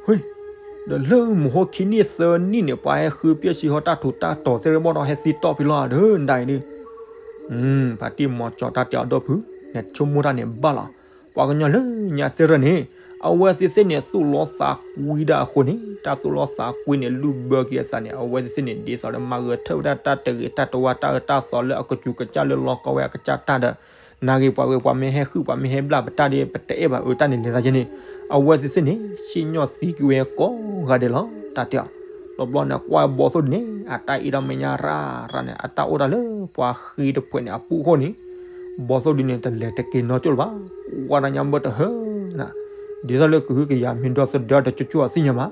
ဟ့ ဒီးလၢမုၢ်ဟိခံနံၣ်သၢနံၣ်န့ၣ် ပှၤဟဲဃုပျဲၢ်ဆံဟီတၢ်ထူးတၢ်တီၤသ့ၣ်ရၢၣ်ဘီၣ်ဒီးဟဲသံတီၢ်ဖဲလီၤဒီး ဒ်အံၤဒု ဖါတံၢ်မီၤကၠီတၢ်တဲအီၤဒီဖု နဆိကမိၣ်တၢ်န့ၣ်ဘၣ်လီၤ. ပှၤကညီလၢညါသ့ၣ်ရၢၣ်န့ၣ် အဝဲသ့ၣ်သ့ၣ်န့ၣ် သူၣ်လီသးကွံဒၣ်အဃိန့ၣ် တၢ်သူၣ်လီသးကွံန့ၣ် လုၢ်ဘၢက့ၤအသးန့ၣ် အဝဲသ့ၣ်သ့ၣ်န့ၣ် ဒ်သိးဒီးမၤဂဲၤထၢၣ်ဝဲဒၣ်တၢ်တဂ့ၤတၢ်တဝါတၢ်အၢတၢ်သီလၢအကစူၤကစၢ်လၢလီၤကီဝဲအကစၢ်တၢ်ဒီး နၢ်ဂ့ၤပှၤဂ့ၤ ပှၤမ့ၢ်ဟဲဟုၣ် ပှၤမ့ၢ်ဟဲဘျၣ်ပတၢ်ဒီး ပတအဲၣ်ဘၣ်အၢတၢ်န့ၣ်လဲၤသးယဲန့ၣ် အဝဲသ့ၣ်သ့ၣ်န့ၣ် စံၣ်ညီၣ်သံကွံာ်ဝဲကိးဂၤဒဲးလီၤ တၢ်တဲအီၤ. တဘျီန့ၣ် ကွၢ်ဘီသိၣ်ဒုန့ၣ် အတၢ်အ့ၣ်ဒီးမဲာ်ညါရၤရၤန့ၣ် အတၢ်အိၣ်ဒၣ်လၢပှၤဃံတဖှဲးန့ၣ်အပူၤအဃိန့ၣ် ဘီသိၣ်ဒုန့ၣ် တလဲၤတက့ၤနီတဘျီဘၣ်. ကွၢ်တၢ်ညါဘၢတဟၢနၤ ဒ်သိးလၢကဟုကယာ်မ့ၢ်ဒီသဒၢတကၠိကၠိအသ့ၣ်ညါဘၣ်.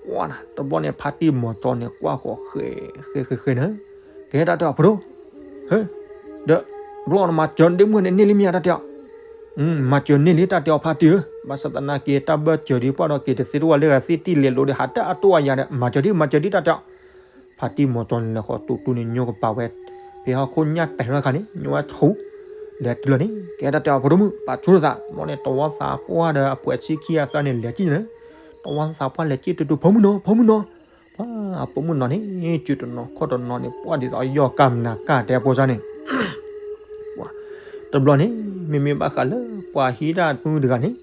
ကွၢ်နၤ တဘျီန့ၣ် ဖါတံၢ်မီၤကၠီန့ၣ် ကွၢ်ဃီၤဃဲဃဲဃဲဃဲန့ၣ် ကဟဲတၢ်တဲအီၤ ဖိဒိၣ် ဟဲ ဒီး ဘျီနမၤစၢၤဒ့မုၣ်န့ၣ်န့ၢ်လံမ့ၢ်ဧါ တၢ်တဲအီၤ. မၤစၢၤန့ၢ်လံ တၢ်တဲအီၤ ဖါတံၢ်ဧၢ, ဘၣ်ဆၣ်သနာ်က့ တၢ်ဘၢၣ်စၢၤဒ်ပှၢ်ဒီးက့ၤတသ့တဝၢ်လၢဂၤသ့ၣ်တံၢ်လဲၤလိာ်ဒီး ဟးတၢ်အတိၢ်အယၤဒီး မၤစၢၤဒံး မၤစၢၤဒံး တၢ်တဲအီၤ. ဖါတံၢ်မီၤကၠီန့ၣ်လဲၤဃီၤတူၢ်တူၢ်န့ၣ် ညိကပၤဝဲ ဖဲဟီၣ်ခိၣ်ညၣ်တဲာ်ထီၣ်ခါန့ၣ် ညိဝဲဆူ လဲၤတုၤလီၤန့ၣ် ကဟဲတၢ်တဲအီၤ ဖိဒိၣ်မုၣ် ပာ်ဆူၣ်လိာ်သး ဘျီန့ၣ် တဝီသးပှၢ်ဒီးအပှဲၤဆံခံဂၤသၢန့ၣ် လဲၤကံၣ်န့ၣ် တဝီသးပှၢ်လဲၤကံၣ်တူၢ်တူၢ် ဖိမုၣ်နီၤ ဖိမုၣ်နီၤ ပှၤအဖိမုၣ်နီၤန့ၣ် စုတနီၤခီၣ်တနီၤန့ၣ် ပှၢ်ဒ်သိးအယီၢ်ကၢ်မနၤကၢ်တဲဖိစၢ်န့ၣ် တဘျီန့ၣ် မ့မ့ၢ်ဘၣ်ဃးလၢပှၤဟံးတၢ်မုၣ်တဂၤန့ၣ်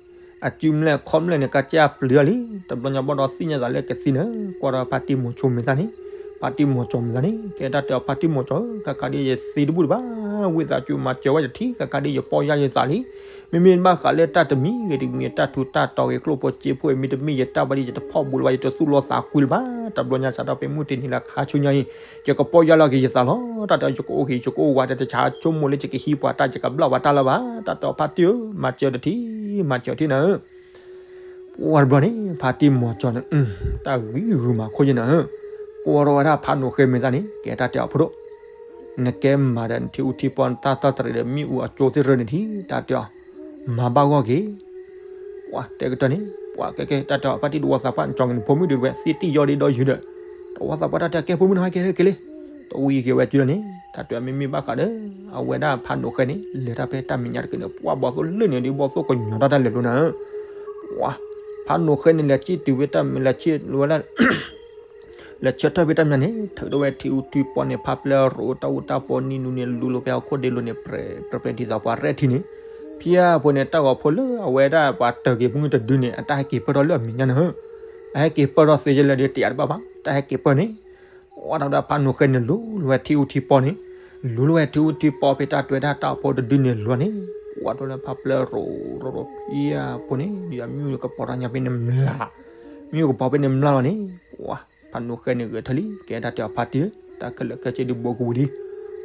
အစုမလဲၣ်ခီၣ်မလဲၣ်န့ၣ် ကစၢ်ပျံၤအီၤလံ. တဘျီညါဘၣ်ဒီးသ့ၣ်ညါသးလၢကသံန့ၣ် ကွၢ်ဒီးဖါတံၢ်မီၤကၠီမံၤသၣ်န့ၣ် ဖါတံၢ်မီၤကၠီမံၤသၣ်န့ၣ် ကဲတၢ်တဲအီၤ ဖါတံၢ်မီၤကၠီဧၢ ခါခါဒ်ယသံတဘူၣ်တဘၣ် ဝံသးစူၤမၤစၢၤဝဲယထံၣ် ခါခါဒ်ယပီၢ်ယၢ်ယသးလံ. မ့မ့ၢ်ဘၣ်ဃးလၢတၢ်တမံၤဂ့ၤတမံၤ တၢ်ထူးတၢ်တီၤဂ့ၤ ကျိၣ်ဖိစ့ဖိဂ့ၤ မ့တမ့ၢ်ယတၢ်ဘၣ်ဒီး ယတဖီၣ်ဘူးလၢၤဘၣ် ယတသူၣ်လီသးကွံလၢၤဘၣ်. တဘျီညါစးထီၣ်ဖဲမုၢ်တနံၤလၢခါဆူညါအံၤ ယကပီၢ်ယၢ်လီၤက့ၤယသးလီၤ. တၢ်တဲအီၤ ယကအိၣ်က့ၤ ယကအိၣ်ဝးဒီး တဆါဆိကမိၣ်လၢယကဟံးပှၤတၢ် ယကဘျၣ်ပှၤတၢ်လၢၤဘၣ်. တၢ်တဲအီၤ ဖါတံၢ်ဧၢ မၤစၢၤတထံၣ် မၤစၢၤထံၣ်နၤဧၢ ပှၢ်တဘျီန့ၣ် ဖါတံၢ်မီၤကၠီန့ၣ် တၢ်ဂံၢ်ဂုာ်မၤခိၣ်ယဲနၤဧၢ ကွၢ်ထီၣ်ဝဲဒၣ်ဖါနိာ်ဃဲမံၤသၣ်န့ၣ် ကဲတၢ်တဲအီၤ ဖိဒိၣ် နကဲမၤဒီးနထံအူထံပီ နတၢ်တီၢ်တရံးဒီးမ့ၣ်အူအကၠိသ့ၣ်ရၢန့ၣ်ထံၣ် တၢ်တဲအီၤ မၤဘၣ်ဂီၢ်က့ၤ ပှၤတဲကတၢၢ်န့ၣ် ပှၤကဲကဲ တၢ်တဲအီၤ ဖါတံၢ်တဝီသးပှၢ် နကၠီက့ၤနဖိမုၣ်ဒုးဝဲ သ့ၣ်တံၢ်ယီၢ်ဒ့ဒီးယုၢ်ဒီး တဝီသးပှၢ်တၢ်တဲအီၤ ကဲဖိမုၣ်နီၤ ဟဲက့ၤလၢက့ၤလံ တဝံၤက့ၤဝဲစုလီၤန့ၣ် တၢ်တဲအီၤ မ့မ့ၢ်ဘၣ်ဃးဒီး အဝဲဒၣ်ဖါနိာ်ဃဲန့ၣ် လဲၤတၢ်ဖဲတၢ်မဲာ်ညါတက့ၢ်န့ၣ် ပှၢ်ဘီသိၣ်လၢန့ၣ်ဒီး ဘီသိၣ်ကညီၤတၢ်တၢ်လဲၤလိာ်နၤဧၢ ပှၤ ဖါနိာ်ဃဲန့ၣ် လဲၤကံၣ်တုၤဝဲတၢ်မဲာ် လဲၤဆၢထၢၣ်ဝဲတၢ် လဲၤဆၢထၢၣ်ဖဲတၢ်မဲာ်ညါန့ၣ် ထုးထီၣ်ဝဲထံအူထံပီန့ၣ် ဖးပျဲရိၤ တၢ်အူတၢ်ပီနံၤနူန့ၣ် လူၤလိာ်ဖဲဟီၣ်ခိၣ်ဒ့လိၤန့ၣ် ပြဲပြဲပြဲဒ်သိးပှၤရဲၣ်ထံန့ၣ် ဖဲအပူၤန့ၣ် တၢ်ဂီၤဖိလၢအဝဲဒၣ်ပှၤတၢၤက့ၤမုၢ်တဒုန့ၣ် အတၢ်ဟဲက့ၤပၢၢ်ထီၣ်လၢအမဲာ်ညါနၤဧၢ အဟဲက့ၤပၢၢ်ထီၣ်သ့ယဲလဲၣ်ဒီး တယာ်တဘၣ်ဘၣ် တၢ်ဟဲက့ၤပၢၢ်န့ၣ် ကွၢ်ထီၣ်ဝဲဒၣ်ဖါနိာ်ဃဲန့ၣ် လူၤလိာ်ဝဲထံအူထံပီန့ၣ် လူၤလိာ်ဝဲထံအူထံပီဖဲတၢ်တွဲတၢ်တၢ်ဖိတဒုန့ၣ်လူၤန့ၣ် ကွၢ်ထီၣ်လၢဖးပျဲရိၤရိၤရိၤ ဖဲအပူၤန့ၣ် ဒ်အမ့ၣ်အူကပီၤတၢ်ညါဖဲန့ၣ်မျၢ် မ့ၣ်အူကပီၤဖဲန့ၣ်မျၢ်လီၤန့ၣ် ပှၤ ဖါနိာ်ဃဲန့ၣ်ဂဲၤထၢၣ်လံ ကဲတၢ်တဲအီၤ ဖါတံၢ်ဧၢ တၢ်ခဲလၢာ်ခဲဆ့ဒုးဘိကဝံၤလံ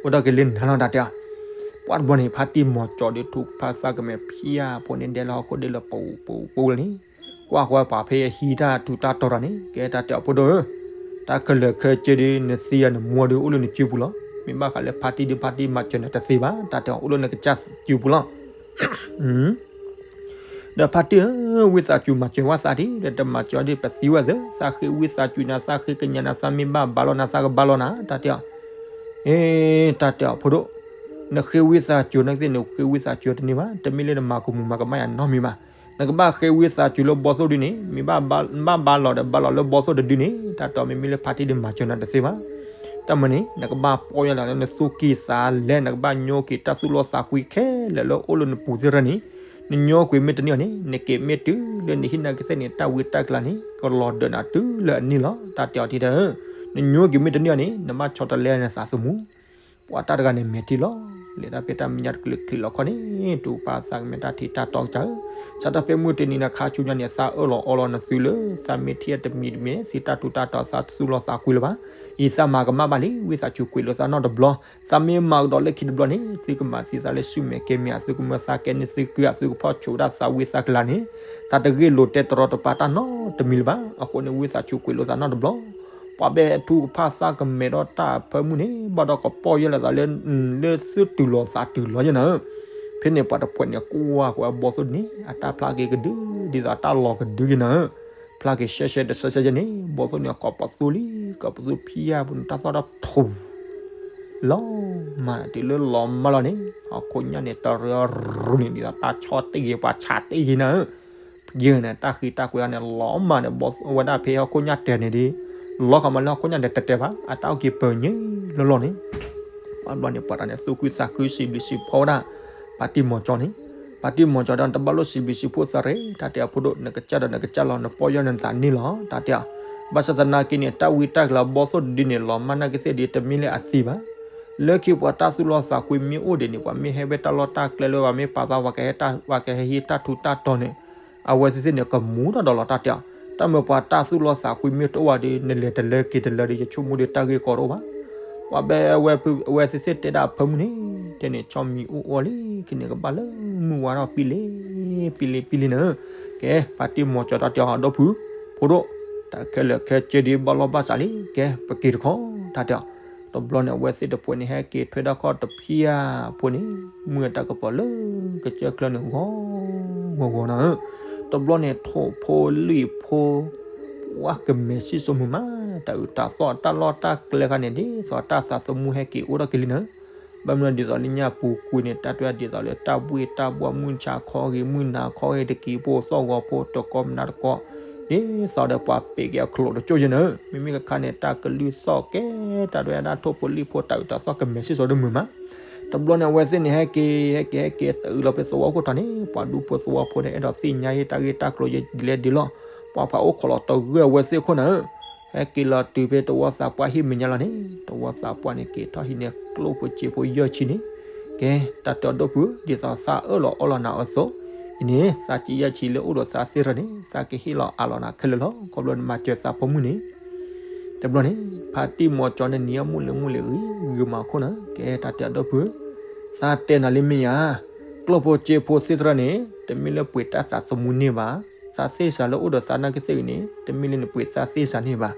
အိၣ်ဒီးက့ၤလၢနၤလီၤ တၢ်တဲအီၤ ပှၢ်တဘျီန့ၣ် ဖါတံၢ်မီၤကၠီဒုးထူးဖးသးကမဲာ် ဖဲအပူၤန့ၣ် ဒဲလၢဟီၣ်ခိၣ်ဒ့လၢပူၤပူၤပူၤလီၤန့ၣ် ကွၢ်ဃီပှၤဖဲအဟံးတၢ်ထူးတၢ်တီၤတၢ်န့ၣ် ကဲတၢ်တဲအီၤ ဖိဒိၣ်ဧၢ တၢ်ခဲလၢာ်ခဲဆ့ဒုး နသံယၤနမိၢ်ဒုး အိၣ်လၢနစုပူၤလီၤ. မ့ၢ်ဘၣ်ဃးလၢဖါတံၢ်ဒုး ဖါတံၢ်မၤစၢၤနၤတသ့ဘၣ် တၢ်တဲအီၤ အိၣ်လၢနကစၢ်စုပူၤလီၤ ဒီးဖါတံၢ်ဧၢ ဝံသးစူၤမၤစၢၤဝဲသးဒံး ဒီးတမၤစၢၤအီၤဒံး ပသံဝဲသၢ သးဃ့ဝံသးစူၤနၤ သးဃ့ကညးနၤ သးမ့ၢ်ဘၣ်ဘါလီၤနၤ သးကဘါလီၤနၤ တၢ်တဲအီၤ အ့ တၢ်တဲအီၤ ဖိဒိၣ် နဃ့ဝံသးစူၤ နသ့ၣ်နဃ့ဝံသးစူၤတန့ၢ်ဘၣ် တမ့ၢ်လၢနမၤကမူၤမၤကမၣ်ယၤနီတမံၤဘၣ် နကဘၣ်ဃ့ဝံသးစူၤလၢဘီသိၣ်ဒုးန့ၣ် မ့ၢ်ဘၣ်ဘါလီၤဒီး ဘါလီၤလၢဘီသိၣ်တဒုန့ၣ် တၢ်တဲအီၤ မ့မ့ၢ်လၢဖါတံၢ်ဒုးမၤစၢၤနၤတသ့ဘၣ် တၢ်မၤန့ၣ် နကဘၣ်ပီၢ်ယၢ်လီၤလၢနသူၣ်ကံၢ်သးလဲ, နကဘၣ်ညိကွံာ်တၢ်သူၣ်လီသးကွံခဲလၢာ်လၢအိၣ်လၢနပူၤသ့ၣ်တဖၣ်န့ၣ်, နညိကွံာ်မ့ၢ်တန့ၢ်အီၤန့ၣ် နက့ၤမ့ၢ်တုၤလၢနဟံၣ်နာ်က့သ့ၣ်န့ၣ် တၢ်ဝံတၢ်ကျါန့ၣ် ကလီၤဒၢးနၤတုၤလၢအနံၣ်လီၤ. တၢ်တဲအီၤတံၢ်တၢ်ဧၢ, နညိကွံာ်မ့ၢ်တန့ၢ်အီၤန့ၣ် နဘၣ်ဆီတလဲနသးသမူ ပှၤတၢ်တဂၤန့ၣ်မဲာ်ထံလီၤ. လဲၤတၢ်ဖဲတၢ်မဲာ်ညါတကလုာ်ချံးလီၤခီန့ၣ် တူၢ်ပာ်သးကမဲာ်တၢ်ထံးတၢ်တီကစၢ်ဧၢ, ဆၢတၢ်ဖဲမုၢ်တနံၤနၤခါဆူညါန့ၣ် သးအၢၣ်လီၤအီလီၤနသုလၢ သးမ့ၢ်ထံၣ်အတမံၤတမံၤ သုတၢ်ထူးတၢ်တီၤသးသူၣ်လီသးကွံလၢၤဘၣ်. အံၤသးမၤကမၣ်ဘၣ်လံ ဝံသးစူၤကွံာ်လိာ်သးနီတဘျီ, သးမ့ၢ်မၤကဒီးလၢခံတဘျီန့ၣ် သုကမၤသံသးလၢဆူမဲာ်ကဲမဲာ် သုကမၢသးကဲန့ၢ်သုကုၢ် သုကဖီၣ်ဆိးဒၣ်သးဝံသးကလၤန့ၣ် သးတဂ့ၢ်လိာ်တဲတရီတပါတၢ်နီတမံၤလၢၤဘၣ်. အဃိန့ၣ် ဝံသးစူၤကွံာ်လိာ်သးနီတဘျီ ပှၤဘဲထူကဖၣ်သၣ်ကမဲာ်ဒီးတၢ်အဖၢမုၢ်န့ၣ် ဘၣ်ဒီးကပီၢ်ယၢ်လီၤသးလၢ လၢသုတုၤလီၤသးတုၤလီၤယဲၢ်နၤဧၢ, ဖဲန့ၣ်ပှၤတဖှဲးန့ၣ်ကွၢ်ဃီအဘီသိၣ်န့ၣ် အတၢ်ဖျါက့ၤကဒု ဒ်သိးတၢ်လီၤကဒုက့ၤနၤဧၢ, ဖျါက့ၤရှဲရှဲတဆၢဆၢယဲၢ်န့ၣ် ဘီသိၣ်န့ၣ်ကိးပသူလံ ကိးပသူဖံးယၢ်ပူၤန့ၣ် တၢ်သီၣ်တၢ်ထူ လီၤမၢ် တုၤလၢလီၤမၢ်လီၤန့ၣ် ဟီၣ်ခိၣ်ညၣ်န့ၣ် တရၢရူန့ၣ် ဒ်သိးတၢ်ဆီၣ်တ့ၢ်ဂ့ၤ ပှၤဆးတ့ၢ်ဂ့ၤနၤဧၢ, ယဲၢ်န့ၣ် တၢ်ဃံတၢ်ကွဲၤန့ၣ် လီၤမၢ်န့ၣ် ဘီဝဲဒၣ်ဖဲဟီၣ်ခိၣ်ညၣ်တဲာ်န့ၣ်ဒီး လီၤဃီမးလၢဟီၣ်ခိၣ်ညၣ်န့ၣ်တတဲာ်ဘၣ် အတၢ်အုၣ်က့ၤပၢၤညါလီၤလီၤန့ၣ် ဘၣ်ဘျီန့ၣ် ပှၤတဂၤန့ၣ် သူၣ်ခုသးခုစံးဘျုးစံးဖှိၣ်ဝဲဒၣ် ဖါတံၢ်မီၤကၠီန့ၣ်, ဖါတံၢ်မီၤကၠီဒီး တဘၣ်လိၣ်စံးဘျုးစံးဖှိၣ်သးရ့ၣ် တၢ်တဲအဖိဒိၣ် နကစၢ်ဒီးနကစၢ်လီၤ နပီၢ်ယၢ်နသးန့ၢ်လီၤ တၢ်တဲအီၤ, ဘၣ်ဆၣ်သနာ်က့န့ၣ် တၢ်ဝံတၢ်ကလၤဘီသိၣ်ဒုန့ၣ် လီၤမၢ်နာ်က့သ့ၣ်ဒီး တမ့ၢ်လၢအသံဘၣ်. လၢခံပှၤတၢ်သူၣ်လီသးကွံမ့ၢ်အိၣ်ဒံးန့ၣ် ပှၤမ့ၢ်ဟဲဝဲတၢ်လီၢ်တၢ်ကျဲလၢ ပှၤမ့ၢ်ပာ်သး ပှၤကဟဲဟံးတၢ်ထူးတၢ်တီၤန့ၣ် အဝဲသ့ၣ်သ့ၣ်န့ၣ် ကမူထီၣ်ဒီးလီၤ တၢ်တဲအီၤ, တၢ်မ့ၢ်ပှၤတၢ်သူၣ်လီသးကွံမ့ၢ်တအိၣ်ဘၣ်ဒီး နလဲၤတလၢက့ၤတလၢဒီး ယဆိကမိၣ်ဒီးတၢ်ဂ့ၢ်ကီတအိၣ်ဘၣ်. ပှၤဘဲဝဲဖု အဝဲသ့ၣ်သ့ၣ်တဲဒၣ်အဖၢမုၢ်န့ၣ် တဲန့ၣ် ဆီမံၤအိၣ်အီၤလံ ခဲန့ၣ်ကဘၣ်လၢမုၢ်ဝါထီၣ်ပံလ့ ပံလ့ပံလ့နၤဧၢ, ကဲ ဖါတံၢ်မီၤကၠီတၢ်တဲအီၤ ဒီပုၢ် ဖိဒိၣ် တၢ်ခဲလၢာ်ခဲဆ့ဒ်ဘၣ်လီၢ်ဘၣ်စးလံ ကဲ ပက့ၤတခီ တၢ်တဲအီၤ, တဘျီန့ၣ် အဝဲသ့ၣ်တဖှဲးန့ၣ် ဟဲက့ၤထွဲဒၣ်ခီၣ်တဖျၢၣ်ဖိန့ၣ် မုၢ်အတၢ်ကပီၤလၢကစၢၢ်ချၢန့ၣ် ဂီၤဂီၤဂီၤနၤဧၢ, တဘျီန့ၣ် ထိၣ်ဖိလံၣ်ဖိ ပှၤကမဲာ်ဆံၣ်စိမုာ်မး တၢ်အုၣ်တၢ်သီၣ်တၢ်လီၢ်တၢ်ကျဲခါန့ၣ် ဒ်သိးတၢ်သးသမူဟဲက့ၤအိၣ်ထီၣ်က့ၤလံနၤဧၢ, ဘၣ်မနုၤဒ်သိးလၢညါပူၤကွံာ်န့ၣ် တၢ်တွဲဒ်သိးလၢတၢ်ဘှ့ၣ်တၢ်ဘှီၣ် မုၢ်ဆါခီဂ့ၤ မုၢ်နၤခီဂ့ၤ တကံၤဖိသီၣ်ဂီၤဖိ တကီမနုၤတကီ ဒ်သိးဒီးပှၤပ့းက့ၤအချိးတကၠိၢ်ယဲၢ်နၤဧၢ, မ့မ့ၢ်ကခါန့ၣ် တၢ်ကလုၢ်သီၣ်ကဲ တၢ်တွဲဒၣ်ထိၣ်ဖိလံၣ်ဖိ တၢ်အုၣ်တၢ်သီၣ်ကမဲာ်ဆံၣ်စိဒိၣ်မုာ်မး, တဘျီန့ၣ် အဝဲသ့ၣ်န့ၣ် ဟဲက့ၤ ဟဲက့ၤ ဟဲက့ၤ တၢ်အုၣ်လီၤဖဲသဝီခိၣ်ထီၣ်န့ၣ် ပှၤဒူဖိသဝီဖိန့ၣ် အဲၣ်ဒိးသ့ၣ်ညါအံၤတၢ်ဂ့ၢ်တၢ်ကျိၤယဲၢ်ဒ်လဲၣ်ဒ်လဲၣ်, ပှၤဖးအိၣ်ခိးလီၤတဂၢၢ်အဝဲသ့ၣ်အခိၣ်နၤဧၢ, ဟဲက့ၤလီၤတုၤဖဲသဝီသးပှၢ်ဟံၣ်မဲာ်ညါလီၤန့ၣ် သဝီသးပှၢ်န့ၣ် က့ၤထီၣ်ဟံးန့ၢ်ကျိၣ်ဖိစ့ဖိယဲၢ်ဆံန့ၣ်, ကဲ တၢ်တဲအီၤဒီပုၢ် ဒ်သိးသးအၢၣ်လီၤအီလီၤနၤအသိး, အံၤန့ၣ် သးစံးယဲၢ်ဆံလၢအိၣ်ဒီးသးသ့ၣ်တဖၣ်န့ၣ် သးကဟ့ၣ်လီၤအးလီၤနၤခဲလၢာ်လီၤ ခီဖျိနမၤစၢၤသးဖိမုၣ်န့ၣ် တဘျီန့ၣ် ဖါတံၢ်မီၤကၠီန့ၣ် နံၤအီၣ်မူလၢမူလၢဂ့ၤဂ့ၤမးခိၣ်နၤ, ကဲ တၢ်တဲအီၤဒီပုၢ်, သးတဲနၤလံမ့ၢ်ဧါ, ကျိၣ်ဖိစ့ဖိသ့ၣ်တဖၣ်န့ၣ် တမ့ၢ်လၢပှ့ၤတၢ်သးသမူန့ၢ်ဘၣ်, သးသ့ၣ်စးလၢအိၣ်ဒီးသးနာ်က့သ့ၣ်ဂ့ၤန့ၣ် တမ့ၢ်လၢနပှ့ၤသးသ့ၣ်စးန့ၢ်ဘၣ်,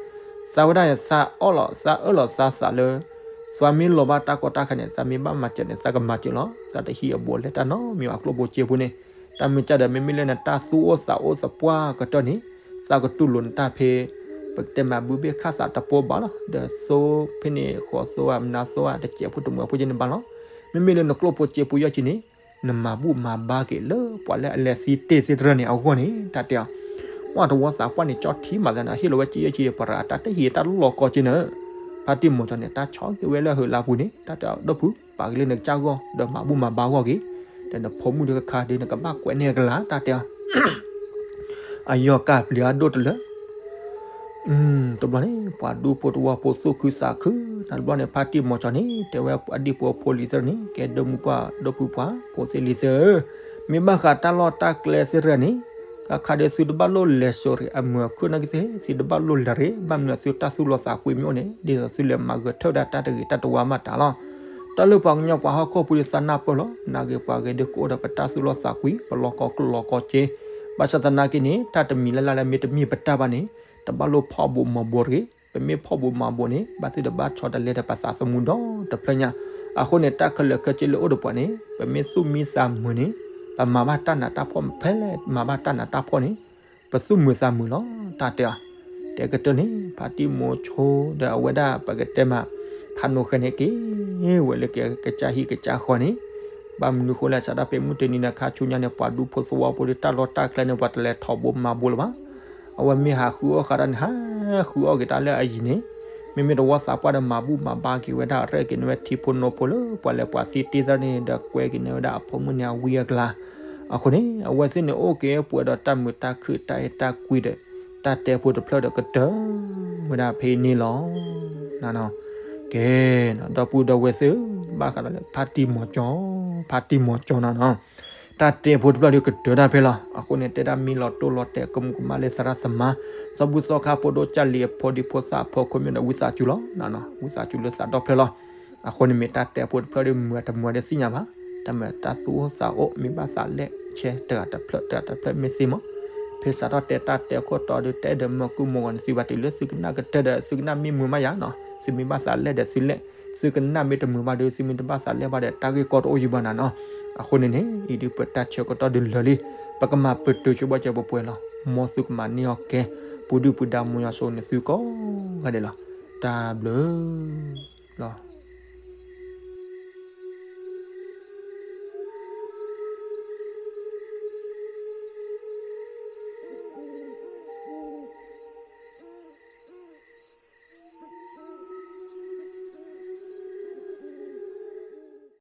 သးဝဲဒၣ်န့ၣ် သးအီၣ်လီၤ သးအၢၣ်လီၤသးသးလၢ သးမ့ၢ်လီၤဘၣ်တၢ်ကီတၢ်ခဲန့ၣ် သးမ့ၢ်ဘၣ်မၤစၢၤန့ၣ် သးကမၤစၢၤလီၤ, သးတဟံးအဘူးအလဲတၢ်နီတမံၤဘၣ် ကျိၣ်ဖိစ့ဖိန့ၣ်, တၢ်မ့ၢ်ကၢ်ဒီး မ့မ့ၢ်လၢနတၢ်သူၣ်အိၣ်သးအိၣ်သပှၢ်ကတၢၢ်န့ၣ် သးကတူၢ်လိာ်နတၢ်ဖဲ ပကတဲမးဘုဘ့ၣ်ခၣ်သးတပိဘၣ်လီၤ, ဒီးသိဖဲန့ၣ် ဃိးသိဧါ မနၤသိဧါ တစဲးဖိတမုာ်ဖိကဲန့ၣ်ဘၣ်လီၤ, မ့မ့ၢ်လၢနကျိၣ်ဖိစ့ဖိယဲၢ်ဆံန့ၣ် နမၤဘူၣ်မၤဘါက့ၤလၢပှၤလၢအလဲၤသံတ့ၢ်သ့ၣ်တဖၣ်န့ၣ်အဂီၢ်န့ၣ် တၢ်တဲအီၤ, ပှၤသဝီသးပှၢ်န့ၣ် ကၠီထံမးသးန့ၣ် ဟ့ၣ်လီၤဝဲစ့ယဲၢ်ဆံ ပှၤတဂၤတၢ်တဟံးတၢ်လီၢ်ကီက့ၤနၤ, ဖါတံၢ်မီၤကၠီန့ၣ် တၢ်ဆီၣ်က့ၤဝဲလၢအဟုးလၢအပူၤန့ၣ် တၢ်တဲအီၤ ဒီပုၢ် ပာ်က့ၤလၢနကစၢ်ဂီၢ် ဒီးမၤဘူၣ်မၤဘါဂီၢ်က့ၤ, ဒီးနဖိမုၣ်ဒီးကခါဒီး နကဘၣ်ကွဲးန့ၢ်အကလၤ တၢ်တဲအီၤ အယီၢ်ကၢ်ပျံၤအဒိၣ်တလၢ တဘျီန့ၣ် ပှၤဒူဖိသဝီဖိသူၣ်ခုသးခု တဘျီန့ၣ် ဖါတံၢ်မီၤကၠီန့ၣ် တဲဝဲအဒံၣ်ဖိအဖိလံၤသ့ၣ်န့ၣ် ကဲဒီမုၢ်ပှၢ်ဒီပုၢ်ပှၢ် ဖိသ့ၣ်လံၤသ့ၣ်ဧၢ, မ့ၢ်ဘၣ်ဃးတၢ်လီၢ်တၢ်ကျဲသ့ၣ်တဖၣ်န့ၣ် ကခါဒီးသုတဘၣ်လိၣ်လဲၤစိာ်ရံးအမုာ်အခုၣ်နာ်က့သ့ၣ် သုတဘၣ်လိၣ်လဲၤရံး ဘၣ်မနုၤသုတၢ်သူၣ်လီသးကွံမ့ၢ်အိၣ်န့ၣ် ဒ်သိးသုလဲၤမၤဂဲၤထၢၣ်ဝဲဒၣ်တၢ်တဂ့ၤတၢ်တဝါမးတၢ်လီၤ. တၢ်လၢပှၤကညီပှၤဟီၣ်ခိၣ်ဖိဒ်သးနၢ်ပၢၢ်လီၤ. နာ်ဂ့ၤပှၤဂ့ၤဒ်ကအိၣ်ဒီးပတၢ်သူၣ်လီသးကွံ ပလီၢ်ကီကျိၣ်လီၢ်ကီစ့, ဘၣ်ဆၣ်သနာ်က့န့ၣ် တၢ်တမံၤလၢ်လၢ်လၢမ့ၢ်တမ့ၢ်ပတၢ်ဘၣ်န့ၣ် တဘၣ်လိၣ်ဖီၣ်ဘိးမၤဘိးတဂ့ၤ. ပမ့ၢ်ဖီၣ်ဘိးမၤဘိးန့ၣ် ဘၣ်သုတဘၣ်ဆီတလဲဒီးပသးသမူဒီတဖျၢၣ်ညါ. အဃိန့ၣ် တၢ်ခဲလၢာ်ခဲဆ့လၢအိၣ်ဒီးပှၤန့ၣ် ပမ့ၢ်သူၣ်မံသးမုာ်န့ၣ် ပမၤဘၣ်တၢ်နးတၢ်ဖှီၣ် ဖဲလဲၣ်မၤဘၣ်တၢ်နးတၢ်ဖှီၣ်န့ၣ် ပသူၣ်မုာ်သးမုာ်လီၤ တၢ်တဲအီၤ. တဲကတၢၢ်န့ၣ် ဖါတံၢ်မိၤဆိဒီးအဝဲဒၣ်ပကတဲမး ဖးနိဃဲန့ၣ်က့ၤဝဲလၢကစၢ်ဟံၣ်ကစၢ်ဃီန့ၣ် ဘၣ်မနုၤဃိလဲၣ် စးထီၣ်ဖဲမုၢ်တနံၤနၤခါဆူညါန့ၣ် ပှၤဒူဖိသဝီဖိဒီးတၢ်လီၢ်တၢ်ကျဲန့ၣ် ပှၤတလဲၤထီၣ်ဘိးမၤဘိးလၢၤဘၣ်. အဝဲမ့ၢ်ဟးဃုအီၣ်ဃာ်တၢ်န့ၣ် ဟးဃုအီၣ်က့ၤတၢ်လၢအယံၤန့ၣ် မ့မ့ၢ်တဝီသးပှၢ်ဒီးမၤဘူၣ်မၤဘါက့ၤဝဲဒၣ် ရဲၣ်က့ၤန့ၢ်ဝဲထံဖိနီဖိလၢပှၤလဲၤပှၤသံတ့ၢ်သၢန့ၣ် ဒီးကွဲက့ၤန့ၢ်ဝဲဒၣ်အဖိမုၣ်န့ၣ်အဝံအကျါ. အဃိန့ၣ် အဝဲသ့ၣ်န့ၣ် အိၣ်က့ၤပှဲၤဒီးတၢ်မုာ်တၢ်ခုၣ် တၢ်အဲၣ်တၢ်ကွံဒီး တၢ်တဲဖိတဖျၢၣ်ဒီးကတၢၢ်ဝဲဒၣ်ဖဲအံၤန့ၣ်လီၤ. ကဲ, ဒီပုၢ်ဒီဝဲၢ်သ့ၣ်ဧၢ, ဘၣ်ဃးဒီးလၢ ဖါတံၢ်မီၤကၠီ, ဖါတံၢ်မီၤကၠီနီၤနီၤ, တၢ်တဲဖိတဖျၢၣ်ဒီးကတၢၢ်တၢ်ဖဲလီၤ. အဃိန့ၣ် တဲဒၣ်မ့ၢ်လီၤတိၢ်လီၤတဲာ် ကမူကမၣ်လၢသရၣ်သမါ သီဘူၣ်သီခါဖိဒိၣ်ကၢ်လံၤအဖိဒံဖိသၣ်အဖိခွဲမ့ၢ်ဒီး ဝံသးစူၤလီၤနီၤနီၤ, ဝံသးစူၤလၢသးဒီဖျၢၣ်လီၤ. အဃိန့ၣ်မ့ၢ်တၢ်တဲဖိတဖျၢၣ်ဒီး မုာ်တမုာ်ဒီးသ့ၣ်ညါဘၣ်, တၢ်မုာ်တၢ်သူၣ်အိၣ်သးအိၣ် မ့ၢ်ဘၣ်သးလဲၣ် ဆဲးတဂၤတဖျၢၣ် တဂၤတဖျၢၣ်မ့ၢ်သ့မး, ဖဲစးထီၣ်တဲတၢ်တဲခိၣ်တီဒီး တအဲၣ်ဒိးမၤကုၢ်မၤဂီၤန့ၣ် သုဘၣ်တုၤလၢသုကနၣ်ကတၢၢ်ဒီး သုကနၣ်မ့ၢ်မုာ်မးယၤနီၤ, သုမ့ၢ်ဘၣ်သးလဲၣ်ဒီးသုလဲၣ်, သုကနၣ်မ့ၢ်တမုာ်ဘၣ်ဒီး သုမ့ၢ်တဘၣ်သးလဲၣ်ဘၣ်ဒီး တၢ်ဂ့ၢ်ကီတအိၣ်ယံၤဘၣ်နီၤနီၤ. အဃိန့ၣ်န့ၣ် အံၤဒုးပတၢ်ဆၢကတီၢ်ဒုးလၢာ်လံ, ပကမၤပတုာ်ဆိဘၣ်စၢၤပှဲၤပှဲၤလီၤ. မ်သုကမၤန့ၢ်အီၤကဲ, ပူၤဒုၣ်ပူၤဒါ မ်ယွၤဆိၣ်ဂ့ၤန့ၢ်သုကိးဂၤဒဲးလီၤ. တၢ်ဘျုးလီၤ.